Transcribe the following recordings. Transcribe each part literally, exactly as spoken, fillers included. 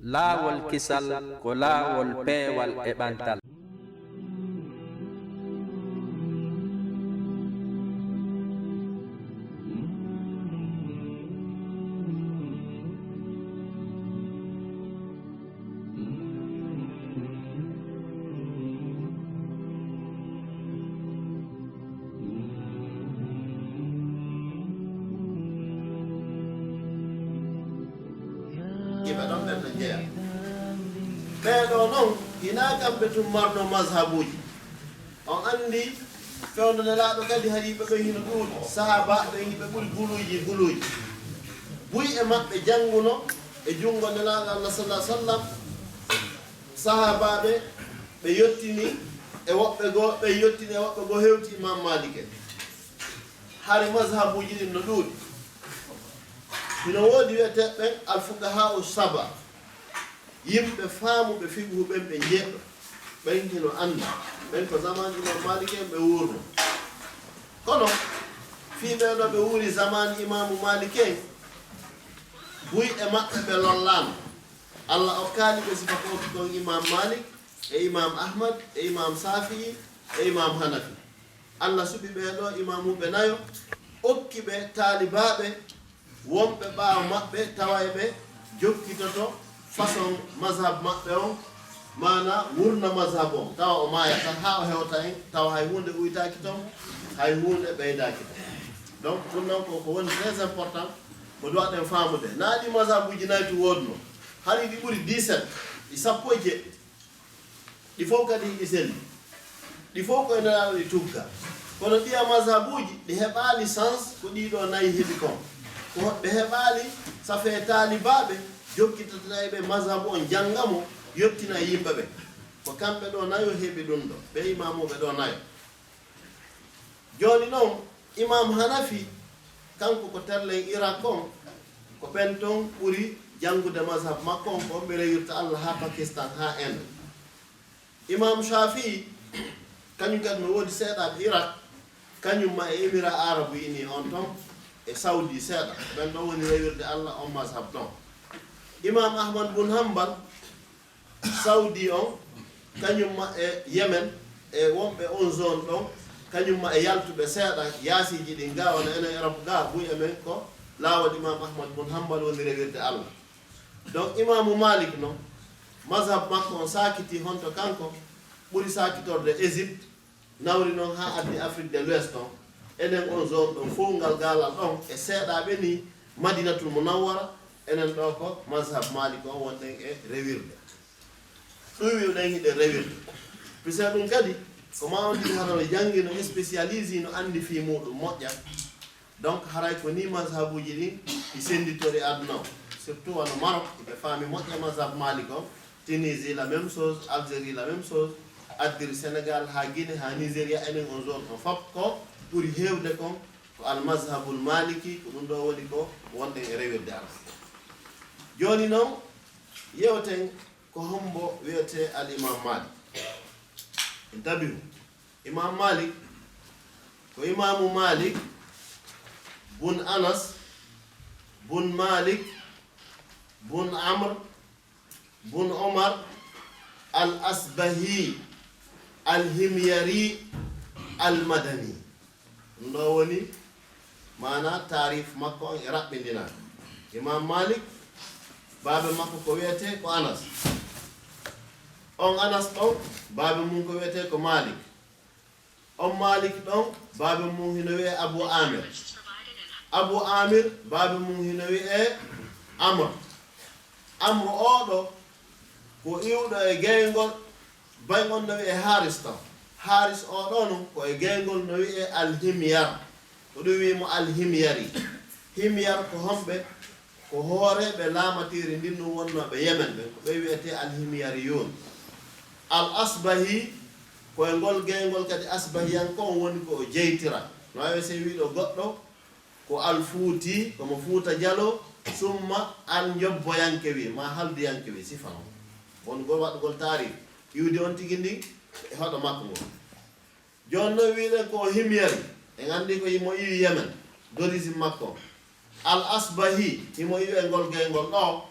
Laawol kisal ko laawol peewal e ɓantal. Iɓe ɗon ɓen no jeyaa. Ɓee ɗoo non, hinaa kamɓe tun marno mazhabuuji. On anndi, fewndo Nelaaɗo kadi hari ɓe ɓen hino ɗuuɗi. Sahaabaaɓe ɓen hiɓe ɓuri guluuji, guluuji. Buy e maɓɓe jannguno e junngo Nelaaɗo Allah sallallahu alaihi wasallam. Sahaabaaɓe ɓe yottini e woɓɓe goo, ɓe yottini e woɓɓe goo hewti Imam Maalik en. Hari mazhabuuji ɗin no ɗuuɗi. Hino woodi wi'eteeɓe ɓen al-fuqahaa'u saba. Yimɓe faamuɓe fiqhu ɓen ɓe njeeɗo. Ɓen hino annda. Ɓen ko zamaani Imam Maalik en ɓe wuurno. Kono fii ɓee ɗoo ɓe wuuri zamaani Imaamu Maalik en, buy e maɓɓe ɓe lollaano. Allah okkaali ɓe sifa ko okki kon Imam Maalik, e Imam Ahmad, e Imam Saafi'i, e Imam Hanafi. Allah suɓi ɓee ɗoo imaamuuɓe nayo, okki ɓe taalibaaɓe wonɓe ɓaawo maɓɓe, tawa e ɓe jokkitoto façon mazhab maɓɓe on, maana wurna mazhab on, tawa o maayataa haa o hewta en, tawa hay huunde uytaaki ton, hay huunde ɓeydaaki ton. Donc, ɗum noon ko ko woni très important, ko duwaɗen faamude. Naa ɗi mazhabuuji nayi tun woodunoo, hari ɗi ɓuri dix-sept, ɗi sappo e jeɗɗi. Ɗi fow kadi hiɗi selli. Ɗi fow ko e Nelaaɗo ɗi tugga. Kono ɗiya mazhabuuji, ɗi heɓaali sens ko ɗii ɗoo nayi heɓi kon. Ko ɓe heɓaali safee taalibaaɓe jokkitata e ɓe mazhabu on, jannga mo, yottina e yimɓe ɓen. Ko kamɓe ɗoo nayo heɓi ɗum ɗoo, ɓe imaamuuɓe ɗoo nayo. Jooni non, Imam Hanafi, kanko ko terlen Irak on, ko ɓen ton ɓuri janngude mazhab makko on, ko on ɓe rewirta Allah haa Pakistan, haa Inde. Imam Shafi'i, kañum kadi no woodi seeɗaaɓe Irak, kañum ma e Émirats Arabes Unis on ton, e Saudi seeɗa, ɓen ɗon woni rewirde Allah on mazhab ɗon. Imam Ahmad bun Hanbal, Saudi on, kañum ma e Yemen, e wonɓe on zone ɗon, kañum ma e yaltuɓe seeɗa yaasiiji ɗin ga, wano enen Europe ga, buy e men ko laawol Imam Ahmad bun Hanbal woni rewirde Allah. Donc, Imaamu Malik non, mazhab makko on saakiti honto kanko ɓuri saakitorde Égypte, nawri non haa addi Afrique de l'Ouest on. Enen on zone ɗon fow ngal gaalal ɗon e seeɗaaɓe ni Madinatul Munawwara, enen ɗoo ko mazhab Malik on wonɗen e rewirde. Ɗum wi'uɗen hiɗen rewirde. Puisque ɗum kadi, ko ma on tigi hara no janngi, no spécialise, no anndi fii muuɗum moƴƴa. Donc, haray ko ni mazhabuuji ɗin ɗi sennditori aduna o. Surtout wano Maroc, ɓe faami moƴƴa mazhab Malik on. Tunisie, la même chose. Algérie, la même chose. Addiri Sénégal haa Guinée, haa Nigeria, enen on zone on fop ko ɓuri heewde kon ko al mazhabul maliki, ko ɗum ɗoo woni ko wonɗen e rewirde Allah. Jooni non, yewten ko hombo wiyetee al Imam Malik. Intabihu. Imam Malik ko Imaamu Malik bun Anas bun Malik bun Amr bun Omar al Asbahi al Himyari al Madani. Ɗum ɗoo woni maana taarif makko on e raɓɓindinaaka. Imam Malik, baaba makko ko wiyetee ko Anas. On Anas ɗon, baaba mum ko wiyetee ko Malik. On Malik ɗon, baaba mum hino wiyee Abu Amir. Abu Amir, baaba mum hino wiyee Amr. Amr oo ɗoo, ko iwɗo e geyngol, bay on no wiyee Haris taw. Haris oo ɗoo non, ko e geyngol no wiyee Al Himyar. Ko ɗum wi'i mo Al Himyari. Himyar ko homɓe? Ko hooreeɓe laamatiiri ndin ɗum wonnooɓe Yemen ɓen, ko ɓe wiyetee Al Himyariyun. Al Asbahi, ko e ngol geyngol kadi Asbahiyanko on woni ko o jeytira. No waawi sey wi'ɗo goɗɗo ko Al Fuuti, ko mo Fuuta Jaloo, summa Al Njobboyanke wi, maa Haldiyanke wi, sifa non. Won ngol waɗugol taarif, iwdi on tigi ndin e hoɗo makko ngol. Jooni non wi'uɗen ko o Himyari, en anndi ko himo iwi Yemen, d'origine makko. Al Asbahi, himo iwi e ngol geyngol ɗoo,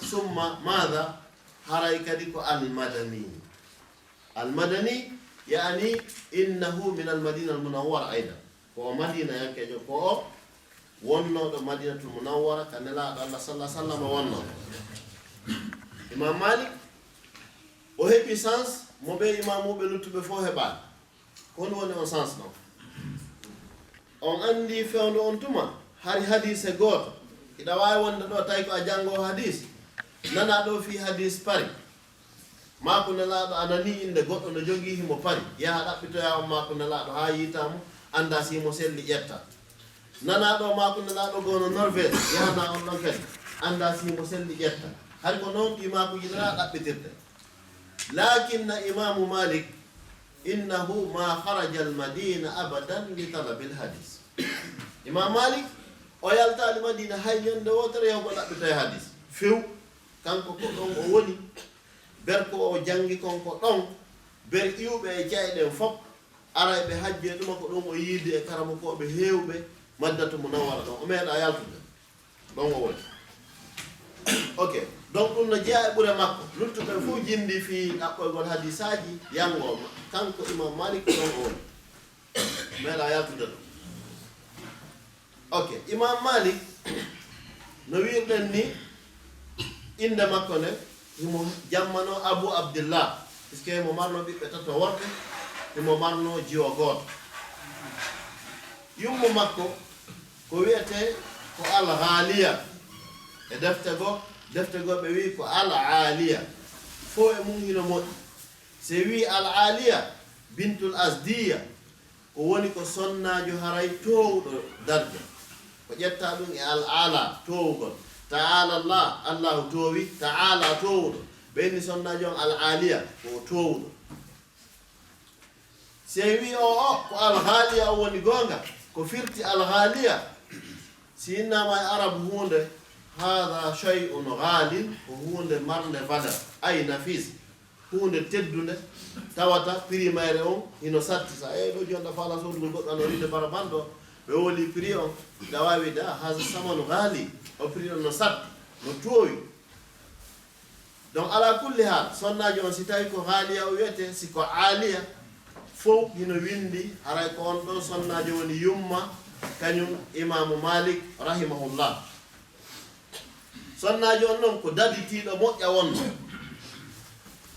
Summa maada? Haray kadi ko almadani. Almadani, yani innahu min almadina almunawwara aydan. Ko o madinayankeejo, ko o wonnooɗo Madinatul Munawwara, ka Nelaaɗo Allah sallallahu alaihi wasallam wonnoo. Imam Malik, o heɓi sens mo ɓe imaamuɓe luttuɓe fof heɓaani. Ko honɗum woni on sens ɗon? On anndi fewndo on tuma, hari hadise gooto. Hiɗa waawi wonde ɗo tawi ko a janngo hadis. Nana ɗo fii hadis pari. Maaku Nelaaɗo a nanii innde goɗɗo no jogii himo pari. Yaha ɗaɓɓitoyaa on maaku Nelaaɗo haa yiitaa mo, anndaa si himo selli ƴetta. Nanaa ɗo maaku Nelaaɗo goo no Norvège, yahanaa on ɗon kadi, anndaa si himo selli ƴetta. Hari ko noon ɗii maakuuji Nelaaɗo ɗaɓɓitirte. Lakinna Imaamu Malik, innahu ma kharaja al-Madina abadan li talabil hadis. Imam Malik, o yaltaali Madina hay ñande wootere yahugo ɗaɓɓitoya hadis. Few, kanko ko ɗon o woni. Ber ko o janngi kon ko ɗon. Ber iwɓe e ca'e ɗen fof. Arayɓe hajju e ɗuma ko ɗon o yiidi e karamokooɓe heewɓe Madinatu Munawwara ɗon. O meeɗaa yaltude. Ɗon o woni. Ok. Donc ɗum no jeyaa e ɓure makko. Luttuɓe fof jinndi fii ɗaɓɓoygol hadisaaji yanngoo ma. Kanko Imam Malik ko ɗon o woni. Meeɗaa yaltude ɗum. Ok. Imam Malik, no wiirɗen ni, innde makko nde, himo jammanoo Abu Abdillah, puisque himo marnoo ɓiɓɓe tato worɓe, himo marnoo jiwo gooto. Yummo makko ko wi'etee ko Al-Ghaliya. E defte goo, defte goo ɓe wi'i ko Al-Aliya. Fow e mum hino moƴƴi. Si wi'i Al-Aliya bintul Azdiya, ko woni ko sonnaajo haray toowuɗo darja. Ko ƴettaa ɗum e Al-Ala, toowugol. Ta'ala Allah, Allahu toowi, Ta'ala toowuɗo. Ɓe inni sonnaajo on Al-Aliya, ko o toowuɗo. Si en wi'i o, o, ko Al-Ghaliya o woni goonga, ko firti Al-Ghaliya? Si innaama e Arab huunde, hada shay'un ghalin, ko huunde marnde valeur, ay nafis, huunde teddunde, tawata prix mayre on hino satti. Sa ƴeewi ɗo jooni ɗa faala soodugol goɗɗo ano riide baraban ɗo, ɓe woli prix on, ɗa waawi wi'ude, ah, hada samanu ghali, o prix on no satti, no toowi. Donc, ala kulli haal, sonnaajo on, si tawi ko haaliya o wiyetee, si ko aaliya, fow hino winndi, haray ko on ɗon sonnaajo woni yumma, kañum Imaamu Malik, rahimahullah. Sonnaajo on non ko daditiiɗo moƴƴa wonno.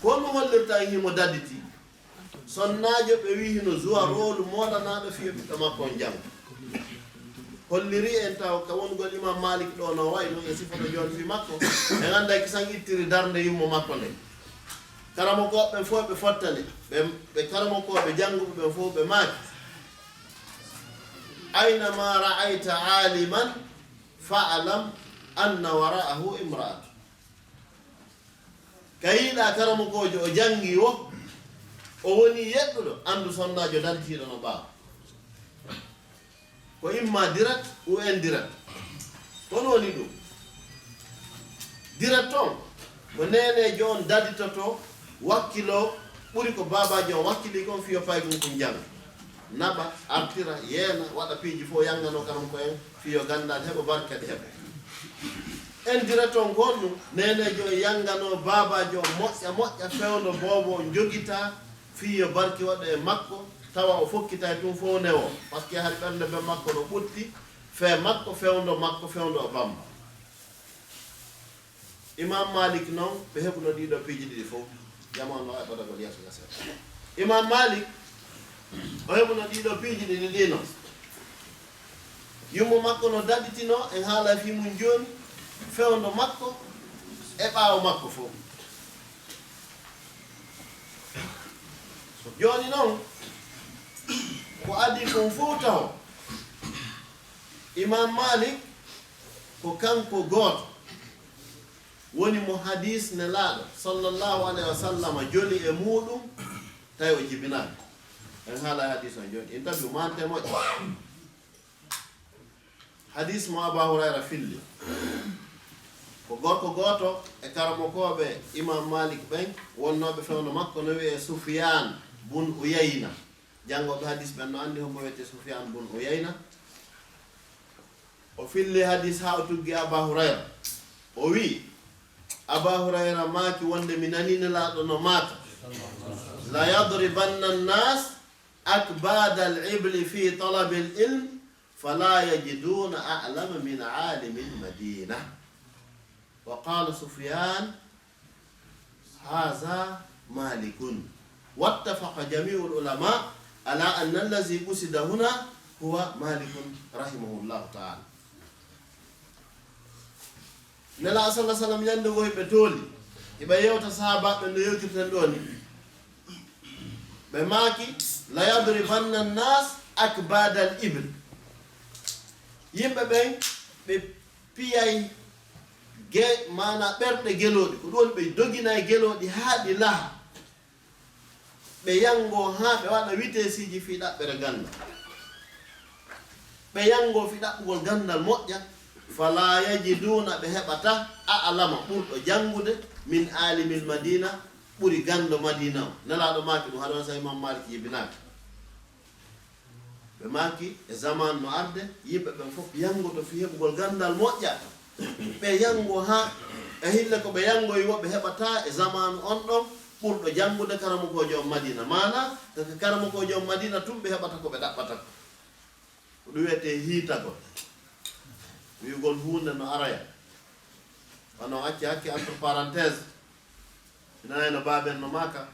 Ko honɗum hollirta en himo daditii? Sonnaajo ɓe wi'i hino jouer rôle moolanaaɗo fii yo ɓiɗɗo makko on janngo. Holliri en taw ka wongol Imam Malik ɗo no wayi non e sifoto jooni fii makko. En annday kisan ittiri darnde yummo makko nde. Karamokooɓe ɓen fow ɓe fottani. Ɓe, ɓe karamokooɓe jannguɓe ɓen fow ɓe maaki. Aynama ra'ayta aliman fa'lam anna wara'ahu imra'atu. Ka yiiɗaa karamokoojo o janngi wo, o woni yeɗɗuɗo, anndu sonnaajo dartiiɗo no ɓaawo. Ko imma direct ou indirect. Kono woni ɗum. Direct on, ko neeneejo on daditoto, wakkiloo, ɓuri ko baabaajo on wakkilii kon fii yo paygol kun jannga. Naɓa, artira, yeena, waɗa piiji fow, yannganoo karamoko en, fii yo ganndal heɓo, barke kadi heɓo. Indirect on ko honɗum? Neeneejo on yannganoo baabaajo on moƴƴa moƴƴa fewndo boobo on jogitaa fii yo barki waɗo e makko, tawa o fokkitay tun fow newoo. Parce que hari ɓernde ben makko no ɓutti, fee makko, fewndo makko, fewndo o bamba. Imam Malik non, ɓe heɓuno ɗiɗo piiji ɗiɗi fow. Jama on no wawi ɓadagol yeeso ka seeɗa. Imam Malik, o heɓuno ɗiɗo piiji ɗiɗi ɗi non. Yummo makko no daɗitino, en haala fii mum jooni, fewndo makko e ɓaawo makko fow. Jooni non, ko adii kon fow taho, Imam Malik ko kanko gooto woni mo hadis Nelaaɗo sallallahu alayhi wa sallam joli e muuɗum, tawi o jibinaaki. En haala hadis on jooni, interview mante moƴƴo. Hadis mo Aba Hurayra filli. Ko gorko gooto e karamokooɓe Imam Malik ɓen, wonnooɓe fewndo makko, no wi'ee Sufyaan bun Uyayna. Janngooɓe hadis ɓen no anndi hombo wi'etee Sufyaan bun Uyayna. O filli hadis haa o tuggi Aba Hurayra. O wi'i, Aba Hurayra maaki wonde mi nani Nelaaɗo no maaka: "La yadribanna an-nas akbada al-ibli fi talabi al-ilm, fala yajiduna a'lama min alimi al-madina." Wa qala Sufyan: "Haza Malikun." Wattafaqa jami'u al-ulama ala anna allazi qusida huna huwa Malikun rahimahullahu ta'ala. Nelaaɗo sallallahu alaihi wasallam, ñande goo hiɓe tooli, hiɓe yewta sahaabaaɓe no yewtirten ɗoo ni. Ɓe maaki: "La yadribanna an-nas akbada al-ibl." Yimɓe ɓen, ɓe piyay ge-, maanaa ɓerɗe gelooɗi, ko ɗum woni ɓe doginay gelooɗi haa ɗi laha. Ɓe yanngoo haa ɓe waɗa witeesiiji fii ɗaɓɓere ganndal. Ɓe yanngoo fii ɗaɓɓugol ganndal moƴƴa, fala yajiduna, ɓe heɓata, a'lama, ɓurɗo janngude, min alimil madina, ɓuri ganndo Madina on. Nelaaɗo maaki ɗum, haɗa on sa Imam Malik jibinaaki. Ɓe maaki, e zaman no arde, yimɓe ɓen fof yanngoto fii heɓugol ganndal moƴƴa. Ɓe yanngo haa, e hille ko ɓe yanngoyi wo ɓe heɓata e zaman on ɗon ɓurɗo janngude karamokoojo on Madina. Maanaa, ko ka karamokoojo on Madina tun ɓe heɓata ko ɓe ɗaɓɓata ko. Ko ɗum wiyetee hiitagol. Wi'ugol huunde no araya. Wano acci hakke, entre parenthèse, mi nanayno baaben no maaka,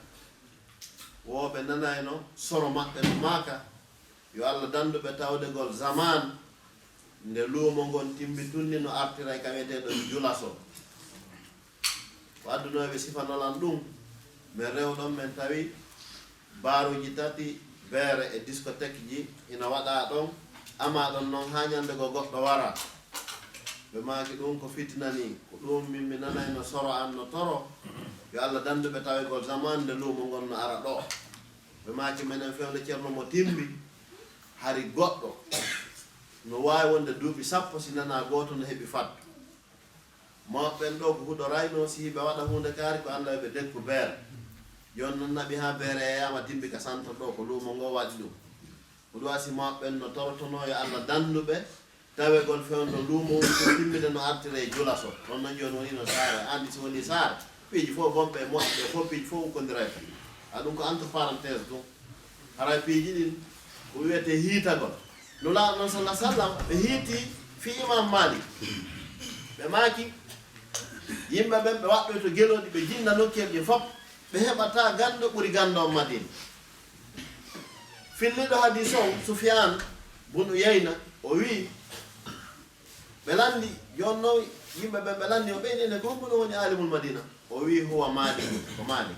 wooɓe nanayno soro maɓɓe no maaka, yo Allah dandu ɓe tawdegol zaman nde luumo ngon timmitunni no artira e ka wi'eteeɗo Julaso. Ko addunoo ɓe sifanoo lan ɗum, men rewɗon men tawi baaruuji tati beere e discothèque ji ina waɗaa ɗon, amaa ɗon non haa ñande goo goɗɗo wara. Ɓe maaki ɗum ko fitina nii, ko ɗum min mi nanayno soro an no toro, yo Allah dandu ɓe tawegol zaman nde luumo ngon no ara ɗoo. Ɓe maaki menen fewndo Ceerno mo timbi, hari goɗɗo no waawi wonde duuɓi sappo si nanaa gooto no heɓi fattu. Mawɓe ɓen ɗoo ko huɗoraynoo, si hiɓe waɗa huunde kaari, ko annda ɓe découvert. Jooni non naɓi haa beere yeeyaama timbi ka centre ɗoo, ko luumo ngoo waɗi ɗum. Ko ɗum waɗi si mawɓe ɓen no torotonoo yo Allah dandu ɓe tawegol fewndo luumo ngon ko timmide no artira e Julaso. Ɗon non jooni woni no saare. Anndi si woni saare, piiji fof bonɓe e moƴƴi ɓe fof, piiji fof ukkondiray tan. A ɗum ko entre parenthèse ɗum. Haray piiji ɗin ko wiyetee hiitagol. Nulaaɗo non sallallahu alaihi wasallam, ɓe hiiti fii Imam Malik. Ɓe maaki, yimɓe ɓen ɓe waɗɗoyto gelooɗi, ɓe jinna nokkeeli ɗin fof, ɓe heɓataa ganndo ɓuri ganndo on Madina. Filliiɗo hadiis on, Sufyaan bun Uyayna, o wi'i, ɓe lanndi, jooni non yimɓe ɓen ɓe lanndi o, ɓe inni, "Ko hombo ɗon woni aalimul Madina?" O wi'i, "Huwa Malik, ko Malik."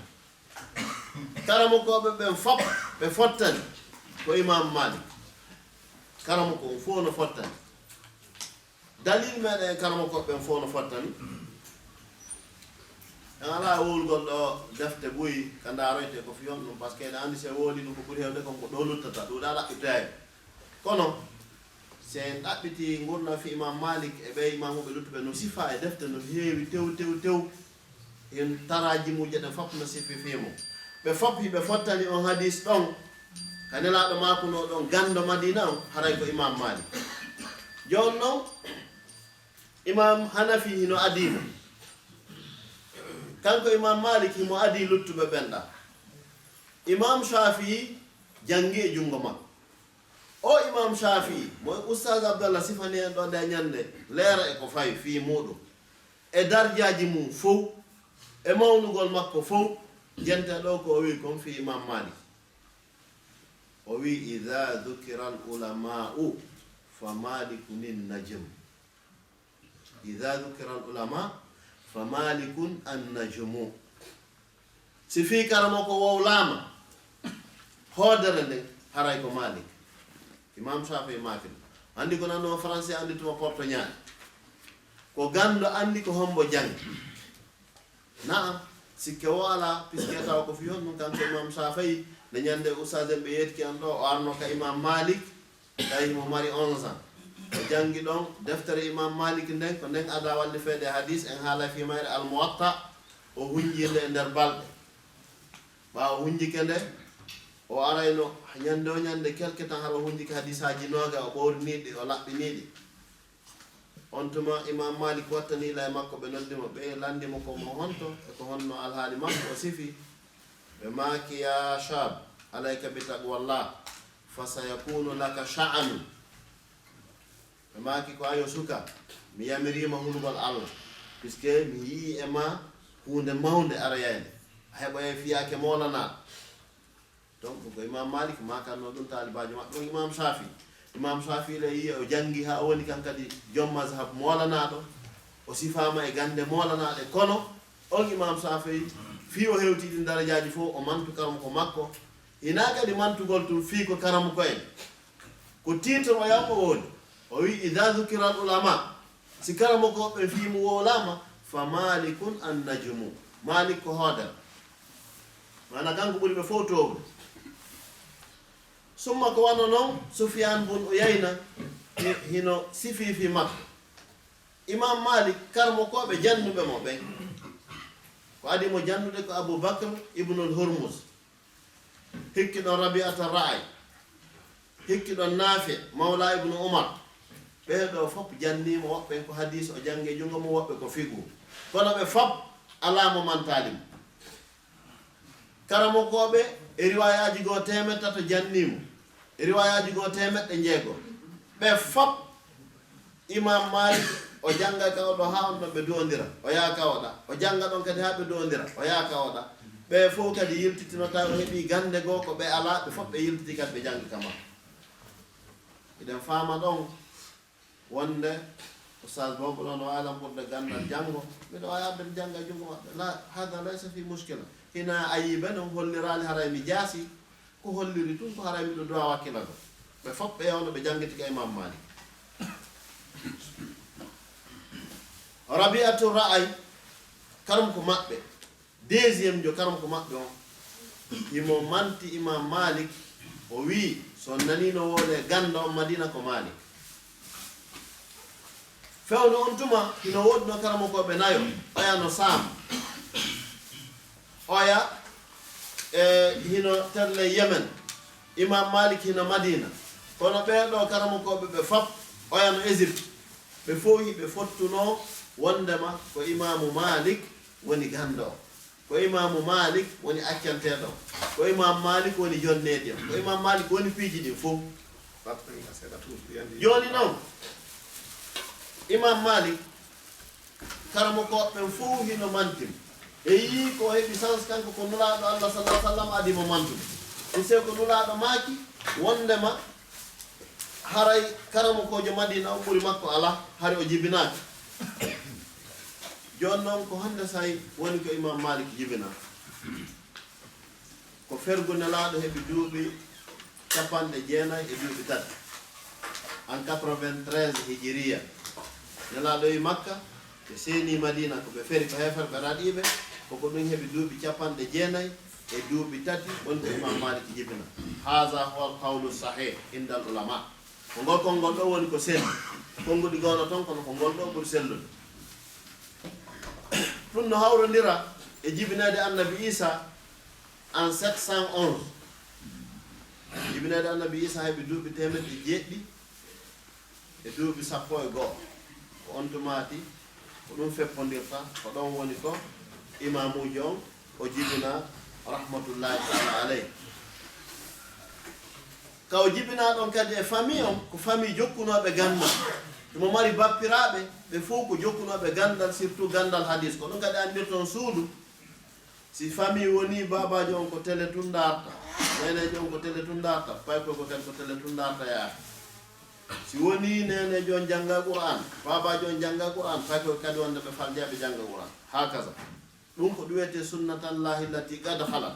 Karamokooɓe ɓen fof ɓe fottani ko Imam Malik. Karamoko on fof no fottani. Dalil meɗen karamokooɓe ɓen fof no fottani. En alaa wowlugol ɗoo defte buy ka ndaaroytee ko fii honɗun, parce que eɗen anndi si en wowlii ɗun ko ɓuri heewde kon ko ɗoo luttata, ɗuuɗaa ɗaɓɓitoyaaɓe. Kono, si en ɗaɓɓitii ngurndan fii Imam Malik e ɓee imaamuuɓe luttuɓe no sifaa e defte no heewi tew, tew, tew. Hen taraajimuuje ɗen fof no sifi fii mo. Ɓe fof hiɓe fottani on hadiis ɗon, ka Nelaaɗo maakunoo ɗon ganndo Madiina on, haray ko Imam Malik. Jooni non, Imam Hanafi hino adii mo. Kanko Imam Malik himo adii luttuɓe ɓen ɗaa. Imam Shafii janngi e junngo makko. O Imam Shafii, mo Ustaaz Abdallah sifani en ɗoo nde ñannde, leera e ko fawi fii muuɗum, e darjaaji mum fow, e mawnugol makko fow, jente ɗoo ko o wi'i kon fii Imam Malik. O wi'i, "Idha dhukira al-ulama'u fa Malikun an-najm." Idha dhukira al-ulama fa Malikun an-najmu. Si fii karamoko wowlaama, hoodere nden, haray ko Malik. Imam Shafii maaki ɗum. Anndi ko nanno français anndi tuma porto ñaani. Ko ganndo anndi ko hombo janngi. Naam, sikke woo alaa, puisque tawa ko fii honɗun kanko Imam Shafii, nde ñannde ustaaz en ɓe yettiki an ɗoo, o arno ka Imam Malik, tawi himo mari onze ans. O janngi ɗon deftere Imam Malik nden, ko nden adaa wallifeede hadiis, en haalay fii mayre Al-Muwatta, o hunjii nde e nder balɗe. Ɓaawo o hunjike nde, o arayno ñannde woo ñannde quelque temps hara o hunjike hadiisaaji nooga, o ɓoorinii ɗi, o laɓɓinii ɗi. On tuma Imam Malik wattani la e makko, ɓe noddi mo, ɓe lanndi mo ko mo honto e ko honno alhaali makko o sifi. Ɓe maaki, "Ya shab, alayka bi taqwallah, fa sayakunu laka sha'anu." Ɓe maaki ko, "Ayo suka, mi yamiriima hulugol Allah, puisque mi yii e ma huunde mawnde arayande, a heɓoyay fiyaake moolanaaɗo." Donc ko Imam Malik makanno ɗum taalibaajo maɓɓe on Imam Shafi. Imam Shafi le yiye o janngi haa o woni kan kadi joom mazhab moolanaaɗo. O sifaama e gannde moolanaaɗe, kono on Imam Shafi fii o hewti ɗin darajaaji fof, o mantu karamoko makko. Hinaa kadi mantugol tun fii ko karamoko en. Ko titre o yamma woni. O wi, "Idha dhukira al ulama." Si karamoko ɓe fii mo wowlaama, "Fa Malikun an najmu." Malik ko hoodere. Maana kanko ɓuri ɓe fof toowde. Summa ko wano non Sufyan bun Uyayna hi-, hino sifi fii makko. Imam Malik, karamokooɓe jannuɓe mo ɓen, ko adi mo jannude ko Abu Bakr ibnul Hurmuz, hikki ɗon Rabi'ata Ra'ay, hikki ɗon Nafi, Mawla ibnu Umar. Ɓee ɗoo fof jannii mo, woɓɓe ko hadiis o janngi e junngo mum, woɓɓe ko fiqhu. Kono ɓe fof alaa mo mantaali mo. Karamokooɓe e riwaayaaji goo teemeɗɗe tato jannii mo, e riwaayaaji goo teemeɗɗe jeego. Ɓe fof, Imam Malik, o jannga ka oɗo haa on ɗon ɓe duwondira, o yaha ka oɗa. O jannga ɗon kadi haa ɓe duwondira, o yaha ka oɗa. Ɓe fof kadi yiltitino tawi o heɓii gannde goo ko ɓe alaa, ɓe fof ɓe yiltiti kadi ɓe janngi ka makko. Hiɗen faama ɗon wonde Oustaz boobo ɗon o alam ɓurde ganndal janngo, miɗo waawi arde mi jannga e junngo maɓɓe. La, hada laysa fi mushkila. Hina ayibe non holliraali haray mi jaasi, ko holliri tun ko haray miɗo duwa wakkilagol. Ɓe fof ɓe yawno ɓe janngiti ka Imam Malik. Rabi'atu Ra'ay, karamoko maɓɓe, deuxième jo karamoko maɓɓe on, himo manti Imam Malik, o wi'i, so on nanii no wowle gannda on Madina ko Malik. Fewndo on tuma, hino woodunoo karamokooɓe nayo, oya no Saam, oya, e, hino terle Yemen, Imam Malik hino Madina. Kono ɓee ɗoo karamokooɓe ɓe fop, oya no Égypte. Ɓe fof hiɓe fottunoo wonndema ko Imaamu Malik woni ganndo o. Ko Imaamu Malik woni accanteeɗo o. Ko Imaamu Malik woni jonneede o. Ko Imaamu Malik woni piiji ɗin fof. Jooni non, Imaamu Malik, karamokooɓe ɓen fof hino manti mo. Ɓe yii ko heɓi sens kanko ko Nulaaɗo Allah sallallahu alaihi wasallam adi mo mantude. Puisque ko Nulaaɗo maaki wonndema haray karamokoojo Madina on ɓuri makko alaa, hari o jibinaaki. Jooni non ko hannde say woni ko Imam Malik jibinaa. Ko fergu Nelaaɗo heɓi duuɓi capanɗe jeenay e duuɓi tati, en quatre-vingt-treize hijiriya. Nelaaɗo yi Makka, ɓe seeni Madina, ko ɓe feri ko heeferɓe raɗiiɓe, ko ko ɗum heɓi duuɓi capanɗe jeenay e duuɓi tati, woni ko Imam Malik jibina. Haza huwa al qawlu sahih indal ulama. Ko ngol konngol ɗoo woni ko selli. Konnguɗi goo no ton, kono ko ngol ɗoo ɓuri sellude. Ɗum no hawrondira e jibineede Annabi Isa en sept cent onze. Jibineede Annabi Isa heɓi duuɓi teemeɗɗe jeeɗiɗi e duuɓi sappo e go'o. Ko on tumaati, ko ɗum feppondirta, ko ɗon woni ko imaamuujo on o jibinaa, rahmatullahi taala aleyh. Ka o jibinaa ɗon kadi e famille on, ko famille jokkunooɓe ganndal. Himo mari bappiraaɓe, ɓe fof ko jokkunooɓe ganndal, surtout ganndal hadis. Ko ɗum kadi anndirton suudu. Si famille woni, baabaajo on ko télé tun ndaarta, neeneejo on ko télé tun ndaarta, paykoy ko kadi ko télé tun ndaarta yaade. Si woni neeneejo on jannga Qur'an, baabaajo on jannga Qur'an, paykoy kadi wonde ɓe faljaaɓe jannga Qur'an. Hakaza. Ɗum ko ɗum wiyetee sunnatallahi llati qad khalat.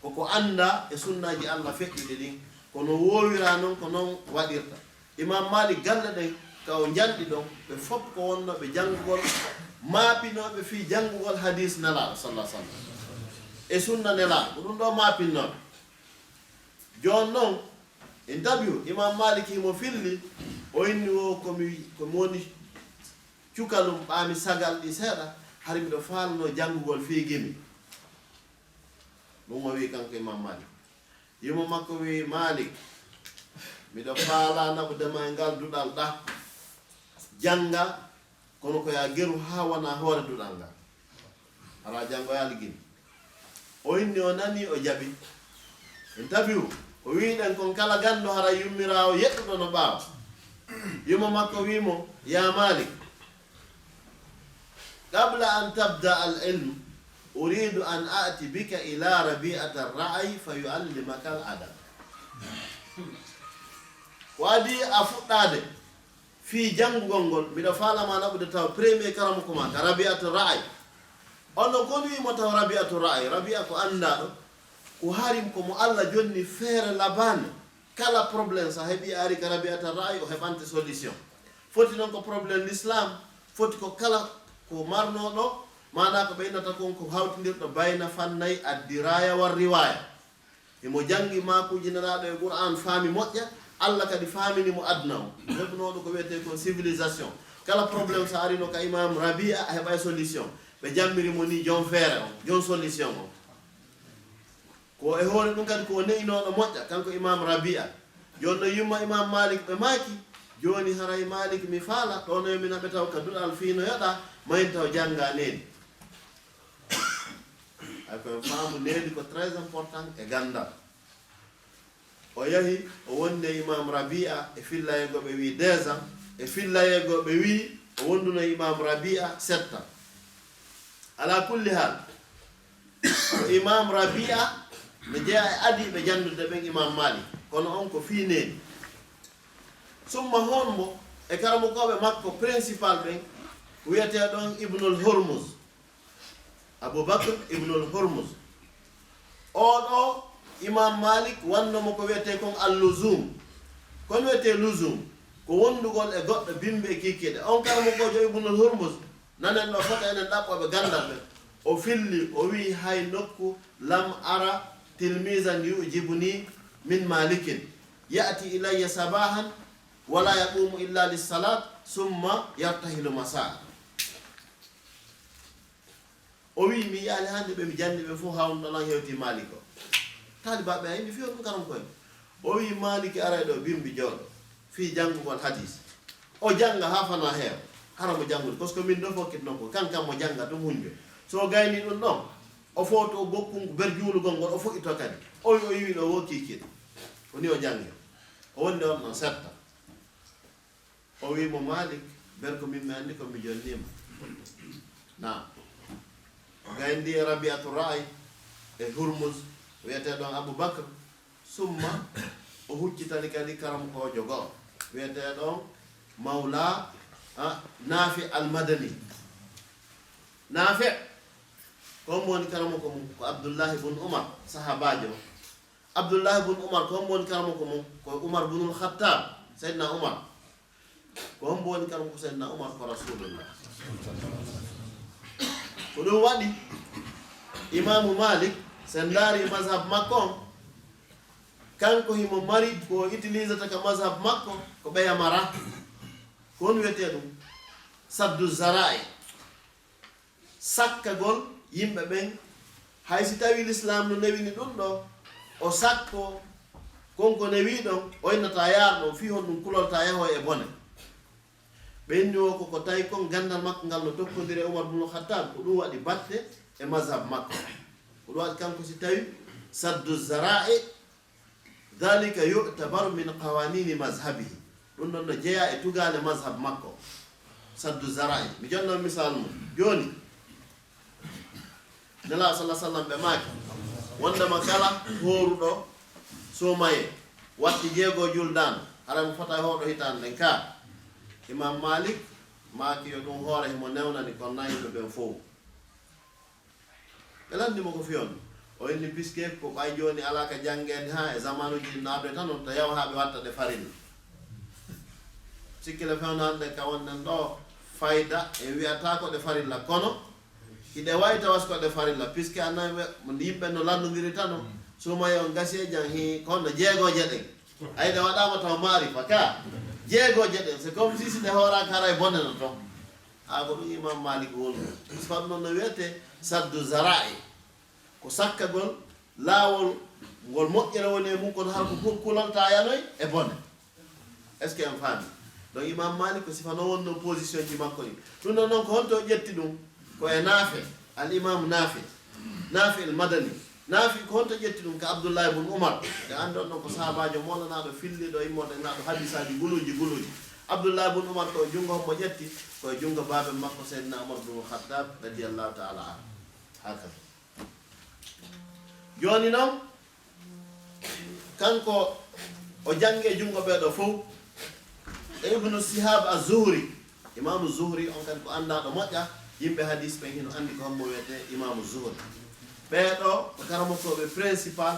Ko ko anndaa e sunnaaji Allah feƴƴuɗi ɗin. Ko no woowira non, ko non waɗirta. Imam Malik galle ɗen, ka o njanɗi ɗon, ɓe fop ko wonnooɓe janngugol, maapinooɓe fii janngugol hadis Nelaaɗo, sallallahu alaihi wasallam, e sunna Nelaaɗo. Ko ɗum ɗoo maapinnooɓe. Jooni non, interview, Imam Malik himo filli, o inni wo ko mi, ko mi woni cukalum ɓaami sagal ɗi seeɗa, hari miɗo faalnoo janngugol fii gimi. Ɗum o wi'i kanko Imam Malik. Yumma makko wi'i, "Malik, miɗo faalaa naɓude ma e ngal duɗal ɗa. Jannga Kono ko ya geru haa wona hoore duɗal ngal. Hara janngo yaali gimi. O inni, o nani, o jaɓi. En tabiru, ko wiɗen kon kala ganndo hara yummiraawo yeɗɗuɗo no ɓaawo. Yuma makko wi mo, "Ya Malik, qabla an tabda al ilm, uridu an a'ti bika ila Rabi'ata ar-Ra'y fa yu'allimaka al adab." Ko adi a fuɗɗaade fii janngugol ngol, miɗo faalama naɓude taw premier karamoko ma ka Rabi'atu Ra'y. On ɗon kon wi'i mo taw Rabi'atu Ra'y, Rabi'a ko anndaaɗo, ko harim ko mo Alla jonni feere labaande. Kala problème sa heɓi a ari ka Rabi'atu Ra'y, o heɓante solution. Foti noon ko problème l'islam, foti ko kala ko marnooɗo, maanaa ko ɓe innata kon ko hawtindirɗo bayna fannay addiraya war riwaya. Himo janngi maakuuji nanaaɗo e Qur'an, faami moƴƴa, Alla kadi faamini mo aduna o. Heɓnooɗo ko wiyetee kon civilisation. Kala problème so arino ka Imam Rabi'a, a heɓay solution. Ɓe jammiri mo ni jon feere on, jon solution on. Ko e hoore ɗum kadi ko o ne'inooɗo moƴƴa, kanko Imam Rabi'a. Jooni no yumma Imam Malik ɓe maaki, jooni haray Malik mi faala, ɗo no yo mi naɓe taw ka duɗal fii no yoɗa, mayin taw jannga needi. Ay ko en faamu needi ko très important e ganndal. O yahi, o wondi e Imam Rabi'a e fillayego ɓe wi deux ans, e fillayego ɓe wi o wonduno e Imam Rabi'a sept ans. Ala kulli hal, ko Imam Rabi'a no jeya e adiiɓe janndude ɓen Imam Malik, kono on ko fii needi. Summa honmo e karamokooɓe makko principal ɓen, wiyetee ɗon Ibnul Hurmuz. Abu Bakr Ibnul Hurmuz. Oo ɗoo Imam Malik wanno mo ko wiyetee kon al-luzum. Kon wiyetee luzum, ko wondugol e goɗɗo bimbi e kiikiiɗe. On karamokoojo Ibnul Hurmuz, nanen ɗo fota enen ɗaɓɓooɓe ganndal ɓen. O filli, o wi'i, "Hay nokku, lam ara tilmizan yu'jibuni min Malikin. Ya'ti ilayya sabahan, wala yaqumu illa lissalat, summa yartahilu masaa." O wi'i, "Mi yi'aali hannde ɓe mi janni ɓe fof hawnuɗo lan hewti Malik o." Taalibaaɓe ay, mi fiyo ɗum karam koye. O wi'i, "Maliki aray ɗo bimbi jooɗo fii janngugol hadis. O jannga haa fana heewa. Hara mo janngude, parce que min ɗo fokkit non ko kan kam mo jannga ɗum hunjo. So o gayni ɗum ɗon, o fowto o gokkungu ber juulugol ngol, o fuɗɗito kadi. O wi'i, o yiwi ɗo wo kiikiiɗo." Ko ni o janngi. O wondi on ɗon setta. O wi'i mo, "Malik, ber ko min mi anndi ko mi jonnii ma." Naam. O gayndi e Rabi'atu Ra'y e Hurmuz, wiyetee ɗon Abu Bakr. Summa, o huccitani kadi karamokoojo go'o, wiyetee ɗon Mawla, ah, Nafi al-Madani. Nafi, ko on woni karamoko mum? Ko Abdullahi bun Umar, sahabaajo. Abdullahi bun Umar, ko hombo woni karamoko mum? Ko Umar bunul Khattab, Seydina Umar. Ko hombo woni karamoko Seydina Umar? Ko Rasulullah. Ko ɗum waɗi Imaamu Malik, sen ndaari mazhab makko on, kanko himo mari ko utilisata ka mazhab makko, ko ɓeya mara. Ko on wiyetee ɗum saddu zara'i. Sakkagol yimɓe ɓen, hay si tawii Lislaam no newini ɗum ɗo, o sakko kon ko newii ɗon, o innata yaar ɗon, fii honɗum kulolta yahoy e bone. Ɓe inni o ko, ko tawi kon ganndal makko ngal no tokkondiri e Umar bun Khattab, ko ɗum waɗi batte e mazhab makko. Ko ɗum waɗi kanko si tawi saddu zara'i, dhalika yu'tabaru min qawanini mazhabihi. Ɗum ɗon no jeyaa e tugaale mazhab makko. Saddu zara'i. Mi jonno misal mum. Jooni, Nelaaɗo sallallahu alaihi wasallam ɓe maaki, wondema kala hooruɗo suumaye watti jeego juldaano, hara mo fota e hoɗo hitaande nden ka. Imam Malik maaki yo ɗum hoore himo newnani kon nayi ɓe ɓen fow. Ɓe lanndi mo ko fiyon. O inni, puisque ko ɓay jooni alaa ka janngeede haa e zamaanuuji ɗin naatoy tan on, to yawa haa ɓe watta ɗe farilla. Sikkile fewndo hannde ka wonɗen ɗo, fayda en wi'ataa ko ɗe farilla, kono hiɗe wayi tawas ko ɗe farilla, puisque annabi yimɓe no lanndondiri tan on. Suumaye on gasi e jam hi, ko honno jeegooje ɗen? Ay, ɗe waɗaama taw maarifa ka. Jeegooje ɗen, c'est comme si, si ɗe hooraaka haray bonenoto. A ko ɗum Imam Malik woni. Fat noon no wiyetee saddu zara'i. Ko sakkagol laawol ngol moƴƴere woni e mum, kono hara ko ku-, kulolta yanoy e bone. Est-ce que en faami? Donc Imam Malik ko sifano wonno position ji makko ni. Ɗum ɗon noon ko honto ƴetti ɗum? Ko e Nafi, al Imam Nafi, Nafi al Madani. Nafi ko honto ƴetti ɗum? Ka Abdullah ibn Umar. Nde anndon ɗon ko sahabajo molanaɗo filliɗo immorde naɗo hadisaaji guluuji guluuji. Abdullah ibn Umar ko e junngo hommo ƴetti? Ko e junngo baaben makko Seydina Umar ibn Khattab radiyallahu ta'ala anhu. Haka. Jooni noon, kanko o janngi e junngo ɓeeɗo fof. E Ibnu Sihab az-Zuhri, Imaamu Zuhri on kadi ko anndaaɗo moƴƴa, yimɓe hadis ɓen hino anndi ko hommo wiyetee Imaamu Zuhri. Ɓeeɗo ko karamokooɓe principal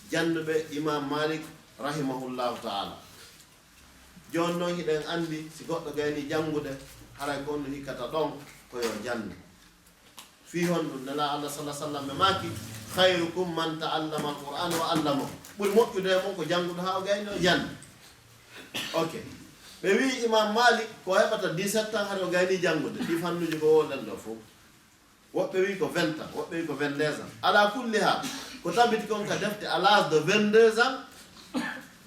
jannduɓe Imam Malik rahimahullahu ta'ala. Jooni noon hiɗen anndi si goɗɗo gayni janngude, haray ko honno hikkata ɗon ko yo janngu. Fii honɗum? Nela Allah sallallahu alaihi wasallam ɓe maaki, "Khairukum man ta'allama al-Qur'ana wa 'allamahu." Ɓuri moƴƴude e mon ko jannguɗo haa o gayni o janni. Ok. Ɓe wi'i Imam Malik ko heɓata dix-sept ans hari o gayni janngude. Ɗi fannuji ko wowlen ɗo fof. Woɓɓe wi'i ko vingt ans, woɓɓe wi'i ko vingt-deux ans. Ala kulli haal, ko tabiti kon ka defte, à l'âge de vingt-deux ans,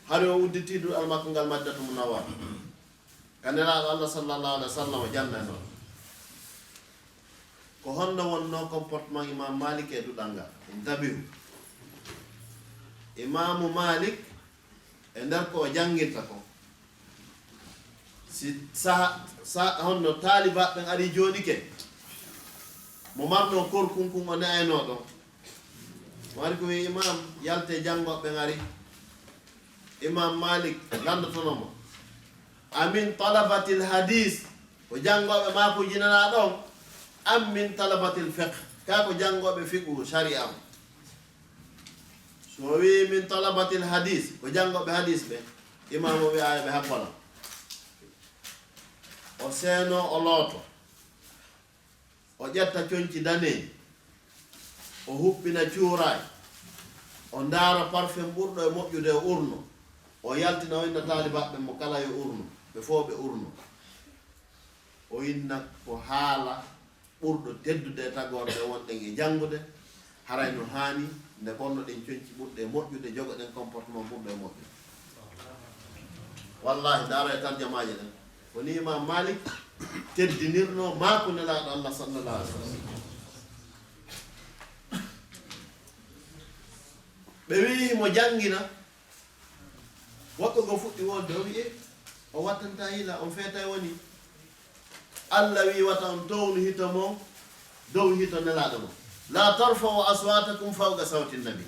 hari o udditi duɗal makko ngal Madinatu Munawwara. Ka Nelaaɗo Allah sallallahu alaihi wasallam o jannay noon. Ko honno wonnoo comportement Imam Malik e duɗal ngal? Intabihu. Imaamu Malik, e nder ko o janngirta ko, si saha, saha honno taalibaaɓe ɓen ari jooɗike, mo marno korkun kun o ne'aynoo ɗon. O ari ko wi'i, "Imam, yalte, janngooɓe ɓen ari." Imam Malik lanndotono mo, "Amin talabatil hadis, ko janngooɓe maakuuji nanaa ɗon, am min talabatil fiqh, kaa ko janngooɓe fiqhu, shari'a on?" So o wi'i, "Min talabatil hadis, ko janngooɓe hadis ɓe," Imam o wi'a, "Ay, ɓe habbola." O seeno, o looto. O ƴetta conci daneeji, o huɓɓina cuuraay, o ndaara parfum ɓurɗo e moƴƴude, o urno, o yaltina, o inna taalibaaɓe mo kala yo urno, ɓe fof ɓe urno. O inna ko haala ɓurɗo teddude e tagorde wonɗen e janngude, haray no haani nde ɓornoɗen conci ɓurɗe e moƴƴude, jogoɗen comportement ɓurɗo e moƴƴude. Wallahi, ndaara e tarjamaaje ɗen. Ko ni Imam Malik teddinirno maaku Nelaaɗo Allah sallallahu alaihi wasallam. Ɓe wi'i mo janngina, woɓɓe go fuɗɗi wolde, o wi'i, "O wattanta yila, on feetay woni. Allah wi'i wata on townu hito mon dow hito Nelaaɗo mon. La tarfa'u aswatakum fawqa sawti nabi."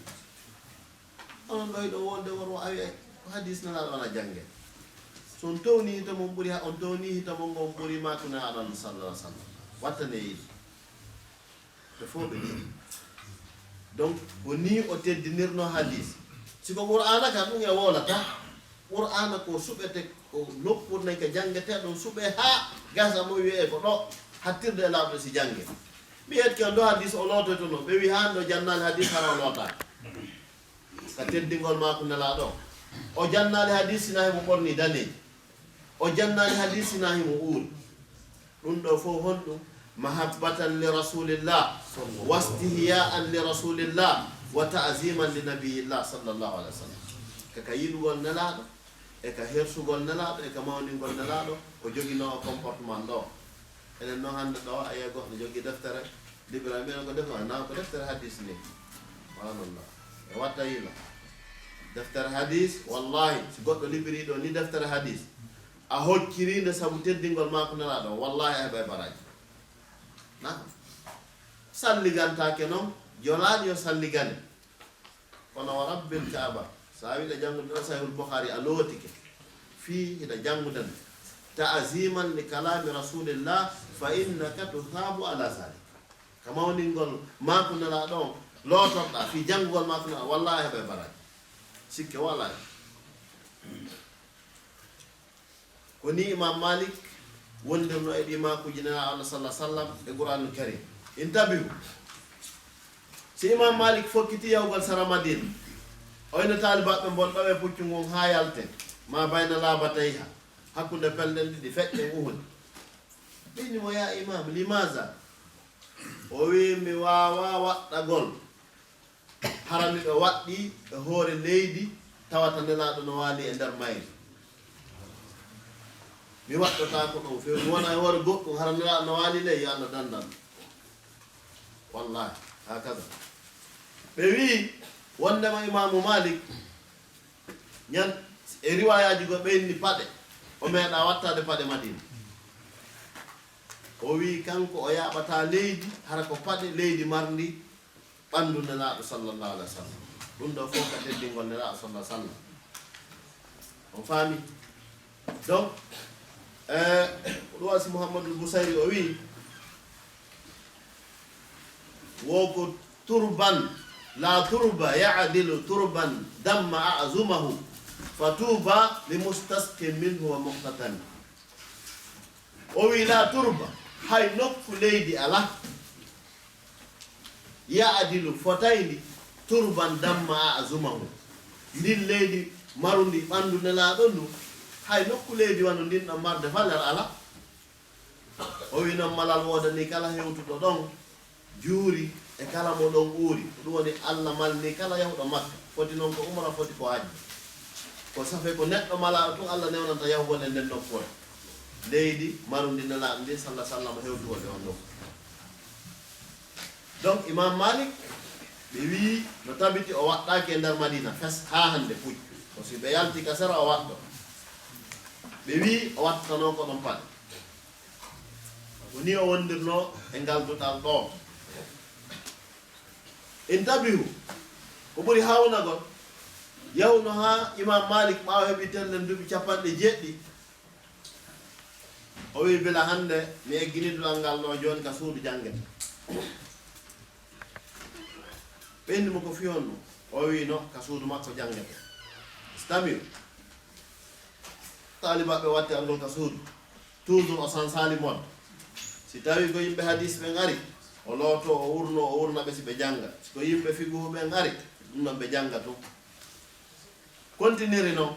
Onon ɗo hiɗo wolde wor o awi ay, ko hadis Nelaaɗo wana jannge. So on towni hito mon ɓuri ha, on towni hito mon ngon ɓuri maaku Nelaaɗo Allah sallallahu alaihi wasallam. Wattane yila. Ɓe fof ɓe ɗiɗi. Donc, ko ni o teddinirno hadis. Si ko Qur'aana kan, ɗum e wowlata. Qur'aana ko suɓete, ko nokkuure nden ka janngetee ɗon suɓee haa gasa mo wiyee ko ɗo hattirde e laaɓde si jannge. Mi ƴetti on ɗo hadis o lootoyto no. Ɓe wi haa ɗo jannaali hadis hara o lootaaki. Ka teddingol maaku Nelaaɗo. O jannaali hadis sina himo ɓorni daneeji. O jannaali hadis sina himo uuri. Ɗum ɗo fof honɗum? Mahabbatan li rasulillah, wastihya'an li rasulillah, wa ta'ziman li nabiyillah sallallahu alaihi wasallam. Ka, ka yiɗugol Nelaaɗo, e ka hersugol Nelaaɗo, e ka mawningol Nelaaɗo, o joginoo comportement ɗo. Enen noon hannde ɗo, a yi'ay goɗɗo jogii deftere, liɓira, mbiyen ko deftere, naa ko deftere hadis ni. Subhanallah. E watta yila. Deftere hadis, wallahi, si goɗɗo liɓirii ɗo ni deftere hadis, a hocciriinde sabu teddingol maaku Nelaaɗo, wallahi a heɓay baraaji. Na? Salligantaake noon, jolaani yo salligane. Kono wa rabbil Kaaba, so a wiɗa janngude ɗo Sahihul Bukhari, a lootike. Fii hiɗa janngude nde. Ta'ziman li kalami rasulillah, fa innaka tuthabu ala zalik. Ka mawningol maaku Nelaaɗo on, lootorɗaa fii janngugol maaku Nelaaɗo, wallahi a heɓay baraaji. Sikke walaa. Ko ni Imam Malik wondirno e ɗi maakuuji Nelaaɗo Allah sallallahu alaihi wasallam e Qur'anul Karim. Intabihu. Si Imam Malik fokkiti yahugol sara Madina, o inna taalibaaɓe ɓen, "Ɗowee puccu ngun haa yalten, ma bayna laabatayha, hakkunde pelɗen ɗiɗi, feƴƴen Uhud." Ɓe inni mo, "Ya Imam, limaza?" O wi'i, "Mi waawaa waɗɗagol hara miɗo waɗɗii e hoore leydi tawata Nelaaɗo no waali e nder mayri." Mi waɗɗotaako ɗum few, mi wona e hoore goɗɗum, hara Nelaaɗo no waali ley, yo Allah dandan. Wallahi, hakaza. Ɓe wi'i, wondema Imaamu Malik, ñan, e riwaayaaji go ɓe inni paɗe, o meeɗa wattaade paɗe Madina. O wi'i kanko o yaaɓata leydi, hara ko paɗe leydi marndi ɓanndu Nelaaɗo sallallahu alaihi wasallam. Ɗum ɗo fof ka teddingol Nelaaɗo sallallahu alaihi wasallam. On faami? Donc, eh, ko ɗum wasi Muhammadul Busayri o wi'i, wo ko turban, la turba ya'dilu turban damma a'zumahu, fa tuba li mustasqin minhu wa muqtatan. O wi'i, la turba, hay nokku leydi alaa, ya'dilu, fotayndi, turban damma a'zumahu. Ndin leydi marundi ɓanndu Nelaaɗo ndu, hay nokku leydi wano ndin ɗon marde valeur alaa. O wi'i noon malal woodani kala hewtuɗo ɗon, juuri e kala mo ɗon uuri. Ko ɗum woni Allah malni kala yahuɗo Makka. Foti noon ko umra, foti ko hajji. Ko safe ko neɗɗo malaaɗo tun Allah newnanta yahugol e nden nokkuure. Leydi marundi Nelaaɗo ndi sallallahu alaihi wasallam hewtugol e on nokku. Donc, Imam Malik, ɓe wi'i no tabiti o waɗɗaaki e nder Madina fes haa hannde puccu. Ko si ɓe yalti ka sera o waɗɗo. Ɓe wi'i o wattanoo ko ɗon paɗe. Ko ni o wondirnoo e ngal duɗal ɗo. Intabihu, ko ɓuri haawnagol, yawno haa Imam Malik ɓaawo heɓi tellen duuɓi capanɗe jeeɗiɗi. O wi'i, bila hannde mi eggini duɗal ngal ɗo, jooni ka suudu janngete. Ɓe inni mo ko fii honɗum? O wi'i no, ka suudu makko janngete. Istami'u. Taalibaaɓe watti anndol ka suudu. Toujours o sansaali mon. Si tawi ko yimɓe hadis ɓen ari, o looto, o urno, o urna ɓe si ɓe jannga. Si ko yimɓe fiqhu ɓen ari, ɗum ɗon ɓe jannga tun. Kontiniri non.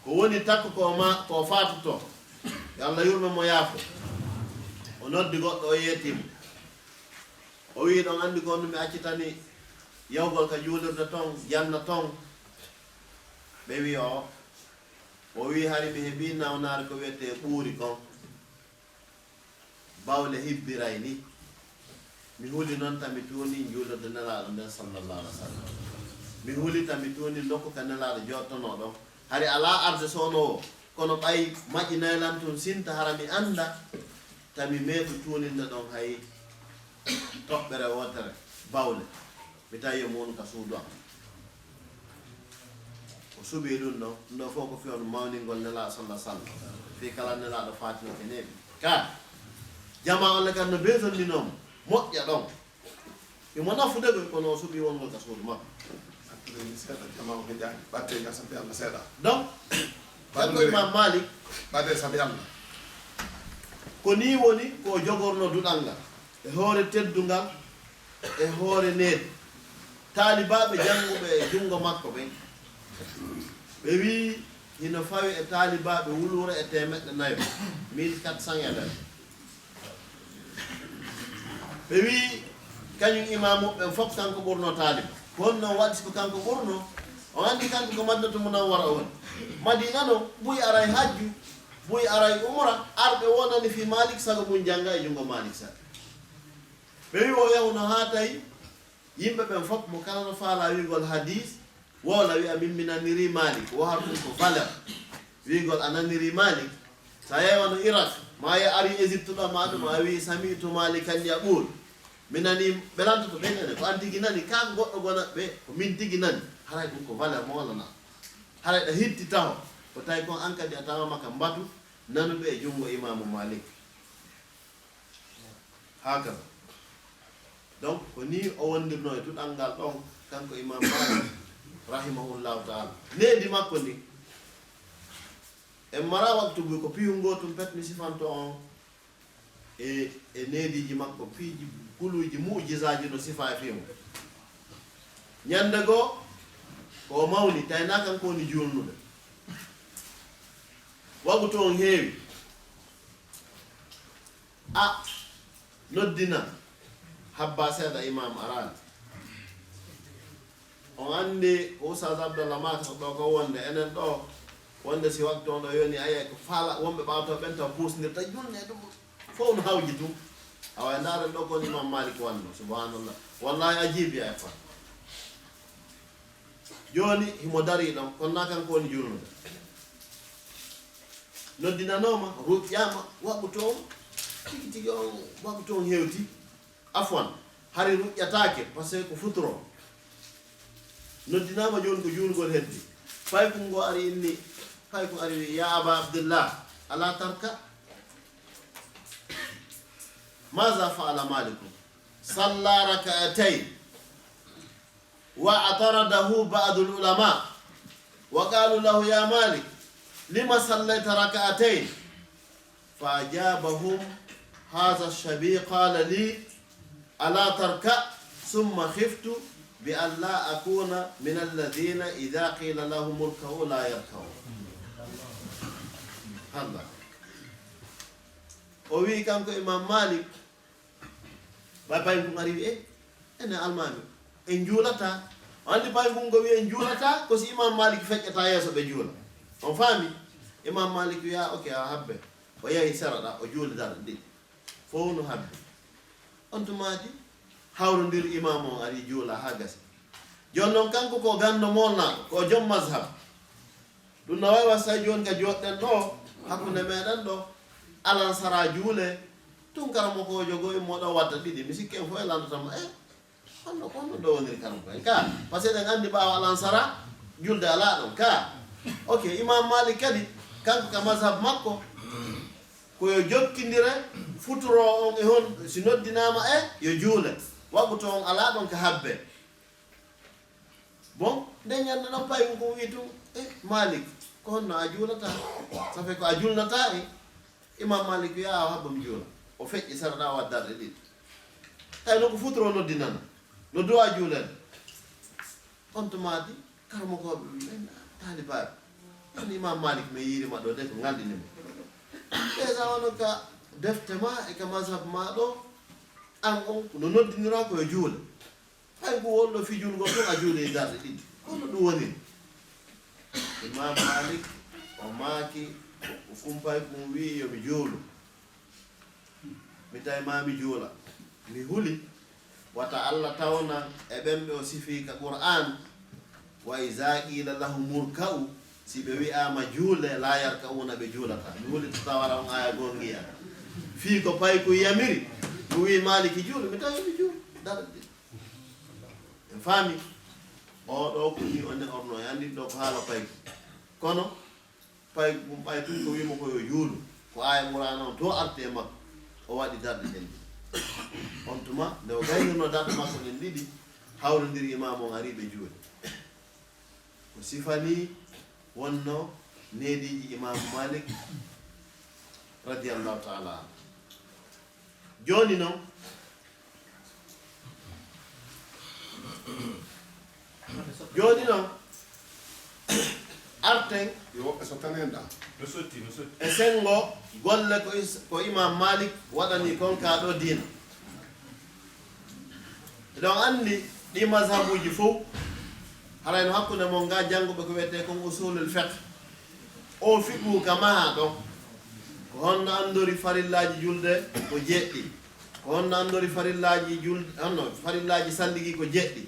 Ko woni takko ko ma, ko faatuto. Yo Allah yurme mo yaafo. O noddi goɗɗo, o yeeti mo. O wi'i, ɗon anndi ko honɗum mi accitani yahugol ka juulirde ton, janna ton? Ɓe wi'i, o. O wi'i, hari mi heɓi nawnaare ko wi'etee ɓuuri kon. Bawle hibbiray ni. Mi huli noon tami tuuni juulirde Nelaaɗo nden sallallahu alaihi wasallam. Mi huli tami tuuni nokku ka Nelaaɗo jooɗtonoo ɗon. Hari alaa arde soonoowo, kono ɓay maƴinay lan tun sinta hara mi annda, tami meeɗu tuuninde ɗon hay toɓɓere wootere, bawle. Mi tawi yo muunu ka suudu am. O suɓii ɗum ɗon, ɗum ɗo fof ko fii on mawningol Nelaaɗo sallallahu alaihi wasallam. Fii kala Nelaaɗo faatino ke neeɓi. Ka, jamaa on le kan no beesondinoo mo, moƴƴa ɗon. Himo nafude koy, kono o suɓii wongol ka suudu makko. Ɓattee ni seeɗa, jamaa o heƴaani. Ɓattee ni a sabbi Allah seeɗa. Donc, kanko Imam Malik, ɓattee sabbi Allah. Ko nii woni ko o jogorno duɗal ngal. E hoore teddungal, e hoore needi. Taalibaaɓe jannguɓe e junngo makko ɓen, ɓe wi'i hino fawi e taalibaaɓe wuluure e teemeɗɗe nayo, mille quatre cents élèves. Ɓe wi'i kañum imaamu ɓen fof kanko ɓurno taaliba. Ko honno waɗi si ko kanko ɓurno? On anndi kanko ko Madinatu Munawwara o woni. Madina no, buy aray hajju, buy aray umra, arɓe wonani fii Malik sago mum jannga e junngo Malik sa. Ɓe wi'i o yahuno haa tawi yimɓe ɓen fof mo kala no faalaa wi'ugol hadis, wowla wi'a min mi nanirii Malik, wo har ɗum ko valeur. Wi'ugol a nanirii Malik, sa yehi wano Irak, ma ye ari Égypte ɗo ma ɗum, a wi'i sami'tu Malikan yaqul. Mi nanii, ɓe lantoto ɓen enen, ko an tigi nani, kaa ko goɗɗo gona ɓe, ko min tigi nani. Haray ɗum ko valeur mo wala na. Haray ɗa hitti taho, ko tawi kon an kadi a tawama ka mbatu nanuɓe e junngo Imaamu Malik. Hakaza. Donc, ko nii o wondirnoo e duɗal ngal ɗon, kanko Imam Malik, rahimahullahu ta'ala. Needi makko ndin, en mara waktu buy, ko piihu ngootum pet mi sifanto on e, e neediiji makko, piiji, kuluuji, mu'jizaaji no sifa e fii mum. Ñande goo, ko o mawni, tawi na kanko woni juulnude. Wagu to on heewi. A noddina, habba seeɗa, Imam araani. On anndi ko Oustaz Abdallah maaka ɗo ko wonde enen ɗo, Wonde si waktu on ɗo yoni, a yiyay ko faala, wonɓe ɓaawto ɓen taw puusnirta julde ɗum. Fof no hawji ɗum. Awa, ndaaren ɗo kon Imam Malik wanno, subhanallah. Wallahi ajibi ay fa. Jooni himo darii ɗon, kono na kanko woni juulnude. Noddinanooma, ruuƴƴaama, waɓɓu toon, tigi tigi on, waɓɓu toon hewti. Afwan, hari ruƴƴataake, parce que ko futuro. Noddinaama jooni ko juulgol heddi. Paykun ngo ari inni, paykun ari wi, "Ya Aba Abdillah, ala tarka?" Maza fa'ala Malikun? Salla raka'atayn. واعترضه بعض العلماء وقالوا له: يا مالك، لم صليت ركعتين؟ فأجابهم هذا الشبي قال لي: ألا تركع؟ ثم خفت بأن لا أكون من الذين إذا قيل لهم اركعوا لا يركعون. Allah. O wi'i kanko Imam Malik, Ba paykun ari wi, "E, enen almaami, en juulataa." O anndi paykun ngo wi en juulataa, ko si Imam Malik feƴƴata yeeso ɓe juula. On faami? Imam Malik wi, "A, ok, a habbe." O yahi sera ɗa, o juuli darɗe ɗiɗi. Fow no habbi. On tumaati, hawrondiri imam on ari juula haa gasi. Jooni non kanko ko ganndo moolnaaɗo, ko o jom mazhab. Ɗum no wayi wa say jooni ka jooɗɗen ɗo, hakkunde meɗen ɗo, alansara juule, tun karamokoojo goo immo ɗo wadda ɗiɗi. Mi sikki en fof e lanndata mo, "E, honno, ko honno ɗo woniri karamoko en ka?" Parce que eɗen anndi ɓaawo alansara, julde alaa ɗon ka. Ok, Imam Malik kadi, kanko ka mazhab makko, ko yo jokkindire, futuro on e hon, si noddinaama e, yo juule. Waɓɓuto on alaa ɗon ka habbe. Bon, nden ñande non paykun kon wi tun, "E, Malik, ko honno a juulataa? Ça fait ko a julnataa e?" Imam Malik wi, "A, habba mi juula." O feƴƴi sara ɗa, o wadda darɗe ɗiɗi. Tawi non ko futuro noddinana. No duwa juulede. On tumaati, karamokooɓe ɓen, taalibaaɓe. An Imam Malik mi yiirima ɗo de ko nganɗini mo. Déjà ono ka defte ma e ka mazhab ma ɗo, an on no noddinira ko yo juule. Hay ko wonɗo fii juulgol ɗum a juuli e darɗe ɗiɗi. Kono ɗum woni Imam Malik, o maaki, o kumpay ɗum wi'i yo mi juulu. Mi tawi ma mi juula. Mi huli, wata Allah tawna e ɓen ɓe o sifii ka Qur'an, "Wa iza qila lahum urka'u", si ɓe wi'aama juule, la yarka'una, ɓe juulataa. Mi huli to tawara on aya goo ngi'a. Fii ko paykun yamiri, ko wi'i Maliki juulu, mi tawi mi juulu. Darɗe ɗiɗi. En faami? Oo ɗoo ko nii o ne'ornoo, e anndi ɗoo ko haala paykun. Kono paykun, ɓay tun ko wi'imo ko yo juulu, ko aaya Qur'aana on to arti e makko, o waɗi darɗe ɗen ɗiɗi. On tuma, nde o gaynirnoo darɗe makko ɗen ɗiɗi, hawrondiri imaamu on ari ɓe juuli. Ko sifanii wonnoo neediiji Imaamu Malik radiyallahu ta'ala anhu. Jooni non, jooni non, arten Yo woɓɓe so tanen ɗa. No sotti, no sotti. E senngo golle ko is-, ko Imam Malik waɗani kon ka ɗo diina. Eɗon anndi ɗi mazhabuuji fow, haray no hakkunde mon nga jannguɓe ko wiyetee kon usulul fiqh. O fiqhu ka maha ɗon, ko honno anndori farillaaji julde ko jeɗɗi, ko honno anndori farillaaji julde, honno farillaaji salligi ko jeɗɗi,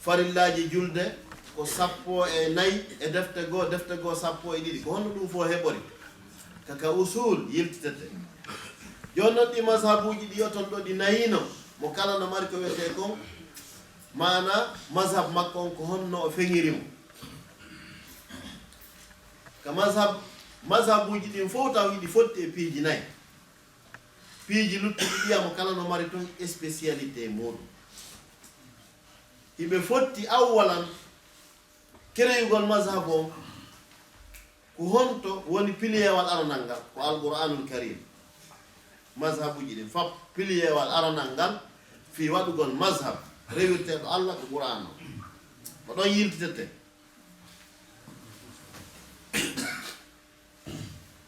farillaaji julde ko sappo e nayi e defte goo, defte goo sappo e ɗiɗi, ko honno ɗum fof heɓori? Ka, ka usul yiltitete. Jooni non ɗi mazhabuuji ɗi oton ɗo ɗi nayino, mo kala no mari ko wiyetee kon, maana mazhab makko on ko honno o feŋiri mo. Ka mazhab, mazhabuuji ɗin fof taw hiɗi fotti e piiji nayi. Piiji luttuɗi ɗiya mo kala no mari tun spécialité muuɗum. Hiɓe fotti awwalan kereyugol mazhab on, ko honto woni piliyewal aranal ngal? Ko Alqur'anul Karim. Mazhabuuji ɗin fop, piliyewal aranal ngal fii waɗugol mazhab, rewirteeɗo Allah ko Qur'an on. Ko ɗon yiltitete.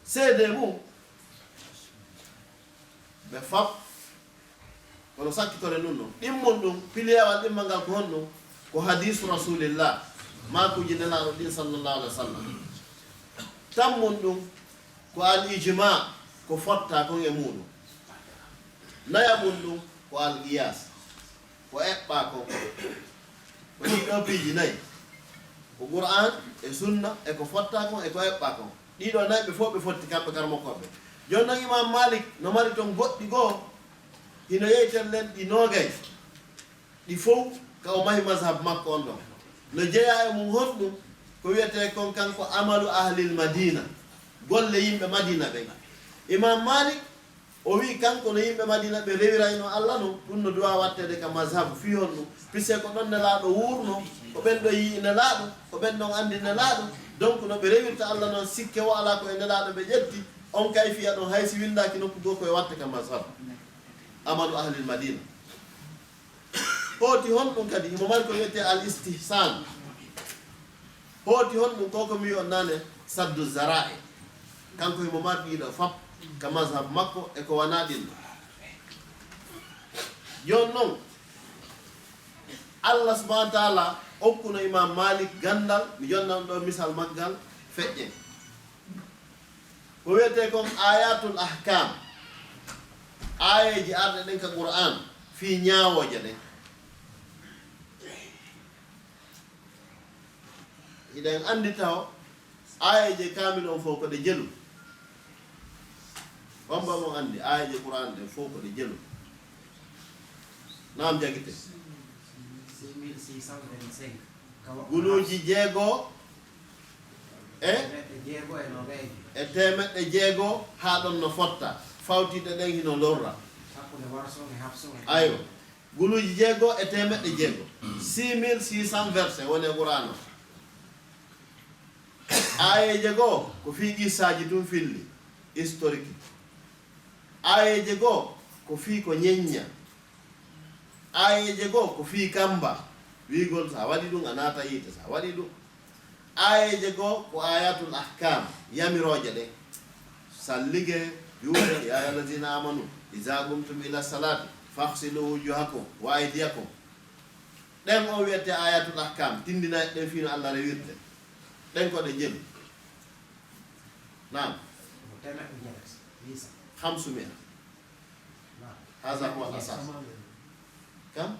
Seedee mum, ɓe fop, kono sakkitore nun non. Ɗimmun ɗum, piliyewal ɗimmal ngal ko honɗum? Ko hadiisu Rasulillah, maakuuji Nelaaɗo ɗin sallallahu alaihi wa sallam. Tammum ɗum ko al ijma, ko fotta kon e muɗum. Nayaɓum ɗum ko al qiyas, ko eɓɓa kon. Ko ɗiɗo piiji nayi, ko qur'an e sunna e ko fotta kon e ko eɓɓa kon. Ɗiɗo nayi ɓe fof ɓe fotti kamɓe karmokooɓe. Jooni noon imam malik no mari toon goɗɗi goo, hino yeyten len ɗi noogay. Ɗi fow ka o mahi mazhab makko on ɗon. No jeyaa e mum honɗum? Ko wiyetee kon kanko amalu ahlil madina, golle yimɓe madina ɓen. Imam malik o wii kanko no yimɓe madina ɓe rewirayno allah non, ɗum no duwa watteede ka mazhab fii honɗum? Puisque ko ɗon nelaaɗo wuurno, ko ɓen ɗon yii nelaaɗo, ko ɓen ɗon anndi nelaaɗo. Donc no ɓe rewirta allah non, sikke wo alaa ko e nelaaɗo ɓe ƴetti. On kay fiya ɗon hay si winndaaki nokku goo, ko e watte ka mazhab amalu ahlil madina. Hooti honɗum kadi? Himo mari ko wiyetee al istihsan. Hooti honɗum? Ko ko mi wi on nane, saddu zara'i. Kanko himo mari ɗiɗo fap ka mazhab makko e ko wanaa ɗin. Jooni non allah subhanahu wa taala okkuno imam malik gandal. Mi jonna on ɗo misal maggal feƴƴen. Ko wiyetee kon ayatul ahkam, aayeeji arɗe ɗen ka qur'an fii ñaawooje ɗen. Hiɗen anndi taho aayeeje kaamil on fof ko ɗe jelu. Bamba mo anndi aayeeje qur'an ɗen fof ko ɗe jelu. Naam jagite. Guluuji jeego e e teemeɗɗe jeego haa ɗon no fotta. Fawtiiɗe ɗen hino lorra. Ayo, guluuji jeego e teemeɗɗe jeego, six mille six cents verset woni e qur'an o. Aayeeje goo ko fii qissaaji tun filli, historique. Aayeeje goo ko fii ko ñeñña. Aayeeje goo ko fii kamba, wiigol sa waɗi ɗum a naata yiite, sa waɗi ɗum. Aayeeje goo ko ayatul ahkam, yamirooje ɗen. Sallige, juule, ya ayyuhallazina amanu iza qumtum ila salati faghsilu wujuhakum wa aydiyakum. Ɗen o wiyete ayatul ahkam, tindinayɗe ɗen fii no Allah rewirte. Ɗen ko ɗe jelu. Naam. Ko teemeɗɗe jeetati, huit cents. Khamsumia. Naam. Haza huwa al asas. Kam?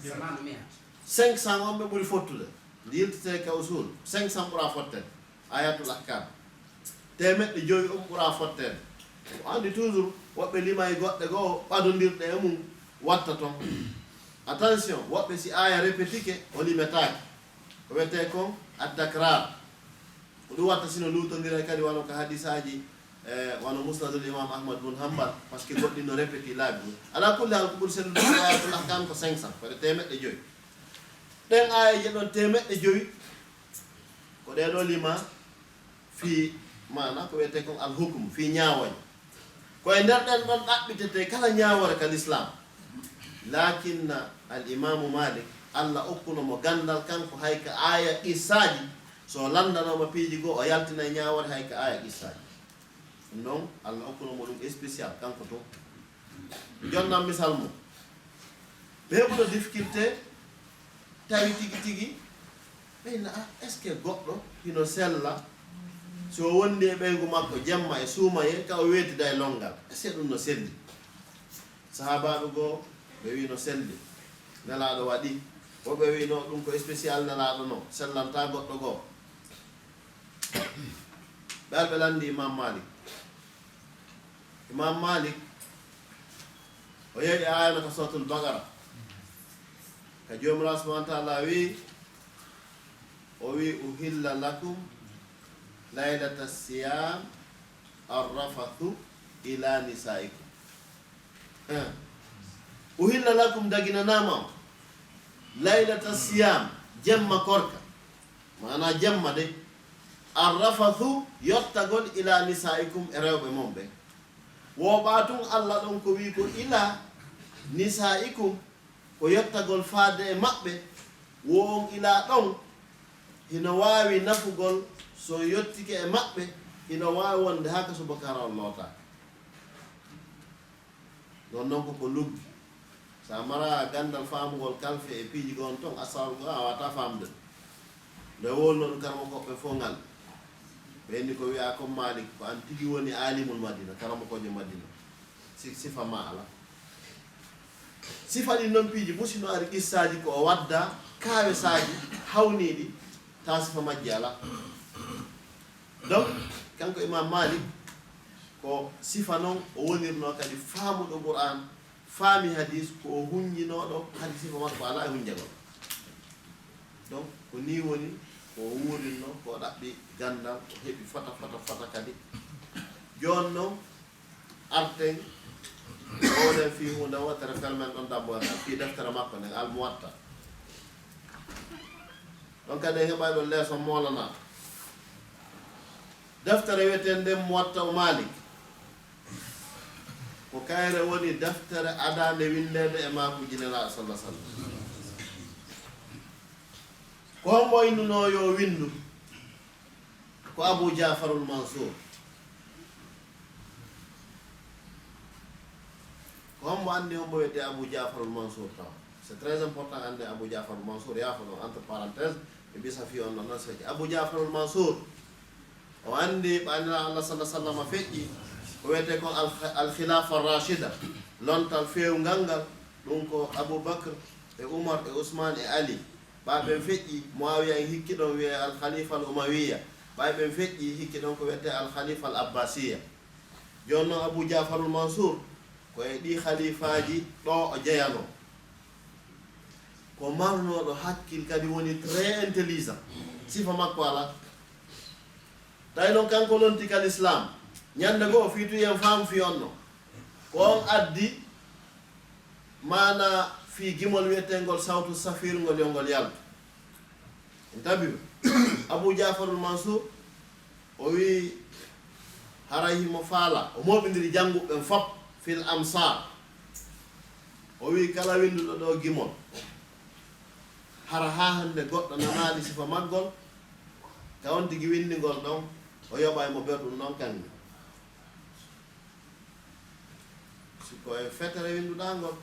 Samanu mia. Cinq cents on ɓe ɓuri fottude. Ndi yiltete ka usul. Cinq cents ɓura fotteede. Ayatul ahkam. Teemeɗɗe jowi on ɓura fotteede. Ko anndi toujours woɓɓe limay goɗɗe goo ɓadondirɗe e mum watta ton. Attention, woɓɓe si aya répétike o limetaake. Ko wiyetee kon at-takrar. Ko ɗum watta sino luutondira kadi wano ka hadisaaji, e, wano musnadul imam Ahmad bun Hanbal, par ce que goɗɗi no répéti laabi ɗum. Ala kulli hal, ko ɓuri sellude ko ayatul ahkam ko cinq cents, ko ɗe teemeɗɗe jowi. Ɗen aayeeje ɗon teemeɗɗe jowi, ko ɗee ɗoo lima fii maana ko wiyetee kon al hukm, fii ñaawooje. Ko e nder ɗen ɗon ɗaɓɓitetee kala ñaawoore ka lislaam. Laakinna al imaamu Malik, Allah okkuno mo ganndal kanko, hay ka aaya qissaaji, so lanndanooma piiji goo, o yaltinay ñaawoore hay ka aaya qissaaji. Ɗum noon, Allah okkuno mo ɗum spécial, kanko tun. Jonnam misal mum. Ɓe heɓuno difficulté, tawi tigi tigi, ɓe na, ah, est-ce que goɗɗo hino sella, so o wondi e ɓeyngu makko jemma e suumayee, ka o weetida e lonngal? Est-ce que ɗum no selli? Sahaabaaɓe goo, ɓe wii no selli. Nelaaɗo waɗi. Woɓɓe wii no, ɗum ko spécial Nelaaɗo no, sellantaa goɗɗo goo. Ɓe ari ɓe lanndi Imam Malik. Imam Malik, o yehi e aaya no ka Suratul Baqara. Ka Joomiraaɗo subhanahu wa taala wii, o wii, "Uhilla lakum laylata siyam arrafathu ila nisaikum." Eh. "Uhilla lakum", daginanaama on, "laylata siyam", jemma korka. Maanaa jemma de, "arrafathu", yottagol, "ila nisaikum", e rewɓe mon ɓen. Wo ɓaa tun Allah ɗon ko wii ko "ila nisaikum", ko yottagol faade e maɓɓe, wo on "ila" ɗon hino waawi nafugol, so yottike e maɓɓe, hino waawi wonde haka subaka on lootaaka. Ɗon non ko ko luggi. Sa mara ganndal faamugol kalfe e piiji goo on ton, asawal goo a waawataa faamude ɗum. Nde wowluno ɗum karamokooɓe fof ngal. Ɓe ni ko wiya ko Malik, ko an tigi woni alimul Madina, karamokoojo Madina. Si-, sifa ma ala. Sifa ɗin noon piiji musi no ari qissaaji ko o wadda, kaawesaaji hawniiɗi, tawa sifa majji ala. Donc, kanko Imam Malik, ko sifa noon o wonirno kadi faamuɗo Qur'an, faami hadis, ko o hunjinooɗo, hadi sifa makko ala e hunjagol. Donc, ko nii woni ko o wuurinno, ko o ɗaɓɓi ganndal, o heɓi fota, fota, fota kadi. Jooni noon, arten, oɗen fii huunde wootere, fermen ɗon dammugal ngal, fii deftere makko nden, Al Muwatta. Ɗon kadi en heɓay ɗon leeso moolana. Deftere wiyeteende nden Muwatta u Malik. Ko kayre woni deftere adaande winndeede e maakuuji Nelaaɗo sallallaahu alayhi wa sallam. Ko hombo innunoo yo winndu? Ko Abu Jaafarul Mansuur. Ko hombo anndi hombo wiyetee Abu Jaafarul Mansuur tawa? C'est très important annde Abu Jaafarul Mansuur, yaafo ɗon, entre parenthèse, mi bisa fii on ɗon non seki. Abu Jaafarul Mansuur, o anndi ɓaanira Allah sallallaahu alayhi wa sallam feƴƴi, ko wiyetee kon al-, al-khilaafa rashida, lontal feewngal ngal, ɗum ko Abu Bakr e Umar e Usmaan e Ali. Ɓay ɓen feƴƴi, Muawiya en hikki ɗon wiyee al-khalifa al-Umawiya. Ɓay ɓen feƴƴi, hikki ɗon ko wiyetee al-khalifa al-Abbasiya. Jooni noon Abu Jaafarul Mansuur, ko e ɗii khalifaaji ɗo o jeyanoo. Ko marnooɗo hakkil kadi woni très intelligent. Sifa makko alaa. Tawi noon kanko lonti ka l'islam. Ñannde goo o fiituyi en faamu fii on no. Ko on addi maana fii gimol wiyeteengol Sawtu Safiir ngol yo ngol yaltu. En tabiru. Abu Jaafarul Mansuur, o wiyi haray himo faala, o mooɓindiri jannguɓe ɓen fop fil amsaar. O wiyi kala winnduɗo ɗo gimol, hara haa hannde goɗɗo nanaali sifa maggol, ka on tigi winndi ngol ɗon, o yoɓay mo berɗum non kanŋe. Si ko e fetere winnduɗaa ngol,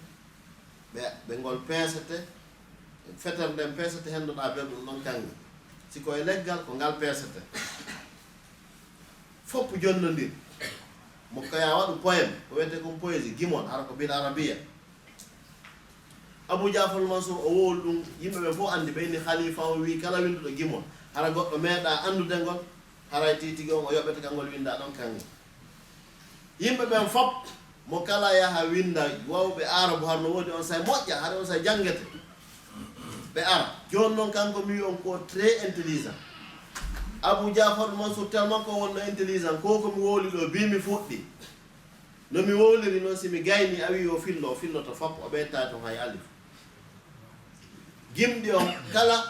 ɓe, ɓe ngol peesete, fetere nden peesete, henndoɗaa berɗum non kanŋe. Si ko e leggal, ko ngal peesete. Fop jonnondir. Mo kaya waɗu poème, ko wiyetee kon poésie, gimol, hara ko bil arabiya. Abu Jaafarul Mansuur o wowli ɗum, yimɓe ɓen fof anndi, ɓe inni khalifa on wiyi kala winnduɗo gimol, hara goɗɗo meeɗaa anndude ngol, haray tigi on o yoɓete ka ngol winndaa ɗon kanŋe. Yimɓe ɓen fop, mo kala yaha winnda, wawɓe Aarabu, hara no woodi on say moƴƴa, hara on say janngete. Ɓe ara. Jooni noon kanko mi wiyi on ko très intelligent. Abu Jaafarul Mansuur tellement ko wonno intelligent, ko ko mi wowli ɗo, bi mi fuɗɗi. No mi wowliri noon, si mi gayni, a wiyi o fillo, o filloto fop, o ɓeytaali toon hay alif. Gimɗi on kala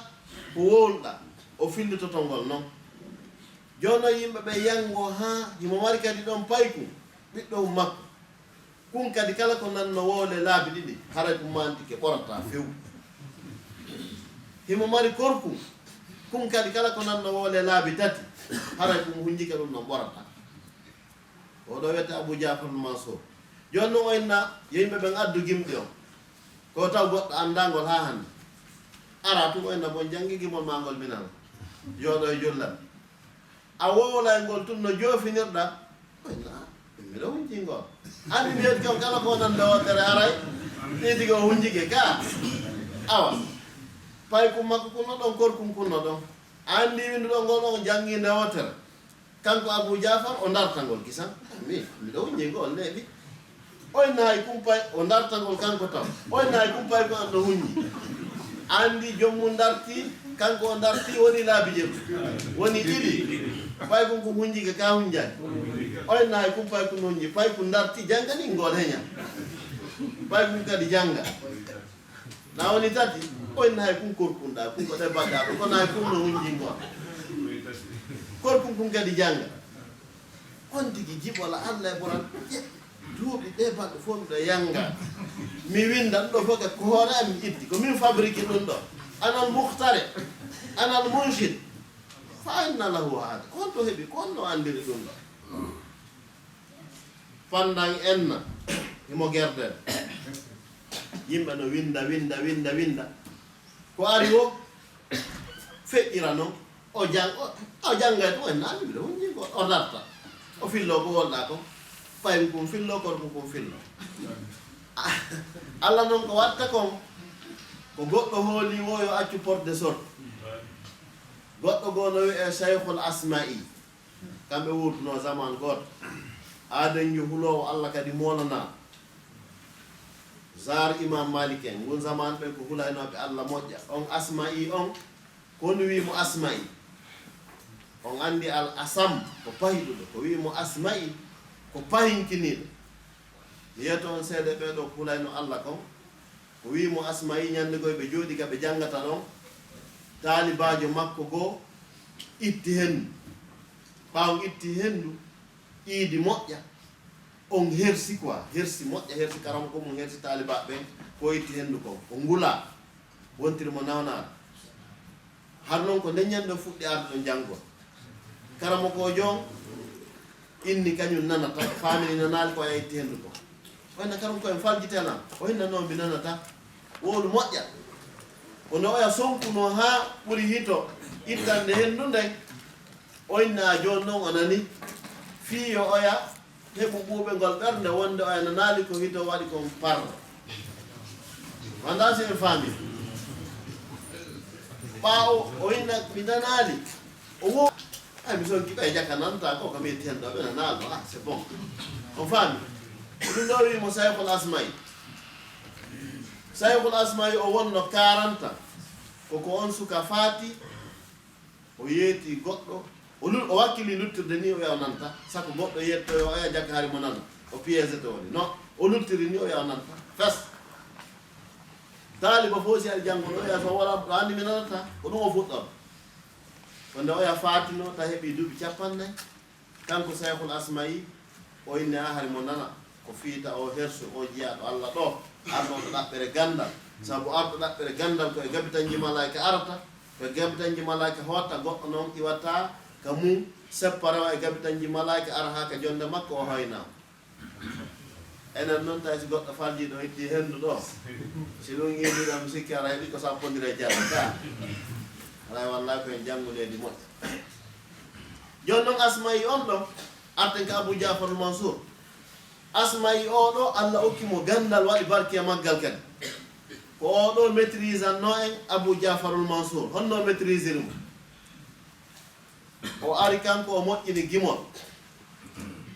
ko wowluɗaa, o fillitoto ngol noon. Jooni noon yimɓe ɓe yanngo haa himo mari kadi ɗon paykun, ɓiɗɗo makko. Kun kadi kala ko nanno wowle laabi ɗiɗi, haray kun mantike ɓorataa few. Himo mari korkun, kun kadi kala ko nanno wowle laabi tati, haray kun hunjike ɗum non ɓorataa. Oɗo wiyetee Abu Jaafarul Mansuur. Jooni non o inna yo yimɓe ɓen addu gimɗi on. Ko taw goɗɗo anndaa ngol haa hannde. Ara tun o inna bon janngi gimol maa ngol mi nana. Jooɗo e jullan. A wowlay ngol tun no joofinirɗaa. O inna, "Ah, miɗo hunji ngol." Anndi mbiyet kon kala ko nan nde wootere haray. Ɗi tigi o hunjike ka. Awa. Paykun makko kun no ɗon, korkun kun no ɗon. Anndi winnduɗo ngol on janngi nde wootere. Kanko Abu Jaafar, o darta ngol kisan. Mi, miɗo hunji ngol neeɓi. Oy naay kumpay, o darta ngol kanko taw. Oy naay kumpay ko an no hunji. Anndi joom mum darti, kanko o darti, woni laabi jeeɗiɗi. Woni ɗiɗi. Pay kun ko hunji ke ka hunjani. Oy naay kumpay ko no hunji. Pay kun darti, jangani ngol heña. Pay kun kadi janga. Na woni tati, oy naay kun korkun ɗa, kun ko ɗe baɗɗa, ko naay kun no hunji ngol. Korkun kun kadi janga. On tigi jiɓola Allah e ɓural. Duuɓi ɗe balɗe fof miɗo yanga. Mi winda ɗum ɗo fof ko hoore am mi itti. Ko min fabrique ɗum ɗo. Anal muhtari. Anal munshid. Fa anna lahu hada. Ko honto heɓi? Ko honno andiri ɗum ɗo? Pandan enna. Himo gerden. Yimɓe no winda, winda, winda, winda. Ko ari o feƴƴira noon. O jang-, o, o janngay ɗum en naali mbiɗa hunji ko o darta. O fillo ko wonɗa ko. Payim kum fillo, korko kum fillo. Allah noon ko watta kon, ko goɗɗo hooli wo yo accu porte de sorte. Goɗɗo goo no wiyee Cheikhul Asma'i. Kamɓe wuurduno zaman gooto. Aadenjo huloowo Allah kadi moolana. Zaar Imam Malik en, ngun zaman ɓen ko hulaynooɓe Allah moƴƴa. On Asma'i on, ko woni wii mo Asma'i? On anndi al asam ko pahiɗuɗo, ko wii mo Asma'i ko pahinkiniiɗo. Mi yeeto on seeɗe ɓee ɗoo ko hulayno Allah kon. Ko wii mo Asma'i ñannde goy ɓe jooɗi ka ɓe janngata ɗon. Taalibaajo makko goo itti henndu. Ɓaawo itti henndu, iidi moƴƴa. On hersi quoi, hersi moƴƴa, hersi karamoko mum, hersi taalibaaɓe ɓen, ko itti henndu kon. O ngulaa, wontiri mo nawnaare. Har noon ko nden ñande o fuɗɗi arde ɗon janngol. Karamokoojo on inni kañum nanata, faamini nanaali ko oya itti henndu kon. O hinna karamoko en faljitee lan, o hinna noon mi nanata. Wowlu moƴƴa. Kono oya sonkuno haa ɓuri hito ittande henndu nden. O inna jooni noon o nani. Fii yo oya heɓu ɓuuɓe ngol ɓernde wonde oya nanaali ko hito waɗi kon par. Wanda si en faami. Ɓaawo o inna mi nanaali. O wo-, ay mi sonki ɓe jaka nanta ko kam yetti hen ɗo ɓe nanaali. Ah, c'est bon. On faami. Ɗum ɗo wi mo Saykhul Asma'i. Saykhul Asma'i o wonno quarante ans. Ko ko on suka faati. O yeeti goɗɗo, o lu-, o wakkili luttirde ni o wiya o nanta, sako goɗɗo yettoyo oya jaka hari mo nana, o piégete woni. Non, o luttiri ni o wiya o nanta, fes. Taaliba fof si ari janngo, o wiya so wala ɗo anndi mi nanata, ko ɗum o fuɗɗoto. Ko nde oya faatino, ta heɓi duuɓi capanɗe nayi, kanko Saykhul Asma'i, o inni a hari mo nana, ko fiita o hersu, o jiyaaɗo Allah ɗo, arnooɗo ɗaɓɓere ganndal. Sabu arɗo ɗaɓɓere ganndal ko e gabitanji malaa'ika arata, ko e gabitanji malaa'ika hotta, goɗɗo noon iwata ka mum, seppa rewa e gabitanji malaa'ika ara haa ka jonnde makko o hoyna. Enen noon tawi si goɗɗo faljiiɗo itti henndu ɗo, si ɗum yiiɗi ɗam sikki ara heɓi ko sappondire jara ka. Alay wallay ko en jannguleedi moƴƴa. Jooni noon Asma'i on ɗo, arten ka Abu Ja'farul Mansour. Asma'i oo ɗoo, Allah okki mo ganndal, waɗi barke e maggal kadi. Ko oo ɗoo maîtrisannoo en Abu Ja'farul Mansour. Honno o maîtrisiri mo? O ari kanko, o moƴƴini gimol.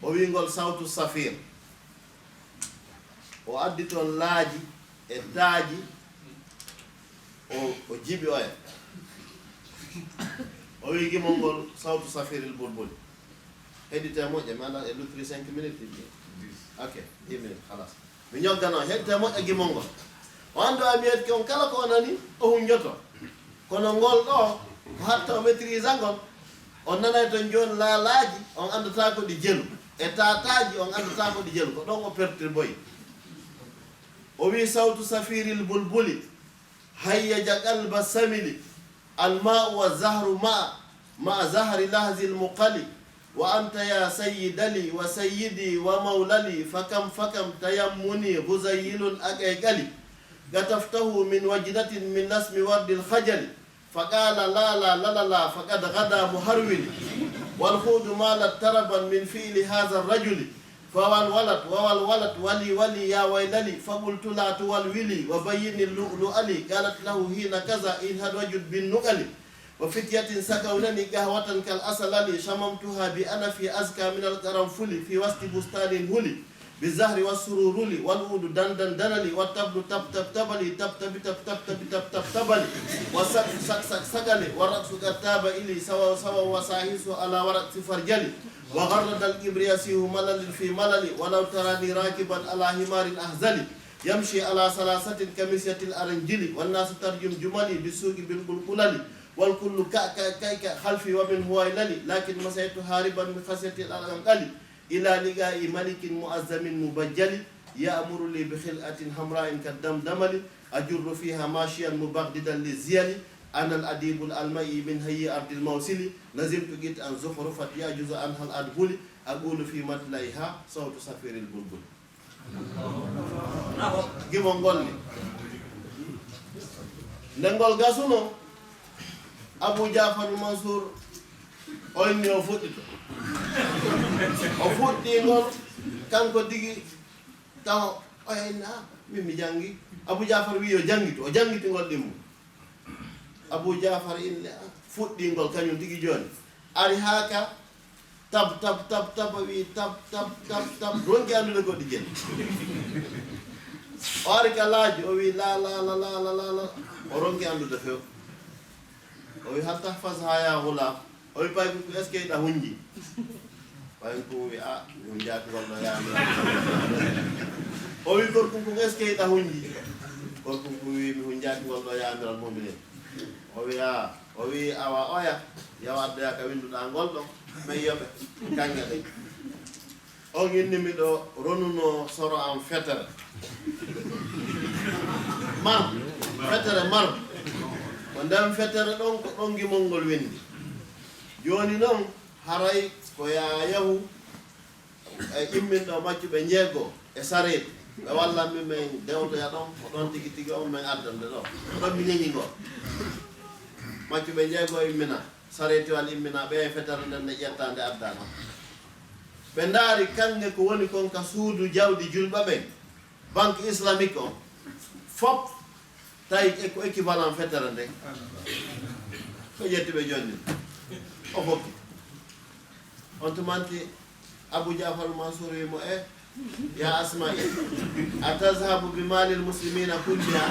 O wi'i ngol Sawtu Safir. O addi toon laaji e taaji, o, o jiɓi oya. O wi'i gimol ngol Sawtu Safiril Bulbuli. Heɗite moƴƴa, mi anndaa e luttiri cinq minutes ɗin. Ok, dix minutes, halas. Mi ñoggano, heɗite moƴƴa gimol ngol. O anndu a mi yetti on kala ko o nani, o hunjoto. Kono ngol ɗo, ko hatta o maîtrisangol, on nanay ton jooni laalaaji, on anndataa ko ɗi jelu. E taataaji, on anndataa ko ɗi jelu. Ko ɗon o pertirboyi. O wi'i, "Sawtu safiril bulbuli, hayyaja qalba samili, alma'u wa zahru ma'a, ma'a zahri lahzil muqali, wa anta ya sayyidali wa sayyidi wa mawlali, fakam fakam tayammuni huzayyilun aqayqali, gataftahu min wajdatin min lasmi wardil khajali." فقال لا لا لا لا لا فقد غدا مهرولي. والخود مالت طربا من فعل هذا الرجل. فولولت وولولت ولي ولي يا ويللي. فقلت لا تولولي وبيني اللؤلؤ لي. قالت له حين كذا اذهب وجد بالنقل. وفتية سقونني قهوة كالعسل لي. شممتها بأنفي أزكى من القرنفل في وسط بستان هلي. بالزهر والسرور لي، والعود دندن دنلي، والطبل تب تب تبلي، تب تب تب تب تب تب تب تبلي، والسق سق سق سقلي، والرقص قد تاب إلي، سوا سوا وساهس على ورقص فرجلي، وغرد الكبرياء سيه ملل في ملل، ولو تراني راكبا على حمار أهزل، يمشي على ثلاثة كمشية الأرنجل، والناس ترجم جملي بالسوق بالقلقلل، والكل كا كا كا كا خلفي ومن هويللي، لكن مشيت هاربا من خشية الألقلقل. إلى لقاء ملك معظم مبجل، يأمر لي بخلعة حمراء كالدمدمل، أجر فيها ماشيا مبغضدا للزيل، أنا الأديب الألمعي من حي أرض الموصل، نظمت قطعا زخرفت يعجز عنها الأدبل، أقول في مطلعها صوت صفير البلبل. Gimol ngol ni. Nde ngol gasuno, Abu Jaafarul Mansuur, o inni o fuɗɗito. O fuɗɗii ngol, kanko tigi, taw o inni, "Ah, min mi janngi." Abu Jaafar wi'i o janngito, o janngiti ngol ɗimmo. Abu Jaafar inni, ah, fuɗɗii ngol kañum tigi jooni. Ari haa ka, tab, tab, tab, tab, o wi'i tab, tab, tab, tab, ronki anndude goɗɗi jeɗɗi. O ari ka laaji, o wi'i la, la, la. O ronki anndude few. O wi'i, "Hal tahfazha ya ghulam?" O wi'i, "Paykun kun, est-ce que hiɗa hunji?" Paykun kun wi'i, "Ah, mi hunjaaki ngol ɗo yaamiral." O wi'i, "Gorkun kun, est-ce que hiɗa hunji?" Gorkun kun wi'i, "Mi hunjaaki ngol ɗo yaamiral mu'minin." O wi'i, "Ah." O wi'i, "Awa oya, yawa addoya ka winnduɗaa ngol ɗon, men yoɓe, kaŋŋe ɗen." On inni miɗo ronunoo soro am fetere. Mar, fetere mar. Ko nden fetere ɗon, ko ɗon gimol ngol winndi. Jooni non, haray ko yaa yahu e imminɗo maccuɓe njeego e sareeti. Ɓe wallan min, men dewtoya ɗon, ko ɗon tigi tigi on men addande ɗo. Ko ɗon mi ñeñi ngol. Maccuɓe njeego immina, sareetiwal immina, ɓe e fetere nden ne ƴetta nde adda non. Ɓe ndaari kaŋŋe ko woni kon ka suudu jawdi julɓe ɓen, banque islamique on, fop tawi e ko équivalent fetere nden. Ɓe ƴetti ɓe jonni. O hokki. On tumanti Abu Jafar Mansour wi mo, "E, ya Asma'i, atazhabu bi malil muslimina kulliha?"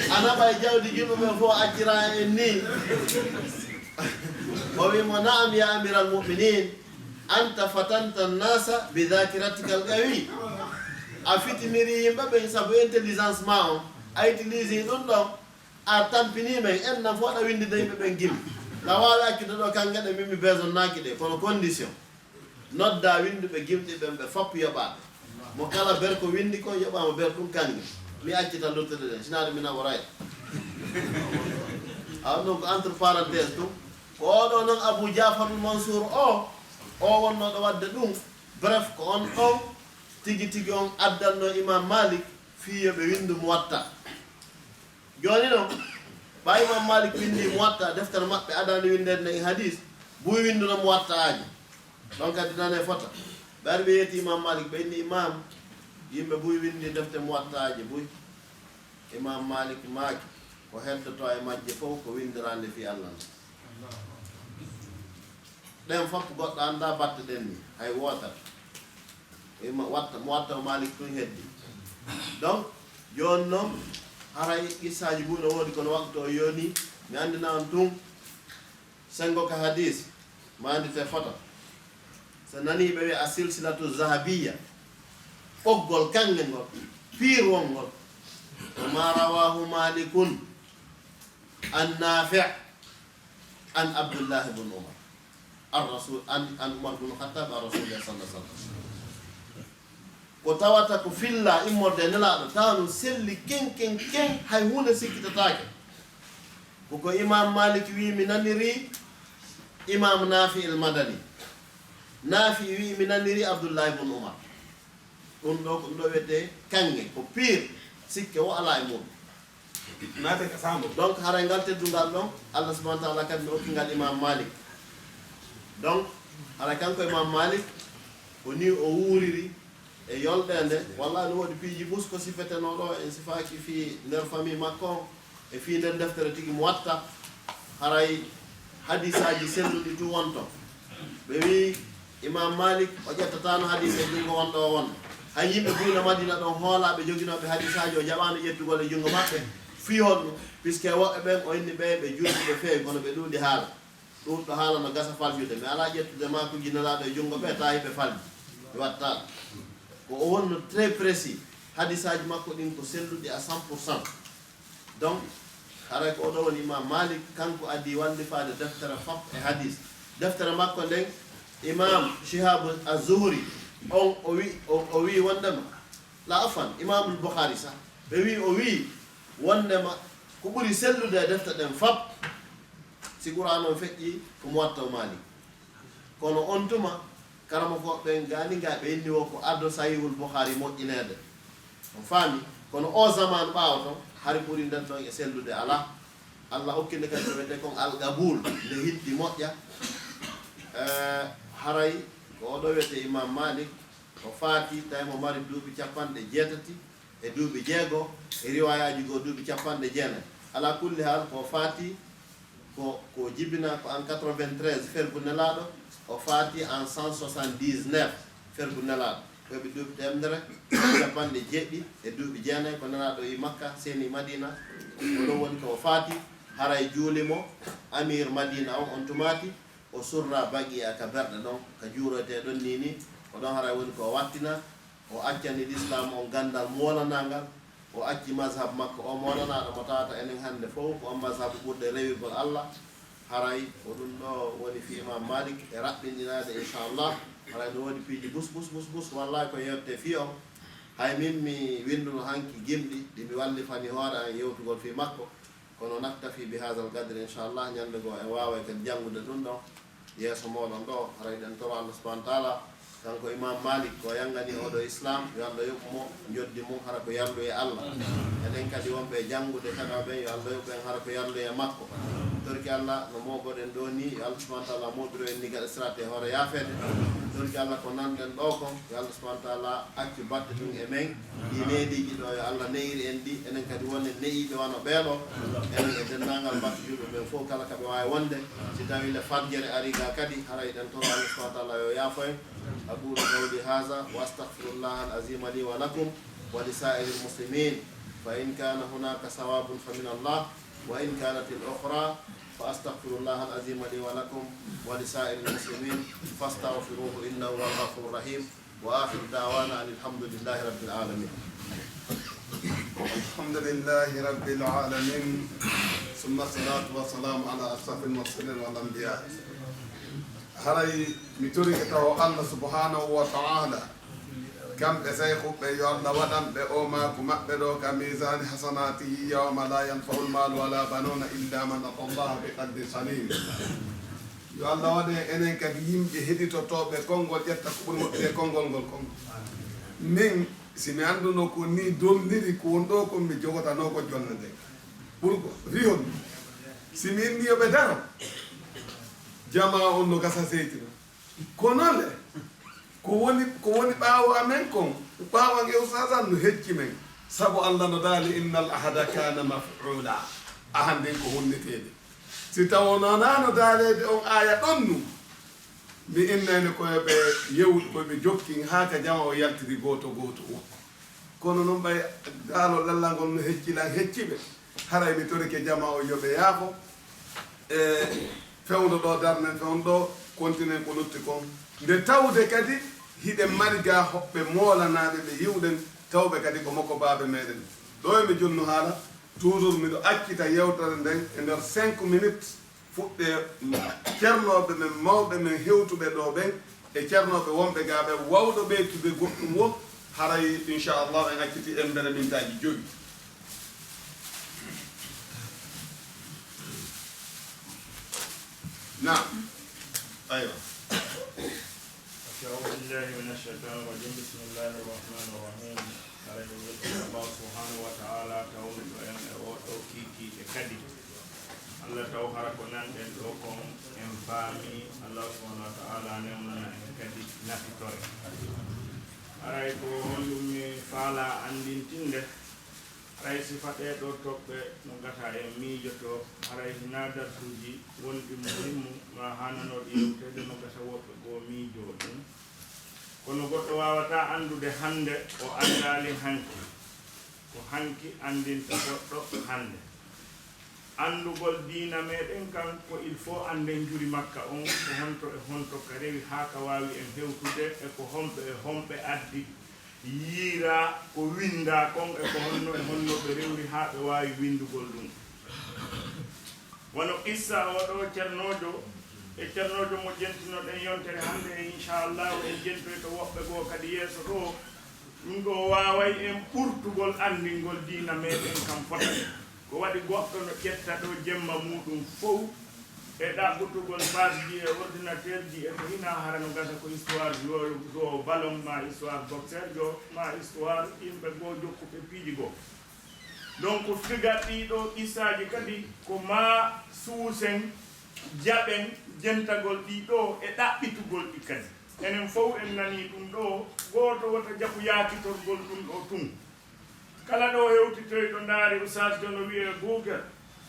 A naɓa e jawdi julɓe ɓen fof, accira en ni? O wi mo, "Na'am ya amiral mu'minin, anta fatanta nasa bi dhakiratika al qawi." A fitiniri yimɓe ɓen sabu intelligence ma on, a utilisi ɗum ɗon, a tampini men, en nan fof aɗa winndida yimɓe ɓen gimi. La waawi accude ɗo kaŋŋe ɗe min mi besonnaaki ɗe, kono condition. Nodda winnduɓe gimɗi ɓen ɓe fop yoɓaaɓe. Mo kala ber ko winndi kon yoɓaama ber ɗum kaŋŋe. Mi accita luttude ɗen, sinaa ɗum mi naɓoray. A on ɗum ko entre parenthèse ɗum. Ko oɗo noon Abu Jafarul Mansour o, o wonnooɗo waɗde ɗum. Bref, ko on ɗon tigi tigi on addanno Imam Malik fii yo ɓe winndu Muwatta. Jooni noon, ɓay Imam Malik winndi Muwatta, deftere maɓɓe adande winndeede nden e hadis, buy winnduno Muwattaaji. Ɗon kadi nane fota. Ɓe ari ɓe yetti Imam Malik, ɓe inni, "Imam, yimɓe buy winndi defte Muwattaaji buy." Imam Malik maaki, "Ko heddoto e majje fof ko winndirande fii Allah nde." Ɗen fof goɗɗo anndaa batte ɗen ni, hay wootere. Ima watta, mo watta o Malik tun heddi. Donc, jooni noon, haray qissaaji buy no woodi, kono waktu o yooni, mi anndina on tun, senngo ka hadis, ma anndite fota. So nanii ɓe wi'a silsilatu zahabiyya, ɓoggol kaŋŋe ngol, piir won ngol. Wa ma rawahu Malikun an Nafi' an Abdullahi bun Umar. An Rasul, an, an Umar bun Khattab, an Rasulillah sallallahu alaihi wasallam. Ko tawata ko filla immorde e Nelaaɗo, tawa no selli ken, ken, ken, hay huunde sikkitataake. Ko ko Imam Malik wi mi naniri Imam Nafi' al Madani. Nafi' wi mi naniri Abdullahi bun Umar. Ɗum ɗo, ko ɗum ɗo wiyetee kaŋŋe, ko piir, sikke wo alaa e muɗum. Naate ka saamo. Donc, haray ngal teddungal ɗon, Allah subhanahu wa ta'ala kadi no okki ngal Imam Malik. Donc, haray kanko Imam Malik, ko ni o wuuriri e yolɓeende. Wallahi, no woodi piiji bus ko sifetenoo ɗo, en sifaaki fii nder famille makko on, e fii nder deftere tigi Muwatta. Haray hadisaaji selluɗi tun won ton. Ɓe wi'i, Imam Malik, o ƴettataano hadis e junngo wonɗo o wonɗo. Hay yimɓe buy no Madina ɗon hoolaaɓe joginooɓe hadisaaji, o jaɓaano ƴettugol e junngo maɓɓe. Fii honɗum? Puisque woɓɓe ɓen o inni ɓe, ɓe juulɓe ɓe feewi, kono ɓe ɗuuɗi haala. Ɗuuɗɗo haala no gasa faljude. Mi alaa ƴettude maakuuji Nelaaɗo e junngo ɓe, tawi ɓe falji. Mi watta. Ko o wonno très précis. Hadisaaji makko ɗin ko selluɗi à cent pour cent. Donc, haray ko oɗo woni Imam Malik, kanko addi wallifaade deftere fop e hadis. Deftere makko nden, Imam Shihab Az-Zuhri, on o wi-, o, o wi wondema, la afwan, Imam Bukhari sa, ɓe wi, o wi wondema ko ɓuri sellude e defte ɗen fop, si Qur'an on feƴƴi, ko Muwatta Malik. Kono on tuma, karamokooɓe ɓen gaani ga ɓe inni wo ko addo Sahihul Bukhari moƴƴineede. On faami? Kono o zaman ɓaawo ton, hari ɓuri nden ton e sellude alaa. Allah okkinde kadi ko wiyetee kon Al Qabul, nde hiddi moƴƴa. Eh, haray ko oɗo wiyetee Imam Malik, o faati, tawi mo mari duuɓi capanɗe jeetati e duuɓi jeego, e riwaayaaji goo duuɓi capanɗe jeenayi. Ala kulli haal, ko faati, ko, ko jibina ko en quatre-vingt-treize fergu Nelaaɗo, o faati en cent soixante-dix-neuf fergu Nelaaɗo. Ko heɓi duuɓi teemedere capanɗe jeeɗiɗi e duuɓi jeenayi ko Nelaaɗo yi Makka, seeni Madina. Ko ɗon woni ko o faati, haray juuli mo Amir Madina on, on tumaati, o surra Baqiya ka berɗe ɗon, ka juuroytee ɗon nii nii. Ko ɗon haray woni ko o wattina, o accani Lislaam on ganndal moolanaangal, o acci mazhab makko o moolanaaɗo mo tawata enen hannde fow ko on mazhabu ɓurɗo rewirgol Allah. Haray ko ɗum ɗo woni fii Imam Malik e raɓɓinɗinaade, inchallah. Haray no woodi piiji bus, bus, bus, bus, wallahi ko yewte fii on. Hay min mi winnduno hanki gimɗi ɗi mi wallifani hoore an yewtugol fii makko. Kono naktafi bi haadal qadri, inchallah, ñannde goo en waaway kadi janngude ɗum ɗon yeeso mooɗon ɗo. Haray ɗen toro Allah subhanahu wa taala, kanko Imam Malik, ko yanngani oɗo Islam, yo Allah yoɓu mo, njoddi mum, hara ko yardu e Allah. Enen kadi wonɓe e janngude kadi ɓen, yo Allah yoɓu en hara ko yardu e makko. Torki Allah, no mooɓoɗen ɗo ni, yo Allah subhanahu wa taala mooɓiro en ni gaɗa siraat e hoore yaafeede. Torki Allah, ko nanɗen ɗo kon, yo Allah subhanahu wa taala accu batte ɗum e men. Ɗi neediiji ɗo, yo Allah ne'ir en ɗi, enen kadi wonen ne'iiɓe wano ɓee ɗo, enen e denndaangal battuɗo ɓen fow kala ka ɓe waawi wonde. Si tawii le fajjere arii ga kadi, haray ɗen toro Allah subhanahu wa taala yo yaafo en. أقول قولي هذا وأستغفر الله العظيم لي ولكم ولسائر المسلمين، فإن كان هناك صواب فمن الله، وإن كانت الأخرى فأستغفر الله العظيم لي ولكم ولسائر المسلمين، فاستغفروه إنه هو الغفور الرحيم. وآخر دعوانا أن الحمد لله رب العالمين. الحمد لله رب العالمين، ثم الصلاة والسلام على أشرف المرسلين والأنبياء. Haray mi torike tawo Allah subhanahu wa ta'ala, kamɓe sayhuɓe, yo Allah waɗan ɓe o maaku maɓɓe ɗo ka miisaani hasanaatihi yawma laa yanfa'u maalun wa laa banuuna illaa man ataa Allaha bi qalbin saliim. Yo Allah waɗe enen kadi yimɓe heɗitotooɓe konngol, ƴetta ko ɓuri moƴƴude konngol ngol konngol. Min, si mi annduno ko ni donniri ko won ɗo kon, mi jogotanoo ko jonnde nde. Pour ko rihon, si mi inni yo ɓe daro, jamaa on no gasa seytino. Kono le, ko woni, ko woni ɓaawo amen kon, ɓaawo an e Ustaas an no hecci men. Sabu Allah no daali, "Innal ahada kana maf'ula." Ahan nden ko honneteede. Si tawo nonaano daaleede on aaya ɗon nu, mi innayno ko yo ɓe yew-, ko ɓe jokkin haa ka jama o yaltiri gooto gooto o. Kono non ɓay daalo lallal ngol no hecci lan, hecci ɓe. Haray mi torike jama o yo ɓe yaafo. E fewndo ɗo darnen, fewndo ɗo kontinen ko lutti kon. Nde tawde kadi hiɗen mari ga hoɓɓe moolanaaɓe ɓe yiwɗen, tawɓe kadi ko mokobaaɓe meɗen. Ɗo e mi jonnu haala, toujours miɗo accita yewtere nden e nder cinq minutes, fuɗɗe cernooɓe men, mawɓe men, hewtuɓe ɗo ɓen, e cernooɓe wonɓe ga ɓen, wawɗo ɓeytude goɗɗum wo, haray, inchallah, en acciti embere mintaaji jowi. Naam. Aywa. أعوذ بالله من الشيطان الرجيم. بسم الله الرحمن الرحيم. Haray en yetti Allah subhanahu wa ta'ala tawnuɗo en e oo ɗoo kiikiiɗe kadi. Allah taw hara ko nanɗen ɗoo kon en faami. Allah subhanahu wa ta'ala newnana en kadi nafitore. Haray ko honɗum mi faalaa anndintinde? Haray sifa ɗee ɗoo toɓɓe no gasa en miijotoo, haray hinaa darsuuji wonɗi muhimmu maa haananooɗi yewteede no gasa woɓɓe goo miijoo ɗum. Kono goɗɗo waawataa anndude hannde o anndaali hanki. Ko hanki anndinta goɗɗo hannde. Anndugol diina meɗen kan ko il faut annden juri makka on, ko honto e honto ka rewi haa ka waawi en hewtude e ko homɓe e homɓe addi. Yiiraa ko winndaa kon e ko honno e honno ɓe rewri haa ɓe waawi winndugol ɗum. Wano qissa oo ɗoo cernoojo e cernoojo mo jentinoɗen yontere hannde, e inchallahu en jentoyto woɓɓe goo kadi yeeso ɗoo. Ɗum ɗoo waaway en ɓurtugol anndingol diina meɗen kan fota. Ko waɗi goɗɗo no ƴetta ɗoo jemma muuɗum fow e ɗaɓɓutugol paasji e ordinateerji e ko hinaa hara no gasa ko histoire joueur joueur ballon maa histoire boxeur jo maa histoire yimɓe goo jokkuɓe piiji goo. Donc, figa ɗii ɗoo qissaaji kadi ko maa suusen, jaɓen jentagol ɗii ɗoo e ɗaɓɓitugol ɗi kadi. Enen fow en nanii ɗum ɗoo, gooto wota jaɓu yaakitorgol ɗum ɗoo tun. Kala ɗo hewtitoyɗo ndaari Oustaz Jono wiyee Google,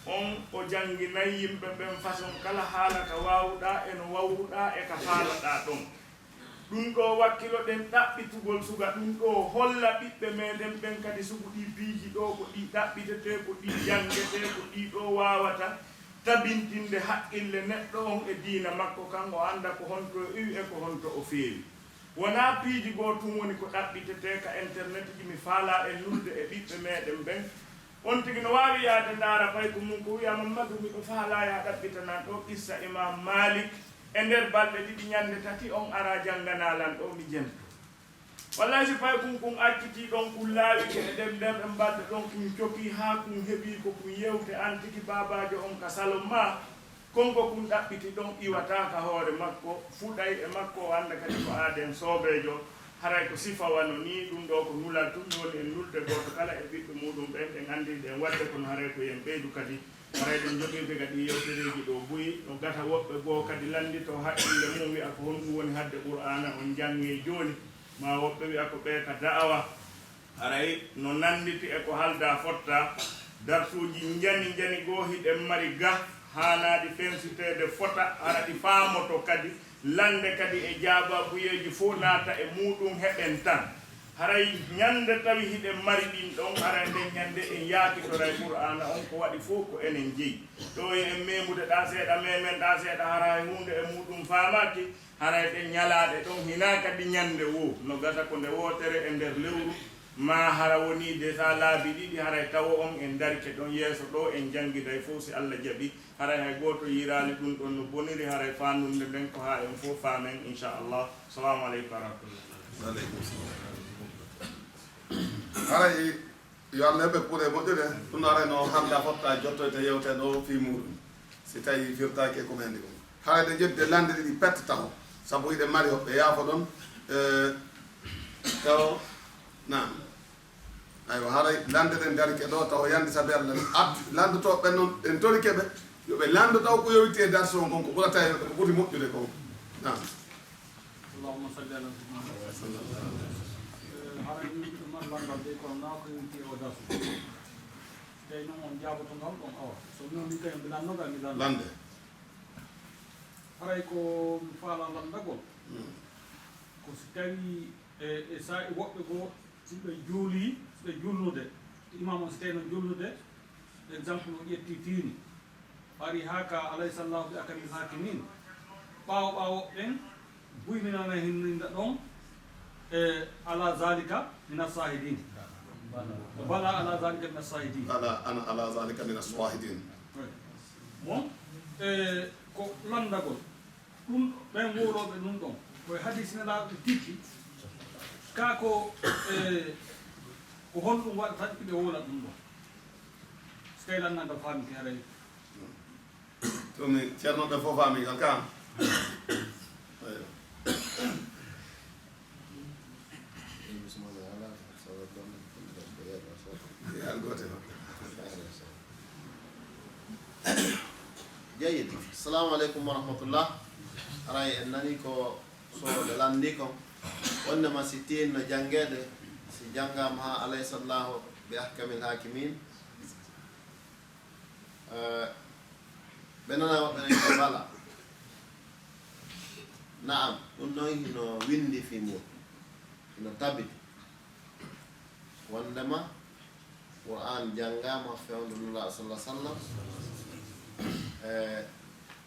on o jannginay yimɓe ɓen façon kala haala ka waawuɗaa e no wawruɗaa e ka faalaɗaa ɗon. Ɗum ɗoo wakkiloɗen ɗaɓɓitugol suga ɗum ɗoo holla ɓiɓɓe meɗen ɓen kadi sugu ɗii piiji ɗoo ko ɗii ɗaɓɓitetee, ko ɗii janngetee, ko ɗii ɗoo waawata tabintinde haqqille neɗɗo on e diina makko kan, o annda ko honto o iwi e ko honto o feewi. Wonaa piiji goo tun woni ko ɗaɓɓitetee ka internet ji, mi faalaa en nulde e ɓiɓɓe meɗen ɓen. On tigi no waawi yaade ndaara payko mun ko wi'a, Mammadu, miɗo faalaa yaa ɗaɓɓitanan ɗoo qissa Imam Malik e nder balɗe ɗiɗi ñande tati on araa jannganaa lan ɗoo mi jento. Wallaahi si paykun kun accitii ɗon kun laawike e nder nder ɗen balɗe ɗon kun cokii haa kun heɓii ko kun yewte an tigi baabaajo on ka salon maa, kon ko kun ɗaɓɓiti ɗon iwataa ka hoore makko, fuɗay e makko o annda kadi ko aaden soobeejo, haray ko sifa wano nii, ɗum ɗoo ko nulal tun, ɗum woni en nulde gooto kala e ɓiɓɓe muuɗum ɓen, en anndii ɗen waɗde kono haray ko yen ɓeydu kadi, haray ɗen jogiiɓe kadi yewtereeji ɗoo buy, no gata woɓɓe goo kadi lannditoo haqqille mum wi'a ko honɗum woni haɗde Qur'aana on janngee jooni, maa woɓɓe wi'a ko ɓee ka da'awa, haray no nannditi e ko haldaa fottaa, darsuuji njani njani goo hiɗen mari ga, haanaaɗi fensiteede fota, hara ɗi faamoto kadi, lannde kadi e jaabaabuyeeji fow naata e muuɗum heɓen tan. Haray ñande tawi hiɗen mari ɗin ɗon, haray nden ñande en yaakitoray Qur'aana on ko waɗi fow ko enen jeyi. Ɗoo e en meemude ɗaa seeɗa, meemen ɗaa seeɗa, hara hay huunde e muuɗum faamaaki. Haray ɗen ñalaaɗe ɗon hinaa kadi ñande woo, no gasa ko nde wootere e nder lewru, maa hara wonii de sa laabi ɗiɗi, haray tawo on en darike ɗon yeeso ɗoo, en janngiday fow si Alla jaɓi. Haray hay gooto yiiraali ɗum ɗon no boniri, haray faandunde nden ko haa en fow faamen, inchallah. Salaamu aleykum wa rahmatullah. Waaleykum salam. Haray yo Allah heɓe kuuɗe moƴƴude, ɗum haray no hannda fotta jottoyte yewte ɗo fii muuɗum. Si tawi firtaaki e ko meendi ɗum. Haray ɗe ƴettude lande ɗiɗi pette taho. Sabu hiɗen mari hoɓɓe yaafo ɗon, eh, taho, naam. Aywa, haray lande ɗen darike ɗo taho yande sabi Allah. Ad-, landotooɓe ɓen noon, en torike ɓe, yo ɓe lando taw ko yowiti e darso on kon, ko ɓurata e ko ɓuri moƴƴude kon. Naam. Allahumma salli ala Muhammad. Eh, haray min ɗum man landal de kono na ko yowiti e o darso. Tawi noon on jaaboto ngal ɗon awa. So noon min kañum mi lannogal mi landa. Lande. Haray ko mi faala landagol. Mm. Ko si tawi e, e sa e woɓɓe goo, si ɓe juuli, si ɓe julnude, imam on si tawi no julnude, exemple o ƴetti tiini, ari haa ka alaysa Allahu bi ahkamil hakimin. Ɓaawo ɓaawo ɓen buyninana hinninda ɗon, e, ala zalika min as-sahidin. Bala ala zalika min as-sahidin. Ala, ana ala zalika min as-sahidin. Bon, e, ko landagol. Ɗum, ɓen wowlooɓe ɗum ɗon. Ko e hadis nelaaɗo ɓe tippi. Kaa ko, e, ko honɗum waɗata ɓe wowla ɗum ɗon? So tawi lanndal ngal faamike haray. Ɗum ni, ceerno ɓe fof faami ngal kam. Eyyo. Eyyo, bisimilla, ala, so ɗon, ɗon, ɗon, ko yeeɗa, so. Yaal gootel. Jayyid. Assalamu aleykum wa rahmatullah. Haray en nani ko so ɓe lanndi kon. Wondema si tiin no janngeede, si janngaama haa alaysa Allahu bi ahkamil hakimin. Eh, ɓe nana woɓɓe nan ko bala. Naam, ɗum noon hino winndi fii mum. Hino tabiti. Wondema Qur'an janngaama fewndo Nulaaɗo sallallahu alaihi wasallam. Eh,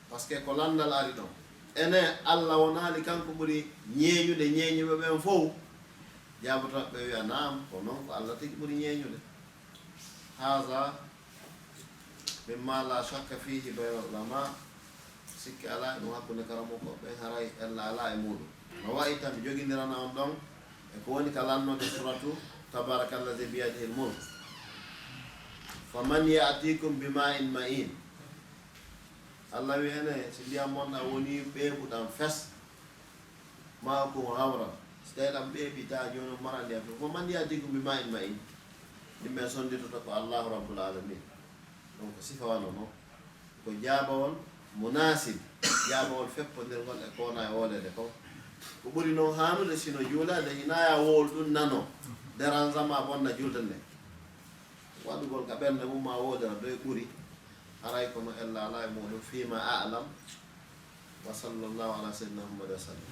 parce que ko lanndal ari ɗon. Ene Alla wonaali kanko ɓuri ñeeñude ñeeñuɓe ɓen fow? Jaabotooɓe ɓe wi'a, naam, ko noon ko Alla tigi ɓuri ñeeñude. Haza mimma la shakka fihi bayna ulama, sikke alaa e ɗum hakkunde karamoko ɓen, haray ella alaa e muuɗum. No wa'i tan mi jogindirana on ɗon e ko woni ka lanndode suratu Tabarakallazi biyadihil mulk. Faman ya'tikum bima'in ma'in. Alla wi'i ene, si ndiyam mon ɗam woni ɓeeɓuɗam fes, ma'ukum hawran. Si tawi ɗam ɓeeɓi, tawa jooni on maraa ndiyam fes. Faman ya'tikum bima'in ma'in. Yimɓe sonnditoto ko Allahu Rabbul Alamin. Donc, sifa wano noon. Ko jaabawol munasib, jaabawol feppondirngol e ko wona e wooleede kon. Ko ɓuri noon haanude sino juulaade, hinaa ya wool ɗum nano, dérange ma bonna julde nde. Waɗugol ka ɓernde mum ma woodira doy ɓuri, haray kono ella alaa e muɗum, fiima a'lam. Wa sallallahu ala sayyidina Muhammad wa sallam.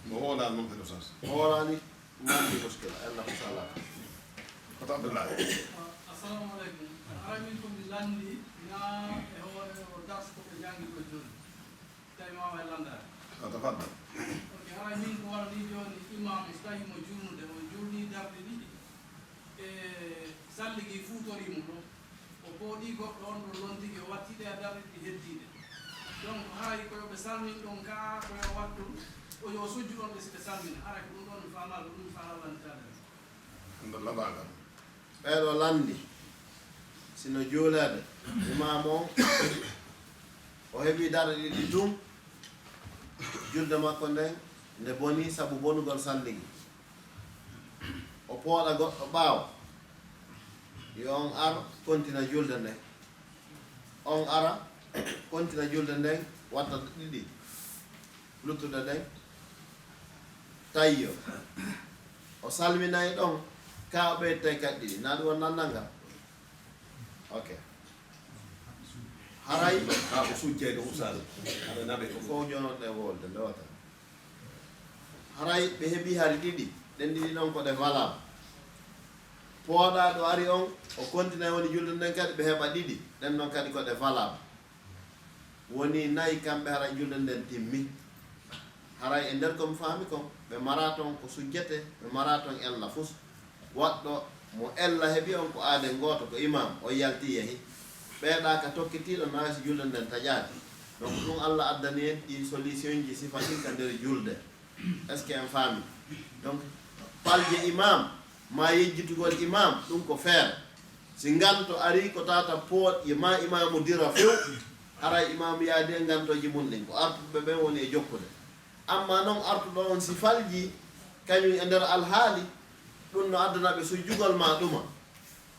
Mo woolaani noon, kadi, Oustaz. Mo woolaani, mandi muskila, ella ko sala. Ko taw Abdullahi. Assalamu aleykum. Haray min ko mi lanndi, na e hoore o darsu ko ɓe janngi ko jooni. Tawi ma wawi lanndaade. Ko taw Fadda. Ok, haray min ko wano ni jooni, imam so tawi mo juulnude, o juulni darɗe ɗiɗi. E salligi fuutorii mo ɗon. O pooɗii goɗɗo on ɗon lontigi, o watti ɗe a darɗe ɗi heddiiɗe. Donc, haray ko yo ɓe salmin ɗon kaa, ko yo wattu, o yo sujju ɗon ɓe si ɓe salmina. Haray ko ɗum ɗon mi faamaali, ko ɗum mi faalalantaade. Ndo laɓaagal. Ɓeeɗo lanndi, sino juuleede, imaam on, o heɓii darɗe ɗiɗi tun, julde makko nden nde bonii sabu bonugol salligi. O pooɗa goɗɗo ɓaawo, yo on ar kontina julde nden. On ara, kontina julde nden, watta ɗiɗi luttuɗe ɗen. Tayyo. O salminay ɗon, ka o ɓeytay kadi ɗiɗi. Na ɗum wonnannal ngal? Ok. Haray. Ka o sujjay ɗo Oustaz. Aɗa naɓe ko fof jonon ɗen wolde, nde wota. Haray ɓe heɓi hari ɗiɗi. Ɗen ɗiɗi ɗon ko ɗe valable. Pooɗaaɗo ari on, o kontinay woni julde nden kadi, ɓe heɓa ɗiɗi. Ɗen ɗon kadi ko ɗe valable. Woni nayi kamɓe, haray julde nden timmi. Haray e nder ko mi faami kon, ɓe mara ton ko sujjete, ɓe mara ton ella fus. Waɗɗo mo ella heɓi on ko aaden gooto, ko imaam, o yalti yehi. Ɓeeɗa ka tokkitiiɗo nayi si julde nden taƴaaki. Donc ɗum Allah addani en ɗi solution ji sifa ɗin ka nder julde. Est-ce que en faami? Donc, palje imaam, ma yejjitugol imaam, ɗum ko feere. Si nganto ari ko tata pooɗ, ma imaamu dira few, haray imaamu yaadi e ngantooji mum ɗin. Ko artuɓe ɓen woni e jokkude. Amma non artuɗo on si falji, kañum e nder alhaali, ɗum no addana ɓe sujjugol ma ɗuma.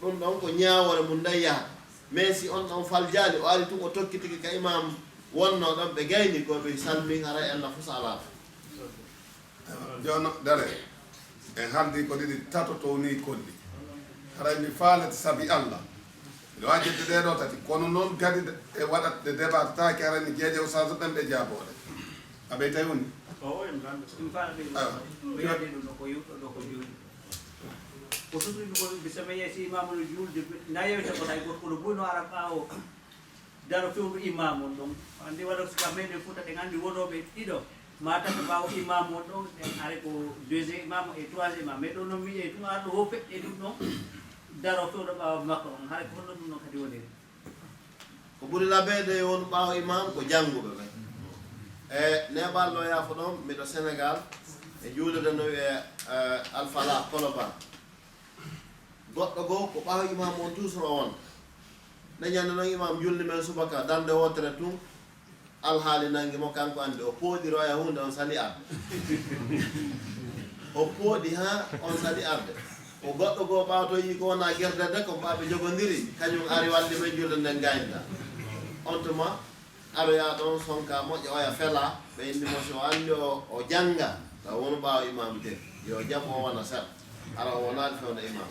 Ɗum ɗon ko ñaawoore mum nden yahata. Mais si on ɗon faljaali, o ari tun o tokkitike ka imaam wonnoo ɗon, ɓe gayni ko ɓe salmin, haray ella fus alaa. Jono dare, en haaldi ko ɗiɗi, tato to ni kolli. Haray mi faalata sabi Allah. Miɗo accirde ɗee ɗoo tati, kono noon kadi e waɗat ɗe débat taake, haray mi jeeje o sanso ɓen ɓe jaabooɗe. Aɓe tawi woni? O, o, en ɗan ɗo. Ɗum faala ɓe. Awa. Ɓe yahdi ɗum ɗo ko yuɗɗo ɗo ko jooni. Ko sutri ɗum ko bisa men yeesi imaamu no juulde, na yewta ko tawi goɗɗo kono buy no ara ɓaawo. Daro fewndo imam on ɗon. Anndi waɗa suka meɗen Fuuta ɗen anndi wonooɓe ɗiɗo. Ma tata ɓaawo imam on ɗon, ɗen are ko deuxième imam e troisième imam. Mais ɗon noon miƴe tun arɗo ho feƴƴe ɗum ɗon. Daro fewndo ɓaawo makko on. Hara ko honno ɗum ɗon kadi woniri? Ko ɓuri labeede e won ɓaawo imam ko jannguɓe ɓen. E neeɓal ɗo yaafo ɗon, miɗo Sénégal, e juulude no wi'e, eh, Alfala Koloban. Goɗɗo goo ko ɓaawo imam on toujours o wonta. Nde ñande non imam julni men subaka darnde wootere tun, alhaali nangi mo, kanko anndi o pooɗiroya huunde, on sali arde. O pooɗi haa on sali arde. Ko goɗɗo goo ɓaawo to yii ko wona gerderde, ko ɓaaɓe jogondiri, kañum ari walli men julde nden gaynda. On tuma, aroya ɗon sonka moƴƴa oya fela, ɓe inni mo si o anndi o, o jannga, taw wonu ɓaawo imam te, yo jam o wona seeɗa. Hara o wonaali fewndo imam.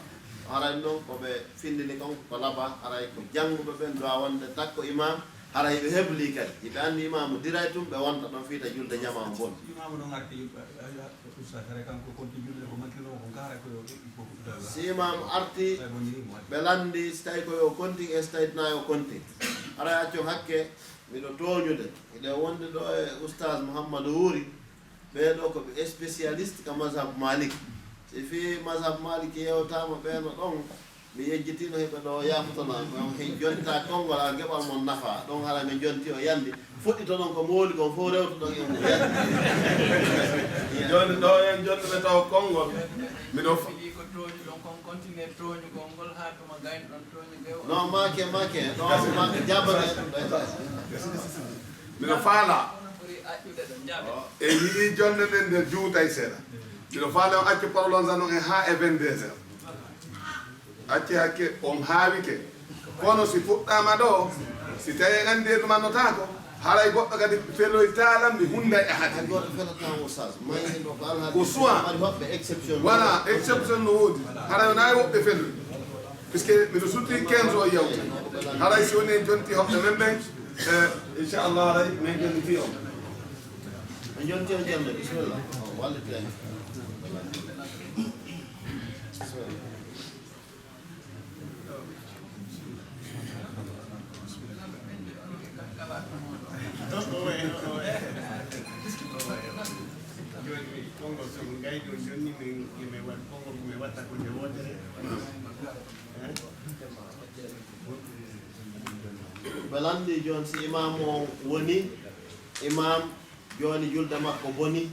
Haray non ko ɓe findini kon ko laba, haray ko jannguɓe ɓen dowa wonde takko imam, haray hiɓe hebli kadi. Hiɓe anndi imamu diray tun, ɓe wonta ɗon fiita julde jama on bon. Imamu ɗon arti, eh, ustaz, haray kanko konti julde ko makkilo ko gara ko yo, ko, ko, si imamu arti, ɓe lanndi, si tawi ko yo konti, e si tawi tana yo konti. Haray acco hakke, miɗo tooñude. Hiɗen wonde ɗo e Oustaz Mouhamadou Wuri. Ɓee ɗoo ko ɓe spécialiste ka mazhab Malik. Si fii mazhab Malik yewtaama ɓee no ɗon, mi yejjitiino hiɓe ɗo yaafotonaa. Ko on he jonta konngol a geɓal mon nafa. Ɗon hara mi jonti o yandi. Fuɗɗito ɗon ko mooli kon fof rewto ɗon e mum yandi. Jooni ɗo en jonnuɓe taw konngol. Miɗo fa- Fiji ko tooñu ɗon kon continue tooñugol ngol haa tuma gayno ɗon tooñu ɓe o. Non, make, make. Non, make, jaabane ɗum ɗo. Miɗo faala. Kono ɓuri aƴƴude ɗo, jaabe. En yiɗi jonde nden nde juutay seeɗa. Miɗo faala on accu prolongation on e haa e vingt-deux heures. Acce hakke, on haawike. Kono si fuɗɗaama ɗo, si tawi en anndi e ɗumannotaako, haray goɗɗo kadi feloytaa lan mi hunnday ahadi. Hay gooto felotaako, Oustaz. Mayi heen ɗo ko alhaali. Ko suwa. Mari hoɓɓe exception. Voilà, exception no woodi. Haray wonaa e woɓɓe feloy. Puisque miɗo sutti quinze o yawti. Haray si woni en jonti hoɓɓe men ɓen, eh, inchallah haray men jonniti on. En jonti on jannde, bisimilla. O walliti en. Bisimilla. Jooni mi konngol, so mo ngaydi on jonni, min, min wat-, konngol ko min watta ko nde wootere. Eh? Ɓe lanndii jooni, si imaamu on woni imaam, jooni julde makko boni,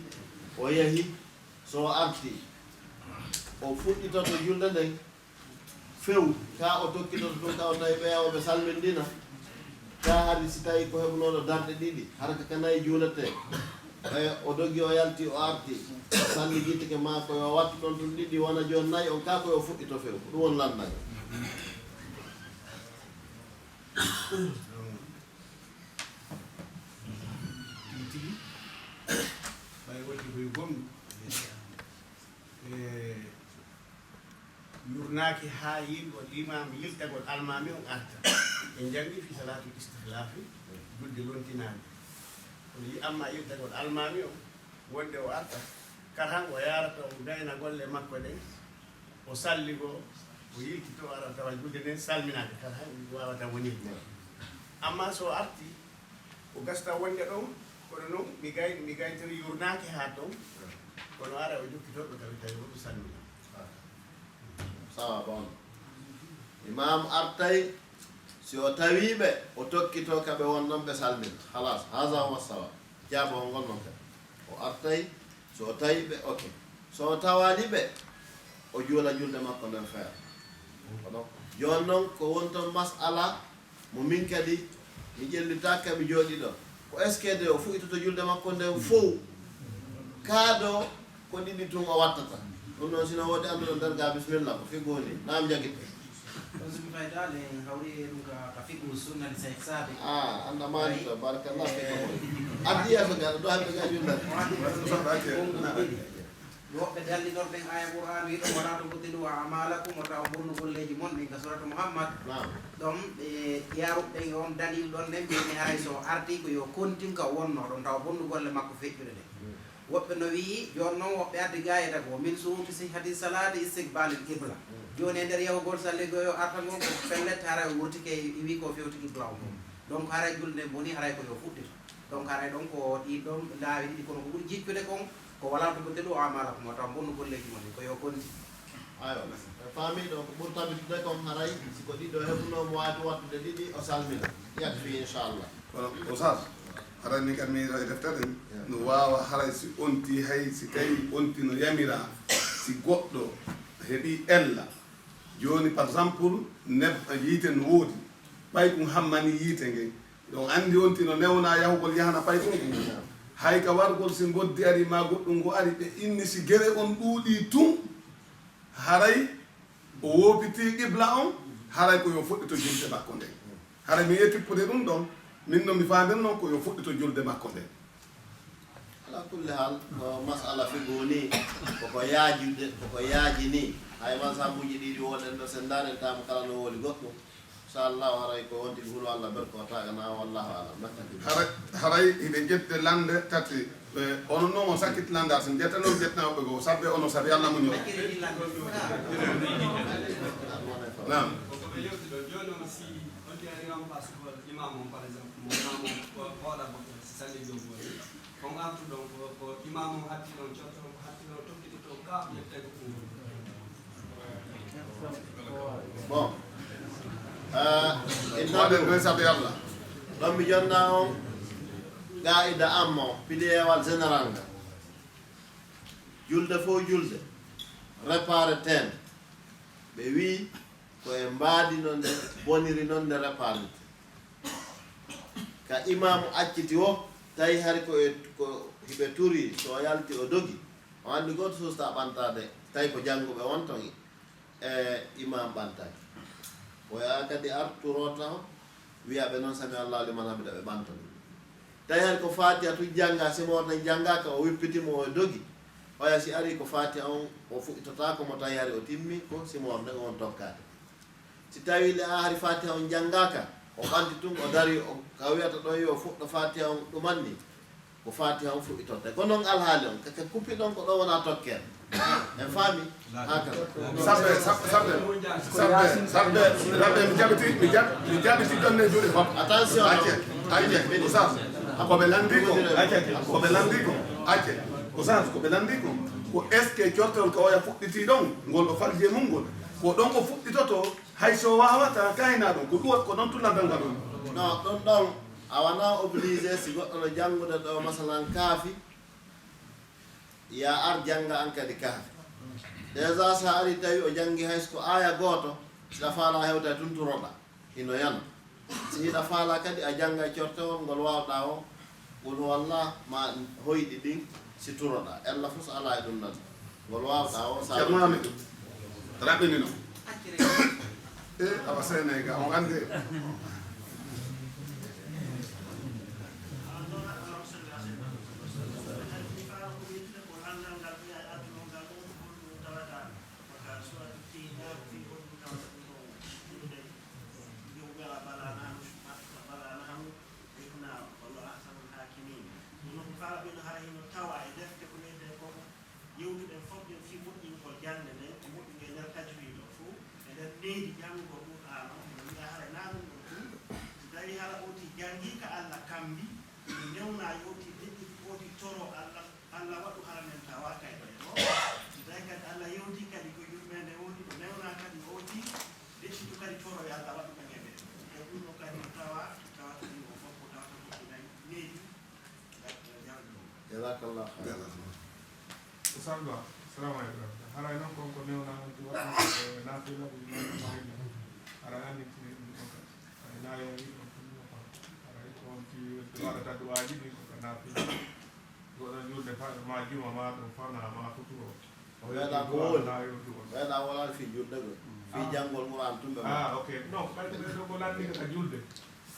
o yahi, so o artii, o fuɗɗitoto julde nden, few, ka o tokkitoto ɗum, ka o tawi ɓeya o ɓe salmindina, ka hari si tawi ko heɓunooɗo darɗe ɗiɗi, hara ka kanayi juuletee, e o dogi, o yalti, o arti, salli gitike maa ko yo wattu ɗon tun ɗiɗi, wona jooni nayi on, ka ko yo fuɗɗito few, ko ɗum woni lanndagol. Tigi tigi, ɓay wonde koye gomɗo. E, yurnaaki haa yimɓe limam yiltagol almaami on arta. En janngi fi salaatul istihlaafi, julde lontinaande. Kono yi-, amma yiltagol almaami on, wonde o arta, kar han o yaarata, o gayna golle makko ɗen, o salli goo, o yiltito, o ara tawa julde nden salminaaka, kar han waawata wonirde. Amma so o arti, o gasta wonde ɗon, kono non mi gay-, mi gaytori yurnaaki haa ton, kono ara o jokkito ɗo tawi tawi o salmina. Sawa bon. Imam artay, si o tawi ɓe, o tokkito ka ɓe won ɗon ɓe salmin. Halas, haza huwa sawa. Jaabawol ngol non kadi. O artay, so o tawi ɓe, ok. So o tawaali ɓe, o juula julde makko nden feere. Ko ɗon. Jooni non ko won ton mas'ala mo min kadi mi ƴellitaaka, mi jooɗii ɗo. Ko est-ce que de o fuɗɗitoto julde makko nden fow? Kaa ɗo ko ɗiɗi tun o wattata? Ɗum noon, si no woodi annduɗo nder ga, bismillah, ko figu woni? Naam, jaggite. Ɗon so mi faytaali, en hawri e ɗum ka, ka fiqhu sunna li Seex Saabi. Ah, annda maani to, barakallah, fiqhu. Addi yeeso ga, ɗo hande ga julde. Woɓɓe dallinorɓe ɓen aaya Qur'aanu, yiɗo, "Wala tubtilu a'malakum", wata on bonnu golleeji mon ɗin, ka suratu Muhammad. Naam. Ɗon ɓe yaruɓe ɓen e on dalil ɗon nden, ɓe wi'i haray so o arti ko yo kontin ka o wonno ɗon, tawa bonnu golle makko feƴƴuɗe ɗen. Mm. Woɓɓe no wi'i, jooni non woɓɓe addi gaayida ko, "Min suruti sihhati salati istiqbalil qibla." Mm. Jooni e nder yahugol salligo yo artagol ko pellet haray o wurtike, iwi ko fewti qibla on kon. Donc haray julde nden boni, haray ko yo fuɗɗito. Donc haray ɗon ko ɗin ɗon laawi ɗiɗi, kono ko ɓuri jiccude kon, ko "Wala tubtilu a'malakum", wata on bonnu golleeji mon ɗin, ko yo konti. Aywa, e faami ɗo ko ɓuri tabitude kon, haray si ko ɗiɗo heɓuno mo waati wattude ɗiɗi, o salmina. Yakfi, inchallah. Kono, Oustaz, haray min kam mi yiɗa e deftere, no waawa haray si onti, hay si tawi onti no yamira, si goɗɗo heɓi ella. Jooni, par exemple, neb-, yiite no woodi. Ɓay kun hammani yiite ngen. Ɗon anndi on tino newna yahugol yahana paykun kun. Hay ka wargol si mboddi ari ma goɗɗum ngo ari ɓe inni si gere on ɗuuɗi tun, haray o woopiti qibla on, haray ko yo fuɗɗito julde makko nden. Haray mi yi'e tippude ɗum ɗon, min no mi faandir non ko yo fuɗɗito julde makko nden. Ala kulli hal, ko masala fiqhu ni, koko yaajude, koko yaaji ni. Hay mazhabuji ɗiɗi woɗen ɗo, sen ndaarentaama kala no woli goɗɗum. Inchallah, haray ko wonti ko hulu Allah berko taagana, wallahu alam. Haray, haray hiɓe ƴette lande tati. Eh, onon noon on sakkiti lande, so ƴetta noon ƴetta woɓɓe goo, sabbe ono sabi Allah muño. Naam. Ko ɓe yewti ɗo, jooni on si on tiyani remplace ko imam on, par exemple, mo imam on, ko hoɗa goɗɗo, si salli dow goɗɗo. On artu ɗon ko, ko imam on hatti ɗon, cotto on ko hatti ɗon, tokkiti to ka, yette ko ɗum. Bon. Ah, en waɗen ɗon sabi Allah. Ɗon mi jonna on, qaida amma, piliyeewal général ngal. Julde fof julde, réparé teen. Ɓe wii, ko e mbaadi noon nde boniri noon nde réparé. Ka imaamu acciti o, tawi hari ko e, ko hiɓe turi, so o yalti o dogi. O anndi gooto suusta ɓantaade, tawi ko jannguɓe won ton. E imam ɓantaaki. O yaha kadi arturo taho, wiya ɓe noon sami Allahu liman hamida ɓe ɓanta ɗum. Tawi hari ko Fatiha tun jannga, simoor nden janngaaka, o wippiti mo, o dogi. Oya si ari ko Fatiha on, o fuɗɗitotaako mo tawi hari o timmi, ko simoor nden on tokkaade. Si tawi le a hari Fatiha on janngaaka, o ɓanti tun, o dari, o, ka wiyata ɗon yo fuɗɗo Fatiha on ɗumanni, ko Fatiha on fuɗɗitorte. Ko non alhaali on, kake kuppi ɗon ko ɗo wona tokkere. En faami? Haka. Sabbe, sabbe, sabbe, sabbe, sabbe, sabbe, mi jabiti, mi jab-, mi jabiti jonne juuɗe fop. Attention. Acce, acce, Oustaz. Ko ɓe landi ko, ko ɓe landi ko, acce. Oustaz, ko ɓe landi ko, ko est-ce que cortol ka oya fuɗɗiti ɗon, ngol o falje mum ngol, ko ɗon o fuɗɗitoto, hay so wawata kayna ɗon, ko ɗuwat ko ɗon tullal dal ngal ɗon. Non, ɗon ɗon, a wona obligé si goɗɗo no janngude ɗo, masalan, kaafi, ya ar jannga an kadi kaafi. Déjà, sa ari tawi o janngi hay so ko aaya gooto, si a faala hewta e tun turoɗa, hino yana. Si hiɗa faala kadi a jannga e cortewol ngol waawɗa o, qul huwallah ma hoyɗi ɗin si turoɗa. Ella fof so alaa e ɗum nan. Ngol waawɗa o, sa Ceerno Amadou, raɓɓinino. E, awa seenay ga, on annde. Naam, wallahu ahsanul haakimiin. Ɗum noon ko faala ɓe no hara hino tawa e defte ko wiyetee ko yewtuɗen fof ɗen fii moƴƴingol jaŋde nden, e moƴƴude e nder tajwiid o fof, e nder needi janngugol Qur'aana o, ene wiya hara naa ɗum ɗon tun, so tawi hara ooti janngii ka Alla kambi, ene newna yooti deƴƴiti ooti toro Alla, Alla waɗu hara men tawa kay ɗo e ɗo. So tawi kadi Alla yewti kadi ko yurmeende woni, o newna kadi ooti deƴƴitu kadi toro yo Alla waɗu ɗum e ɓe. E ɗum ɗo kadi no tawa, tawata ɗum o fof ko tawata ko ɗum needi. Jazakallah khair. Oustaz Ba, salamu aleykum. Haray noon kon ko newna on ti waɗa ko e naafila ko yimɓe ko hayna. Haray anndi tini ɗum ɗon kadi. Haray na yo wi ɗon ɗum ɗon kon. Haray ko on ti waɗata du'aaji ɗin ko ka naafila. Goɗɗo julde fa ma juma ma ɗum fana ma futuro. O weeɗa ko woni? Weeɗa wonani fii julde ɗum. Fii janngol Qur'an tumɓe ma. Ah, ok. Non, kadi ɓe ɗo ko lanni ka julde.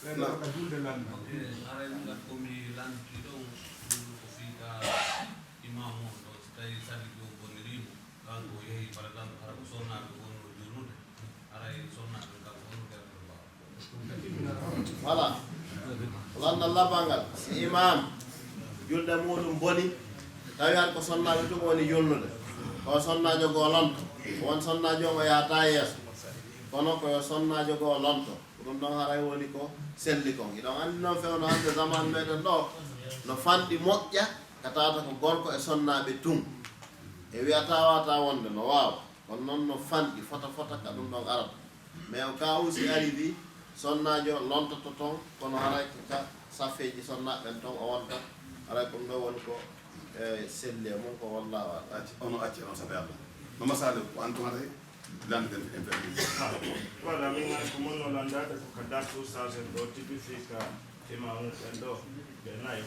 Ɓe ɗo ka julde lanni. Ok, haray ɗum ɗon ko mi lanti ɗon, ɗum ko fii ka imaamu on ɗon, si tawi salli ɗum boniriimo, kanko o yehi, par exemple, hara ko sonnaaɓe wonno julnude, haray sonnaaɓe kanko wonno ɓe ɗon mbaawa. Voilà. Lanndal labbangal, si imaam julde muuɗum boni, tawi han ko sonnaaɓe tun woni julnude, ko sonnaajo goo lonto, won sonnaajo on o yahataa yeeso, kono ko yo sonnaajo goo lonto. Ko ɗum ɗon haray woni ko selli kon. Hiɗon anndi noon fewndo hannde zaman meɗen ɗo, no fanɗi moƴƴa, ka tawata ko gorko e sonnaaɓe tun. E wi'ataa wata wonde no waawa. Kono noon no fanɗi fota fota ka ɗum ɗon arata. Mais au cas où si ari wi sonnaajo lontoto ton, kono haray ko ka saffeeji sonnaaɓe ɓen ton o wonta, haray ko ɗum ɗon woni ko, e, selli e mum ko, wallahu a'lam. Acci, ono acci on sabi Allah. No masale ko an tun haray lannden en ɓen. Voilà, min ngan ko mon no landaade ko ka darsu sasen ɗo tigi fii ka Imaamu ɓen ɗo, ɓe nayo,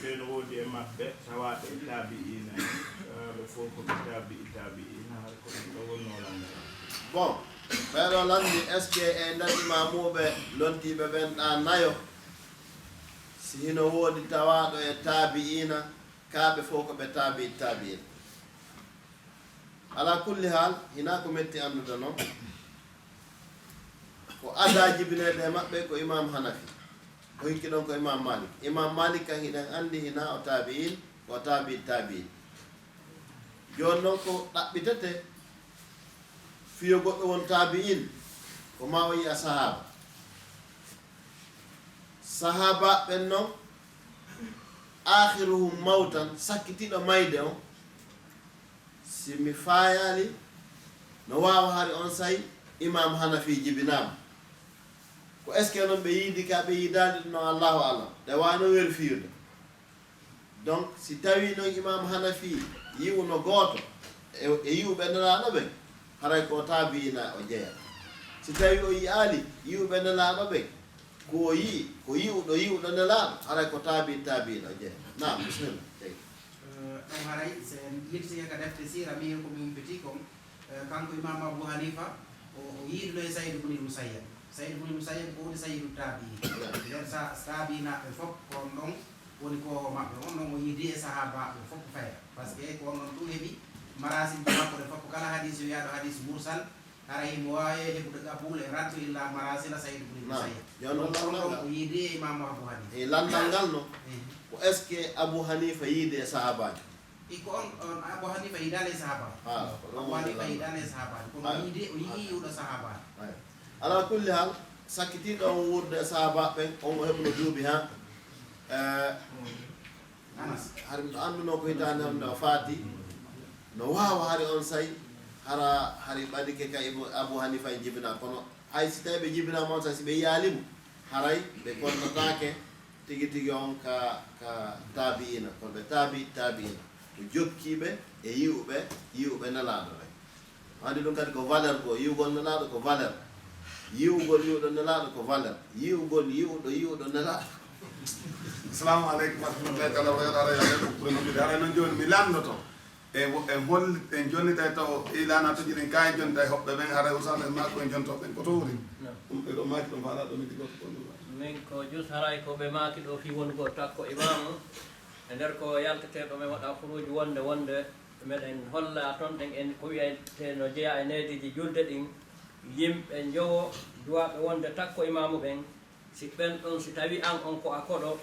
ɓe no woodi e maɓɓe tawaaɓe taabi'iina en, eh, ɓe fof ko ɓe taabi'i taabi'iina, har ko ɗum ɗo wonnoo lanndal. Bon, ɓee ɗo lanndi, est-ce que e nder imaamuuɓe lontiiɓe ɓen ɗa nayo, si hino woodi tawaaɗo e taabi'iina, kaa ɓe fof ko ɓe taabi'i taabi'iina? Ala kulli haal, hinaa ko metti anndude noon. Ko adaa jibineede e maɓɓe ko Imaam Hanafi. Ko hikki ɗon ko Imaam Maalik. Imaam Maalik kan hiɗen anndi hinaa o taabi'iin, ko o taabi'i taabi'iin. Jooni noon ko ɗaɓɓitete fiyo goɗɗo won taabi'iin, ko maa o yi'a sahaaba. Sahaaba ɓen noon, aakhiruhum mawtan, sakkitiiɗo mayde on, si mi faayaali, no waawa hari on say Imaam Hanafi jibinaama. Ko est-ce que noon ɓe yiidi ka, ɓe yiidaali ɗum noon, Allahu a'lam. Ɗe waawno werfiyude. Donc, si tawii noon Imaam Hanafi yi'uno gooto e, e yi'uɓe Nelaaɗo ɓen, haray ko taabi'iina o jeyaa. Si tawii o yi'aali yi'uɓe Nelaaɗo ɓen, ko o yi'i, ko yi'uɗo, yi'uɗo Nelaaɗo, haray ko taabi'i taabi'iina o jeyaa. Naam, bisimilla. Jeyi. Eh, ɗum haray, so en yiltike ka defte siira, miin ko mi humpitii kon, Kanko Imam Abu Hanifa, o, o yiiduno e Saïd ibn al-Musayyab. Saïd ibn al-Musayyab ko woni Sayyidu Tabi'in. Nder sa-, tabi'inaaɓe fof, ko on ɗon woni kooho maɓɓe. On ɗon o yiidi e sahaabaaɓe fof ko fayda. Parce que ko on ɗon tun heɓi marasil makko ɗe fof. Kala hadis wiyaaɗo hadis mursal, haray mo waawi heɓude qabul e raddu illa marasila Saïd ibn al-Musayyab. Yo non. On ɗon o yiidi e Imam Abu Hanifa. E landal ngal no? Eh. Ko est-ce que Abu Hanifa yiidi e sahaabaajo? Iko on, on Abu Hanifa yiidaali e sahaaba. Ah, ko ɗum Abu Hanifa woni yiidaali e sahaaba. Kono o yiidi, o yiɗi yi'ude sahaaba. Ay. Ala kulli hal, sakkitiiɗo on wuurde e sahaaba ɓen, on o heɓuno duuɓi haa. Eh, Anas. Hari miɗo annduno ko hitaande on nde o faati. No waawa hari on say, hara hari ɓadike ka Ibu-, Abu Hanifa en jibina. Kono hay si tawi ɓe jibinaama on say, si ɓe yiyaali mo, haray ɓe konnataake. Tigi tigi on ka, ka taabi'iina, kono ɓe taabi taabi'iina. Ko jokkiiɓe e yi'uɓe, yi'uɓe Nelaaɗo ɓen. Anndi ɗum kadi ko valeur goo, yi'ugol Nelaaɗo ko valeur. Yi'ugol yi'uɗo Nelaaɗo ko valeur. Yi'ugol yi'uɗo yi'uɗo Nelaaɗo. Assalamu aleykum wa rahmatullahi taala wa barakatuh. Haray, haray, haray, haray, noon jooni mi landoto. E wo-, en holli, en jonnitay taw ilaana to jiɗen kaay jonta e hoɓɓe ɓen, haray Usaama en maako en jonto ɓen ko to woni. Naam. Ɗum ɓe ɗo maaki ɗum faala ɗo mi digo ko ɗum. Min ko jus haray ko ɓe maaki ɗo fii wonugol takko imaamu. E nder ko yaltetee ɗo men waɗa furuuji wonde, wonde meɗen holla ton ɗen en ko wiyetee no jeyaa e neediiji julde ɗin. Yimɓe njowo duwaaɓe wonde takko imaamu ɓen. Si ɓen ɗon, si tawi an on ko a koɗo,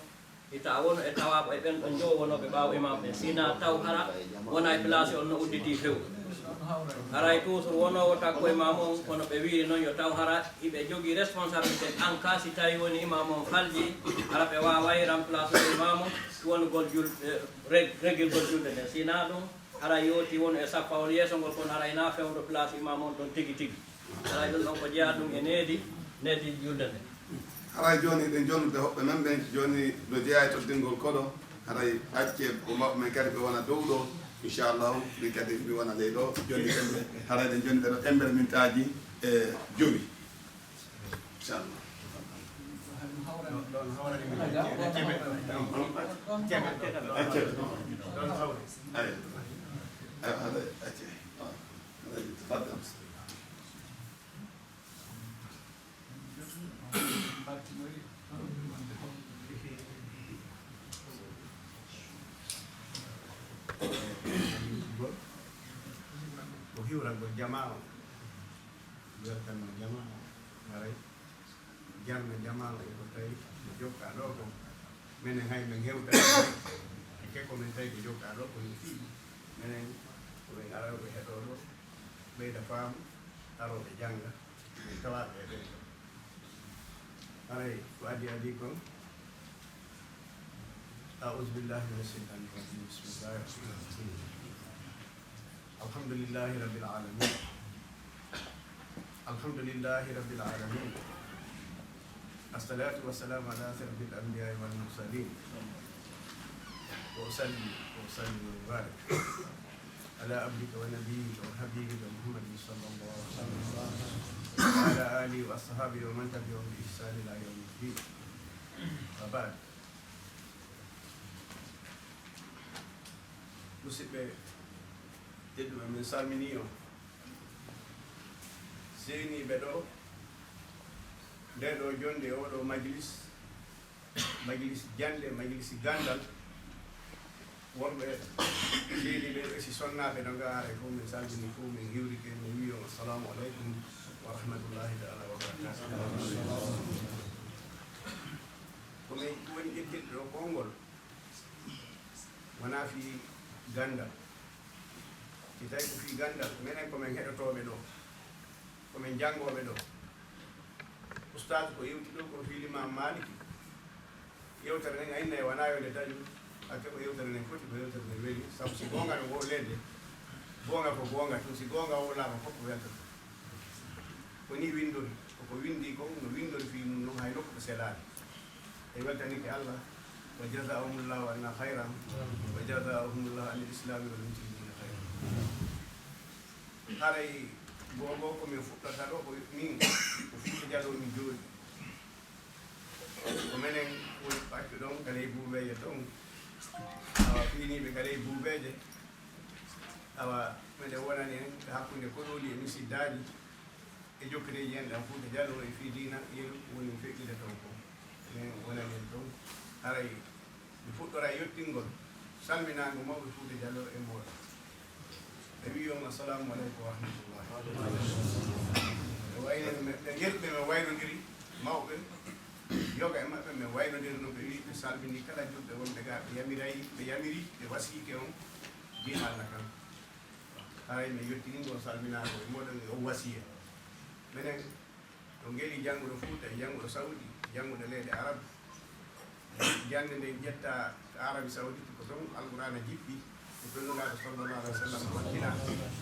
hita a wono e tawaaɓo e ɓen ɗon njowo wonooɓe ɓaawo imaamu ɓen, si na taw hara wona e place on no udditi few. Haray toujours wonoowo takko imaamu on, kono ɓe wiiri non yo taw hara hiɓe jogii responsabilité an ka, si tawi woni imaamu on falji, hara ɓe waaway remplace o imaamu, wonugol jul-, eh, reg-, regirgol julde nden. Si na ɗum, haray yooti wonu e sappawol yeeso ngol, kono haray na fewndo place imam on ɗon tigi tigi. Haray ɗum ɗon ko jeyaa ɗum e needi, needi julde nde. Haray jooni eɗen jonnude hoɓɓe men ɓen, jooni no jeyaa e toddingol koɗo, haray accee ko mawɓe men kadi ɓe wona dow ɗo, inchallahu, min kadi mi wona ley ɗo, jonni tembe, haray eɗen jonni ɗo tembe mintaaji e jowi. Inchallah. Ɗon hawrani min accee, accee ɓe ɗon. Accee ɓe ɗon. Accee ɓe ɗon. Ɗon hawri. Ayo. Ayo, haray accee. Haray, tafaddal. Ko hiwragol jamaa on. Weltanno jamaa on. Haray. Jarna jamaa on e ko tawi ko jokkaa ɗo ko. Menen hay men hewta e ke ko men tawi ko jokkaa ɗo ko no fii. Menen ko men arooɓe heɗoo ɗo. Ɓeyda faamu, arooɓe jannga. Kala ɓe ɓen. Haray ko adii adii kon. أعوذ بالله من الشيطان الرجيم. بسم الله الرحمن الرحيم. الحمد لله رب العالمين. الحمد لله رب العالمين. الصلاة والسلام على أشرف الأنبياء والمرسلين. وأصلي وأسلم وأبارك على عبدك ونبيك وحبيبك محمد صلى الله عليه وسلم وعلى آله وأصحابه ومن تبعهم بإحسان إلى يوم الدين. وبعد. Musidɓe tedduɓe, min salminii on. Seeniiɓe ɗo, ndee ɗoo jonnde e oo ɗoo majlis, majlis jannde, majlis ganndal, worɓe seedi ɓe, e si sonnaaɓe no ngaara e fof, min salmini fof, min hiwrike, min wiyo assalamu aleykum wa rahmatullahi taala wa barakatuh. Ko min woni ƴettirde ɗo konngol, wonaa fii ganndal. Si tawi ko fii ganndal, menen ko men heɗotooɓe ɗo, ko men janngooɓe ɗo. Ustaas ko yewti ɗo ko fii Limaam Maaliki. Yewtere nden a innay wonaa yo nde dañu, hakke ko yewtere nden foti, ko yewtere nden weli, sabu si goonga no wowleede, goonga ko goonga tun, si goonga wowlaama fof ko weltoto. Ko nii winndori, koko winndi kon no winndori fii mum non, hay nokku ko selaani. En weltanike Allah, wa jazaahumullahu anna khayran, wa jazaahumullahu anil islami wal muslimina khayran. Haray googo ko min fuɗɗata ɗo ko min, ko Fuuta Jaloo mi jooɗi. Ko menen woni ɓaccuɗon ka ley buubeeje ton. Awa, fiiniiɓe ka ley buubeeje. Awa, Meɗen wonani en e hakkunde koɗooli e misiddaaji e jokkereeji en ɗan Fuuta Jaloo e fii diina, yeru woni feƴƴude toon ko. Men wonani en toon, haray mi fuɗɗora e yottingol salminaango mawɓe Fuuta Jaloo e mooɗon. Ɓe wi'i on, "Assalaamu aleykum wa rahmatullahi." Ɓe wayno ɓe, ɓe yeru ɓe, ɓe waynondiri mawɓe yoga e maɓɓe, men waynondiri no ɓe wi'i, ɓe salmini kala julɓe wonɓe ga, ɓe yamiray, ɓe yamiri, ɓe wasiyike on diina Alla kan. Haray men yottini ngol salminaango e mooɗon e on wasiya. Menen ɗo ngeli jannguɗo Fuuta, e jannguɗo Sawdi, e jannguɗo leyɗe Arab. Jannde nden ƴetta ka Arabi Sawditi, ko ton Alqur'aana jippi, ko ton Nulaaɗo sallallahu alaihi wa sallam wakkila,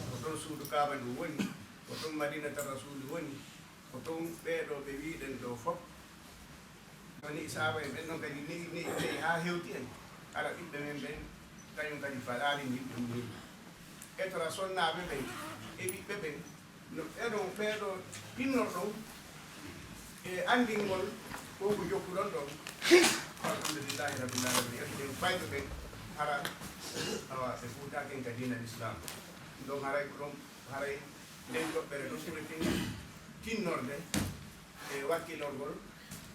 ko ton suudu Kaaba ndu woni, ko ton Madinata Rasuulu woni, ko ton ɓee ɗoo ɓe wi'uɗen ɗoo fof. Woni sahaaba en ɓen ɗon kadi ne'i, ne'i, ne'i haa hewti en. Hara ɓiɓɓe men ɓen, kañum kadi faɗaali ni ɗum ne'i. Etora sonnaaɓe ɓen e ɓiɓɓe ɓen, no ɓee ɗon, ɓee ɗoo tinnorɗon e anndingol ko ko jokkuɗon ɗon. Alhamdulillahi rabbil alamin. Eto ɗen fayɓe ɓen, hara awa ɓe fuutaaki en ka diina Islam. Ɗum ɗon haray ko ɗon, haray nden toɓɓere ɗon ɓureten tinnorde e wakkilorgol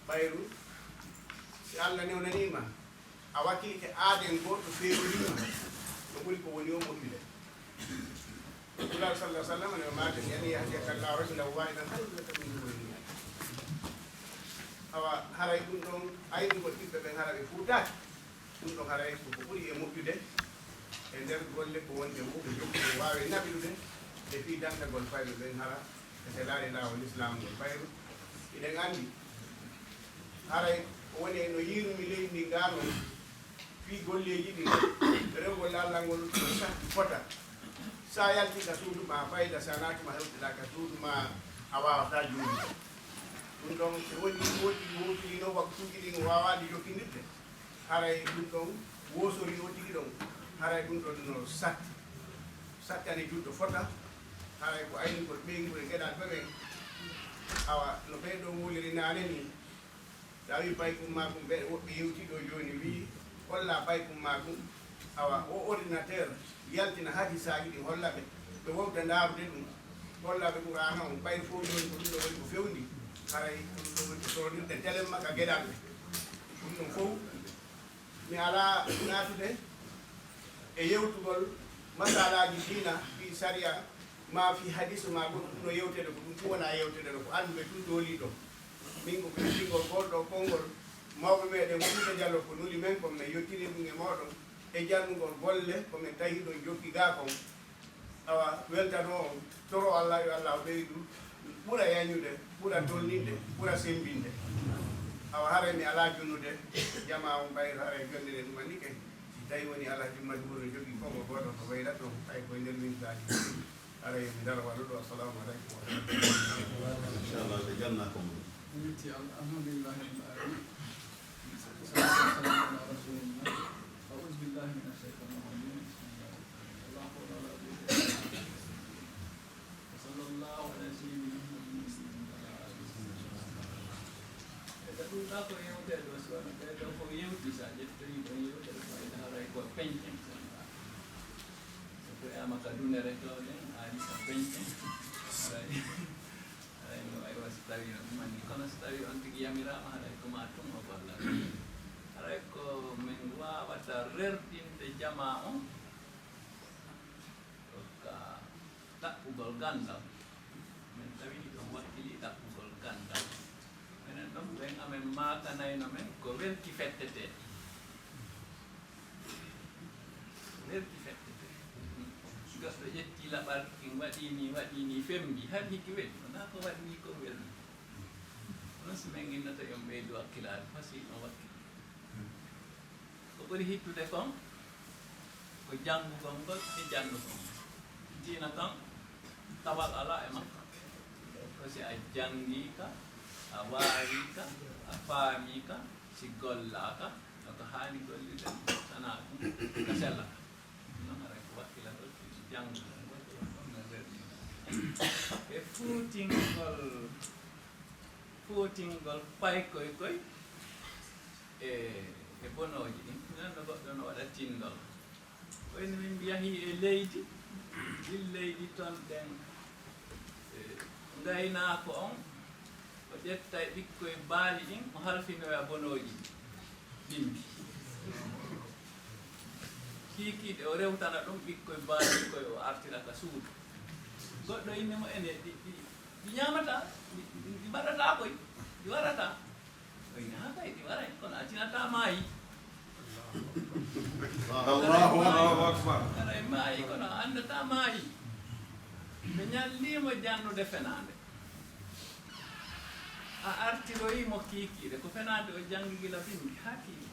ɓayru. Si Alla newnanii ma, a wakkilike aaden gooto feewirii ma, ko ɓuri ko woni o moƴƴude. Nulaaɗo sallallahu alaihi wa sallam ne maaki, "An yahdiyaka Allahu rajulan wahidan khayrun laka min humuri ni'am." Awa, haray ɗum ɗon aynugol ɓiɓɓe ɓen hara ɓe fuutaaki. Ɗum ɗon haray ko ko ɓuri e moƴƴude e nder golle ko woni e fof ko jokkude waawi naɓiɗude e fii dantagol fayɓe ɓen hara e selaade laawol Islaam ngol ɓayru. Hiɗen anndi haray ko woni e no yiirumi leydi ndi ngaa non fii golleeji ɗin, rewgol lallal ngol no satti fota. Sa yalti ka suudu ma a fayda, sa naati ma hewtiɗaa ka suudu ma a waawataa juulude. Ɗum ɗon so woni woodi wootiri noon waktuuji ɗin o waawaade jokkindirde. Haray ɗum ɗon woosori o tigi ɗon, haray ɗum ɗon no satti. Sattani julɗo fota, haray ko aynugol ɓeynguure geɗalɓe ɓen. Awa, no ɓee ɗoo woliri naane nii, tawi paykum maakum ɓe woɓɓe yewti ɗoo jooni, wi'i, "Holla paykum maakum." Awa, o ordinateur yaltina hadisaaji ɗin holla ɓe, ɓe wowta ndaarude ɗum, holla ɓe Qur'aana on, ɓayri fof jooni ko ɗum ɗoo woni ko fewndi, haray ko ɗum ɗoo woni ko sorondirten telen makka geɗalɓe. Ɗum ɗon fof mi alaa naatude e yewtugol masalaaji diina fii sariya maa fii hadiisu maa goɗɗum ɗum no yewteede ko ɗum tun wonaa yewteede ɗo, ko annduɓe tun doolii ɗo. Min ko ko yottingol ngol ɗoo konngol mawɓe meɗen Fuuta Jaloo ko nuli men kon, men yottini ɗum e mooɗon e jannugol golle ko men tawi ɗon jokki gaa kon. Awa, weltanoo on, toro Allah yo Allah o ɓeydu, ɓura yañude, ɓura tolninde, ɓura semmbinde. Awa, haray mi alaa junnude, jamaa on ɓayri haray jonde ɗen ɗumannike. Si tawi woni Alhaji Maduro jogii kongo gooto ko wayla ɗon, hay koye nder min saaji. Haray mi daro waɗu ɗo. Assalamu aleykum wa rahmatullahi. Inchallah, ɓe janna kongo. Min yetti Allah, alhamdulillahi rabbil alamin. Wassalatu wassalamu ala rasulillah. A'udhu billahi minash shaitanir rajim. Bismillah. Wala hawla wala quwwata illa billah. Wa sallallahu ala sayyidina Muhammadin wa ala alihi wa sahbihi. E ka ɗum ɗa ko yewtere ɗo, si wano ɓe ɗo ko yewti, sa ƴettoyi ɗon yewtere ko ene haray ko peñten. So ko yama ka dunere ɗo ɗen, ari ka peñten. Haray, haray no aywa si tawi no ɗum anni. Kono si tawi on tigi yamirama, haray ko ma tun o golla. Haray ko min wawata rerɗinde jamaa on. Ko ka ɗaɓɓugol ganndal. Min tawi ɗon wakkili ɗaɓɓugol ganndal. Minen ɗon ɓen amen maakanayno men ko welki fettete. Welki fettete. Goɗɗo ƴetti laɓal, kin waɗi ni, waɗi ni, fembi, har hiki weli. Wonaa ko waɗi ni ko welni. Kono si men innata yon ɓeydu wakkilaade, fasi ɗon wakkili. Ko ɓuri hittude kon, ko janngugol ngol e janndugol ngol. Diina kan, tawal alaa e makko. Ko si a janngii ka, a waawii ka, a faamii ka, si gollaa ka, no ka haani gollirde, sanaa ɗum, ka sella ka. Ɗum noon, haray ko wakkilagol, janngugol ngol, ko ɗum ɗon men rewni. E fuutingol, fuutingol paykoy koy, e, e bonooji ɗin. Minen no goɗɗo no waɗa tinndol. Wayno min yahii e leydi, Ɗin leydi ton ɗen, eh, ngaynaako on, o ƴetta e ɓikkoy baali ɗin, o halfinoya bonooji bimbi. Kiikiiɗe o rewtana ɗum ɓikkoy baali koy, o artira ka suudu. Goɗɗo inni mo ene ɗi, ɗi, ɗi ñaamataa, ɗi, ɗi, ɗi mbaɗataa koy, ɗi warataa. O inni, "Haa kay, ɗi waray, kono a tinataa maayi." Allahu Akbar. Waray maayi, kono a anndataa maayi. Ɓe ñallii mo jannude fenaande. A artiroyi mo kiikiiɗe, ko fenaande o janngi gila bimbi haa kiikiiɗe.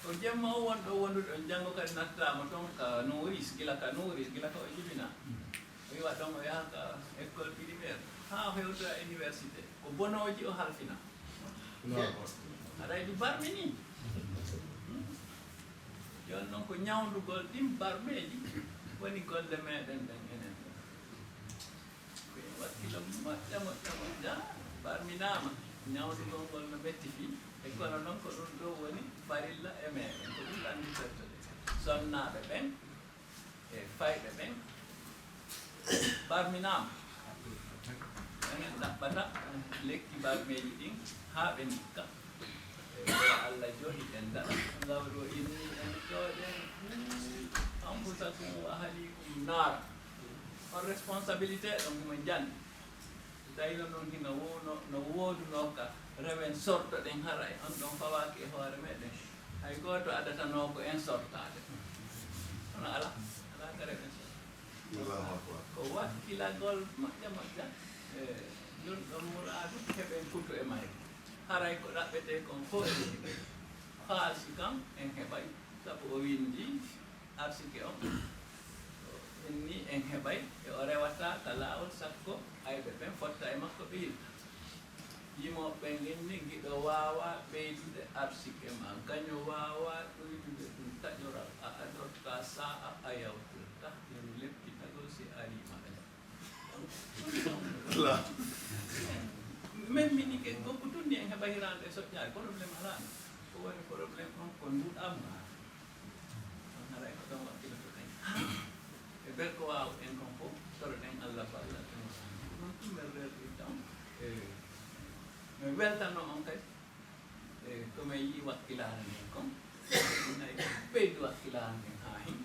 O jemma o won ɗo wondude, on janngo kadi nattaama toon ka Nouris, gila ka Nouris, gila ka o jibinaa. O iwa ɗon, o yaha ka école primaire, haa o hewtoya université. Ko bonooji o halfina. Allahu Akbar. Haray ɗi barmi nii. Jooni noon ko ñawndugol ɗin barmeeji woni golle meɗen ɗen enen ɗen. Ko en wakkilo moƴƴa, moƴƴa, moƴƴa, barminaama. Ñawndugol ngol no metti fii. E kono noon ko ɗum ɗo woni farilla e meɗen. Ko ɗum lannditertee. Sonnaaɓe ɓen e fayɓe ɓen barminaama. Enen ɗaɓɓata lekki barmeeji ɗin haa ɓe ndikka. E ko Allah jooɗi en daɗa. Ngawri o inni en ɗo ɗen fuu, "Anfusakum wa ahlikum naara." On responsabilité ɗon himo janni. Tawi no ɗum hino wowno, no woodunoo ka rewen sorto ɗen, haray on ɗon fawaaki e hoore meɗen. Hay gooto adatanoo ko en sortaade. Kono alaa, alaa ka rewen sorto. Allahu Akbar. Ko wakkilagol moƴƴa moƴƴa, e ɗum ɗon muraadu heɓen kutu e mayre. Haray ko ɗaɓɓetee kon fof en heɓi. Faalsi kam en heɓay, sabu o windi arsike on. O inni en heɓay, e o rewata ka laawol sakko ayɓe ɓen fotta e makko ɓe yilta. Yimooɓe ɓen inni, giɗo waawaa ɓeydude arsike ma, gaño waawaa ɗuydude ɗum taƴoral, a adorta saa'a a yawtirta, yeru leppitagol si arii ma aja. Alaa. Min mini ke gokku tun ni en heɓa hiraande e soƴƴaare, problème alaa. Ko woni problème on ko nduɗa ma. On haray ko ɗon wakkiloto ɗen. E bel ko waawɗen kon fof, toroɗen Allah ballal ɗum. Ɗum tun men rerɗin tan. E, men weltanno on kadi. E, ko men yi'i wakkilaare nden kon. Ɗum ay ɓeydu wakkilaare nden haa hin.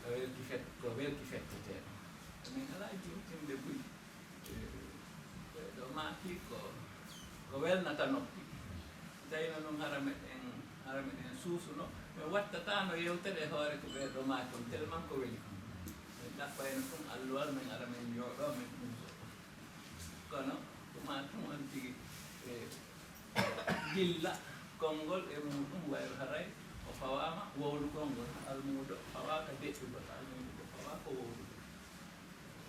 Ko welki fet-, ko welki fettetee ɗum. Ko men alaa jurtinde buy. E, ɓe ɗo maaki ko, ko welnata noppi. Tawi no ɗum hara meɗen, hara meɗen suusuno. Mi wattataano yewtere e hoore ko ɓe ɗo maaki on, tellement ko weli kon. Min ɗaɓɓayno ɗum alluwal, min ara min jooɗo, min ɗum so. Kono ko ma ɗum on tigi, e, dilla konngol e muɗum, wayru haray o fawaama wowlugol ngol, almuudo fawaaka deƴƴugol, almuudo ko fawaa ko wowlugol.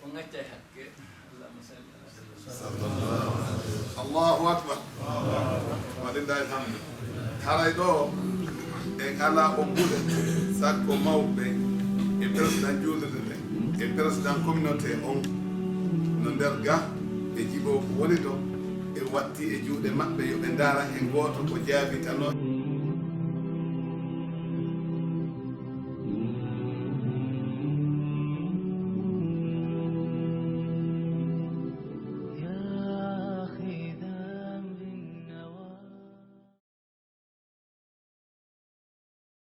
O ŋaccay hakke. Allahumma salli ala sayyidina. Allahu Akbar. Walillahi alhamdu. Haray ɗo en alaa ombude, sakko mawɓe e président juulirde nde, e président communauté on no nder ga, ɓe jiɓo ko woni ɗo, ɓe watti e juuɗe maɓɓe yo ɓe ndaara hen gooto ko jaabitanoo.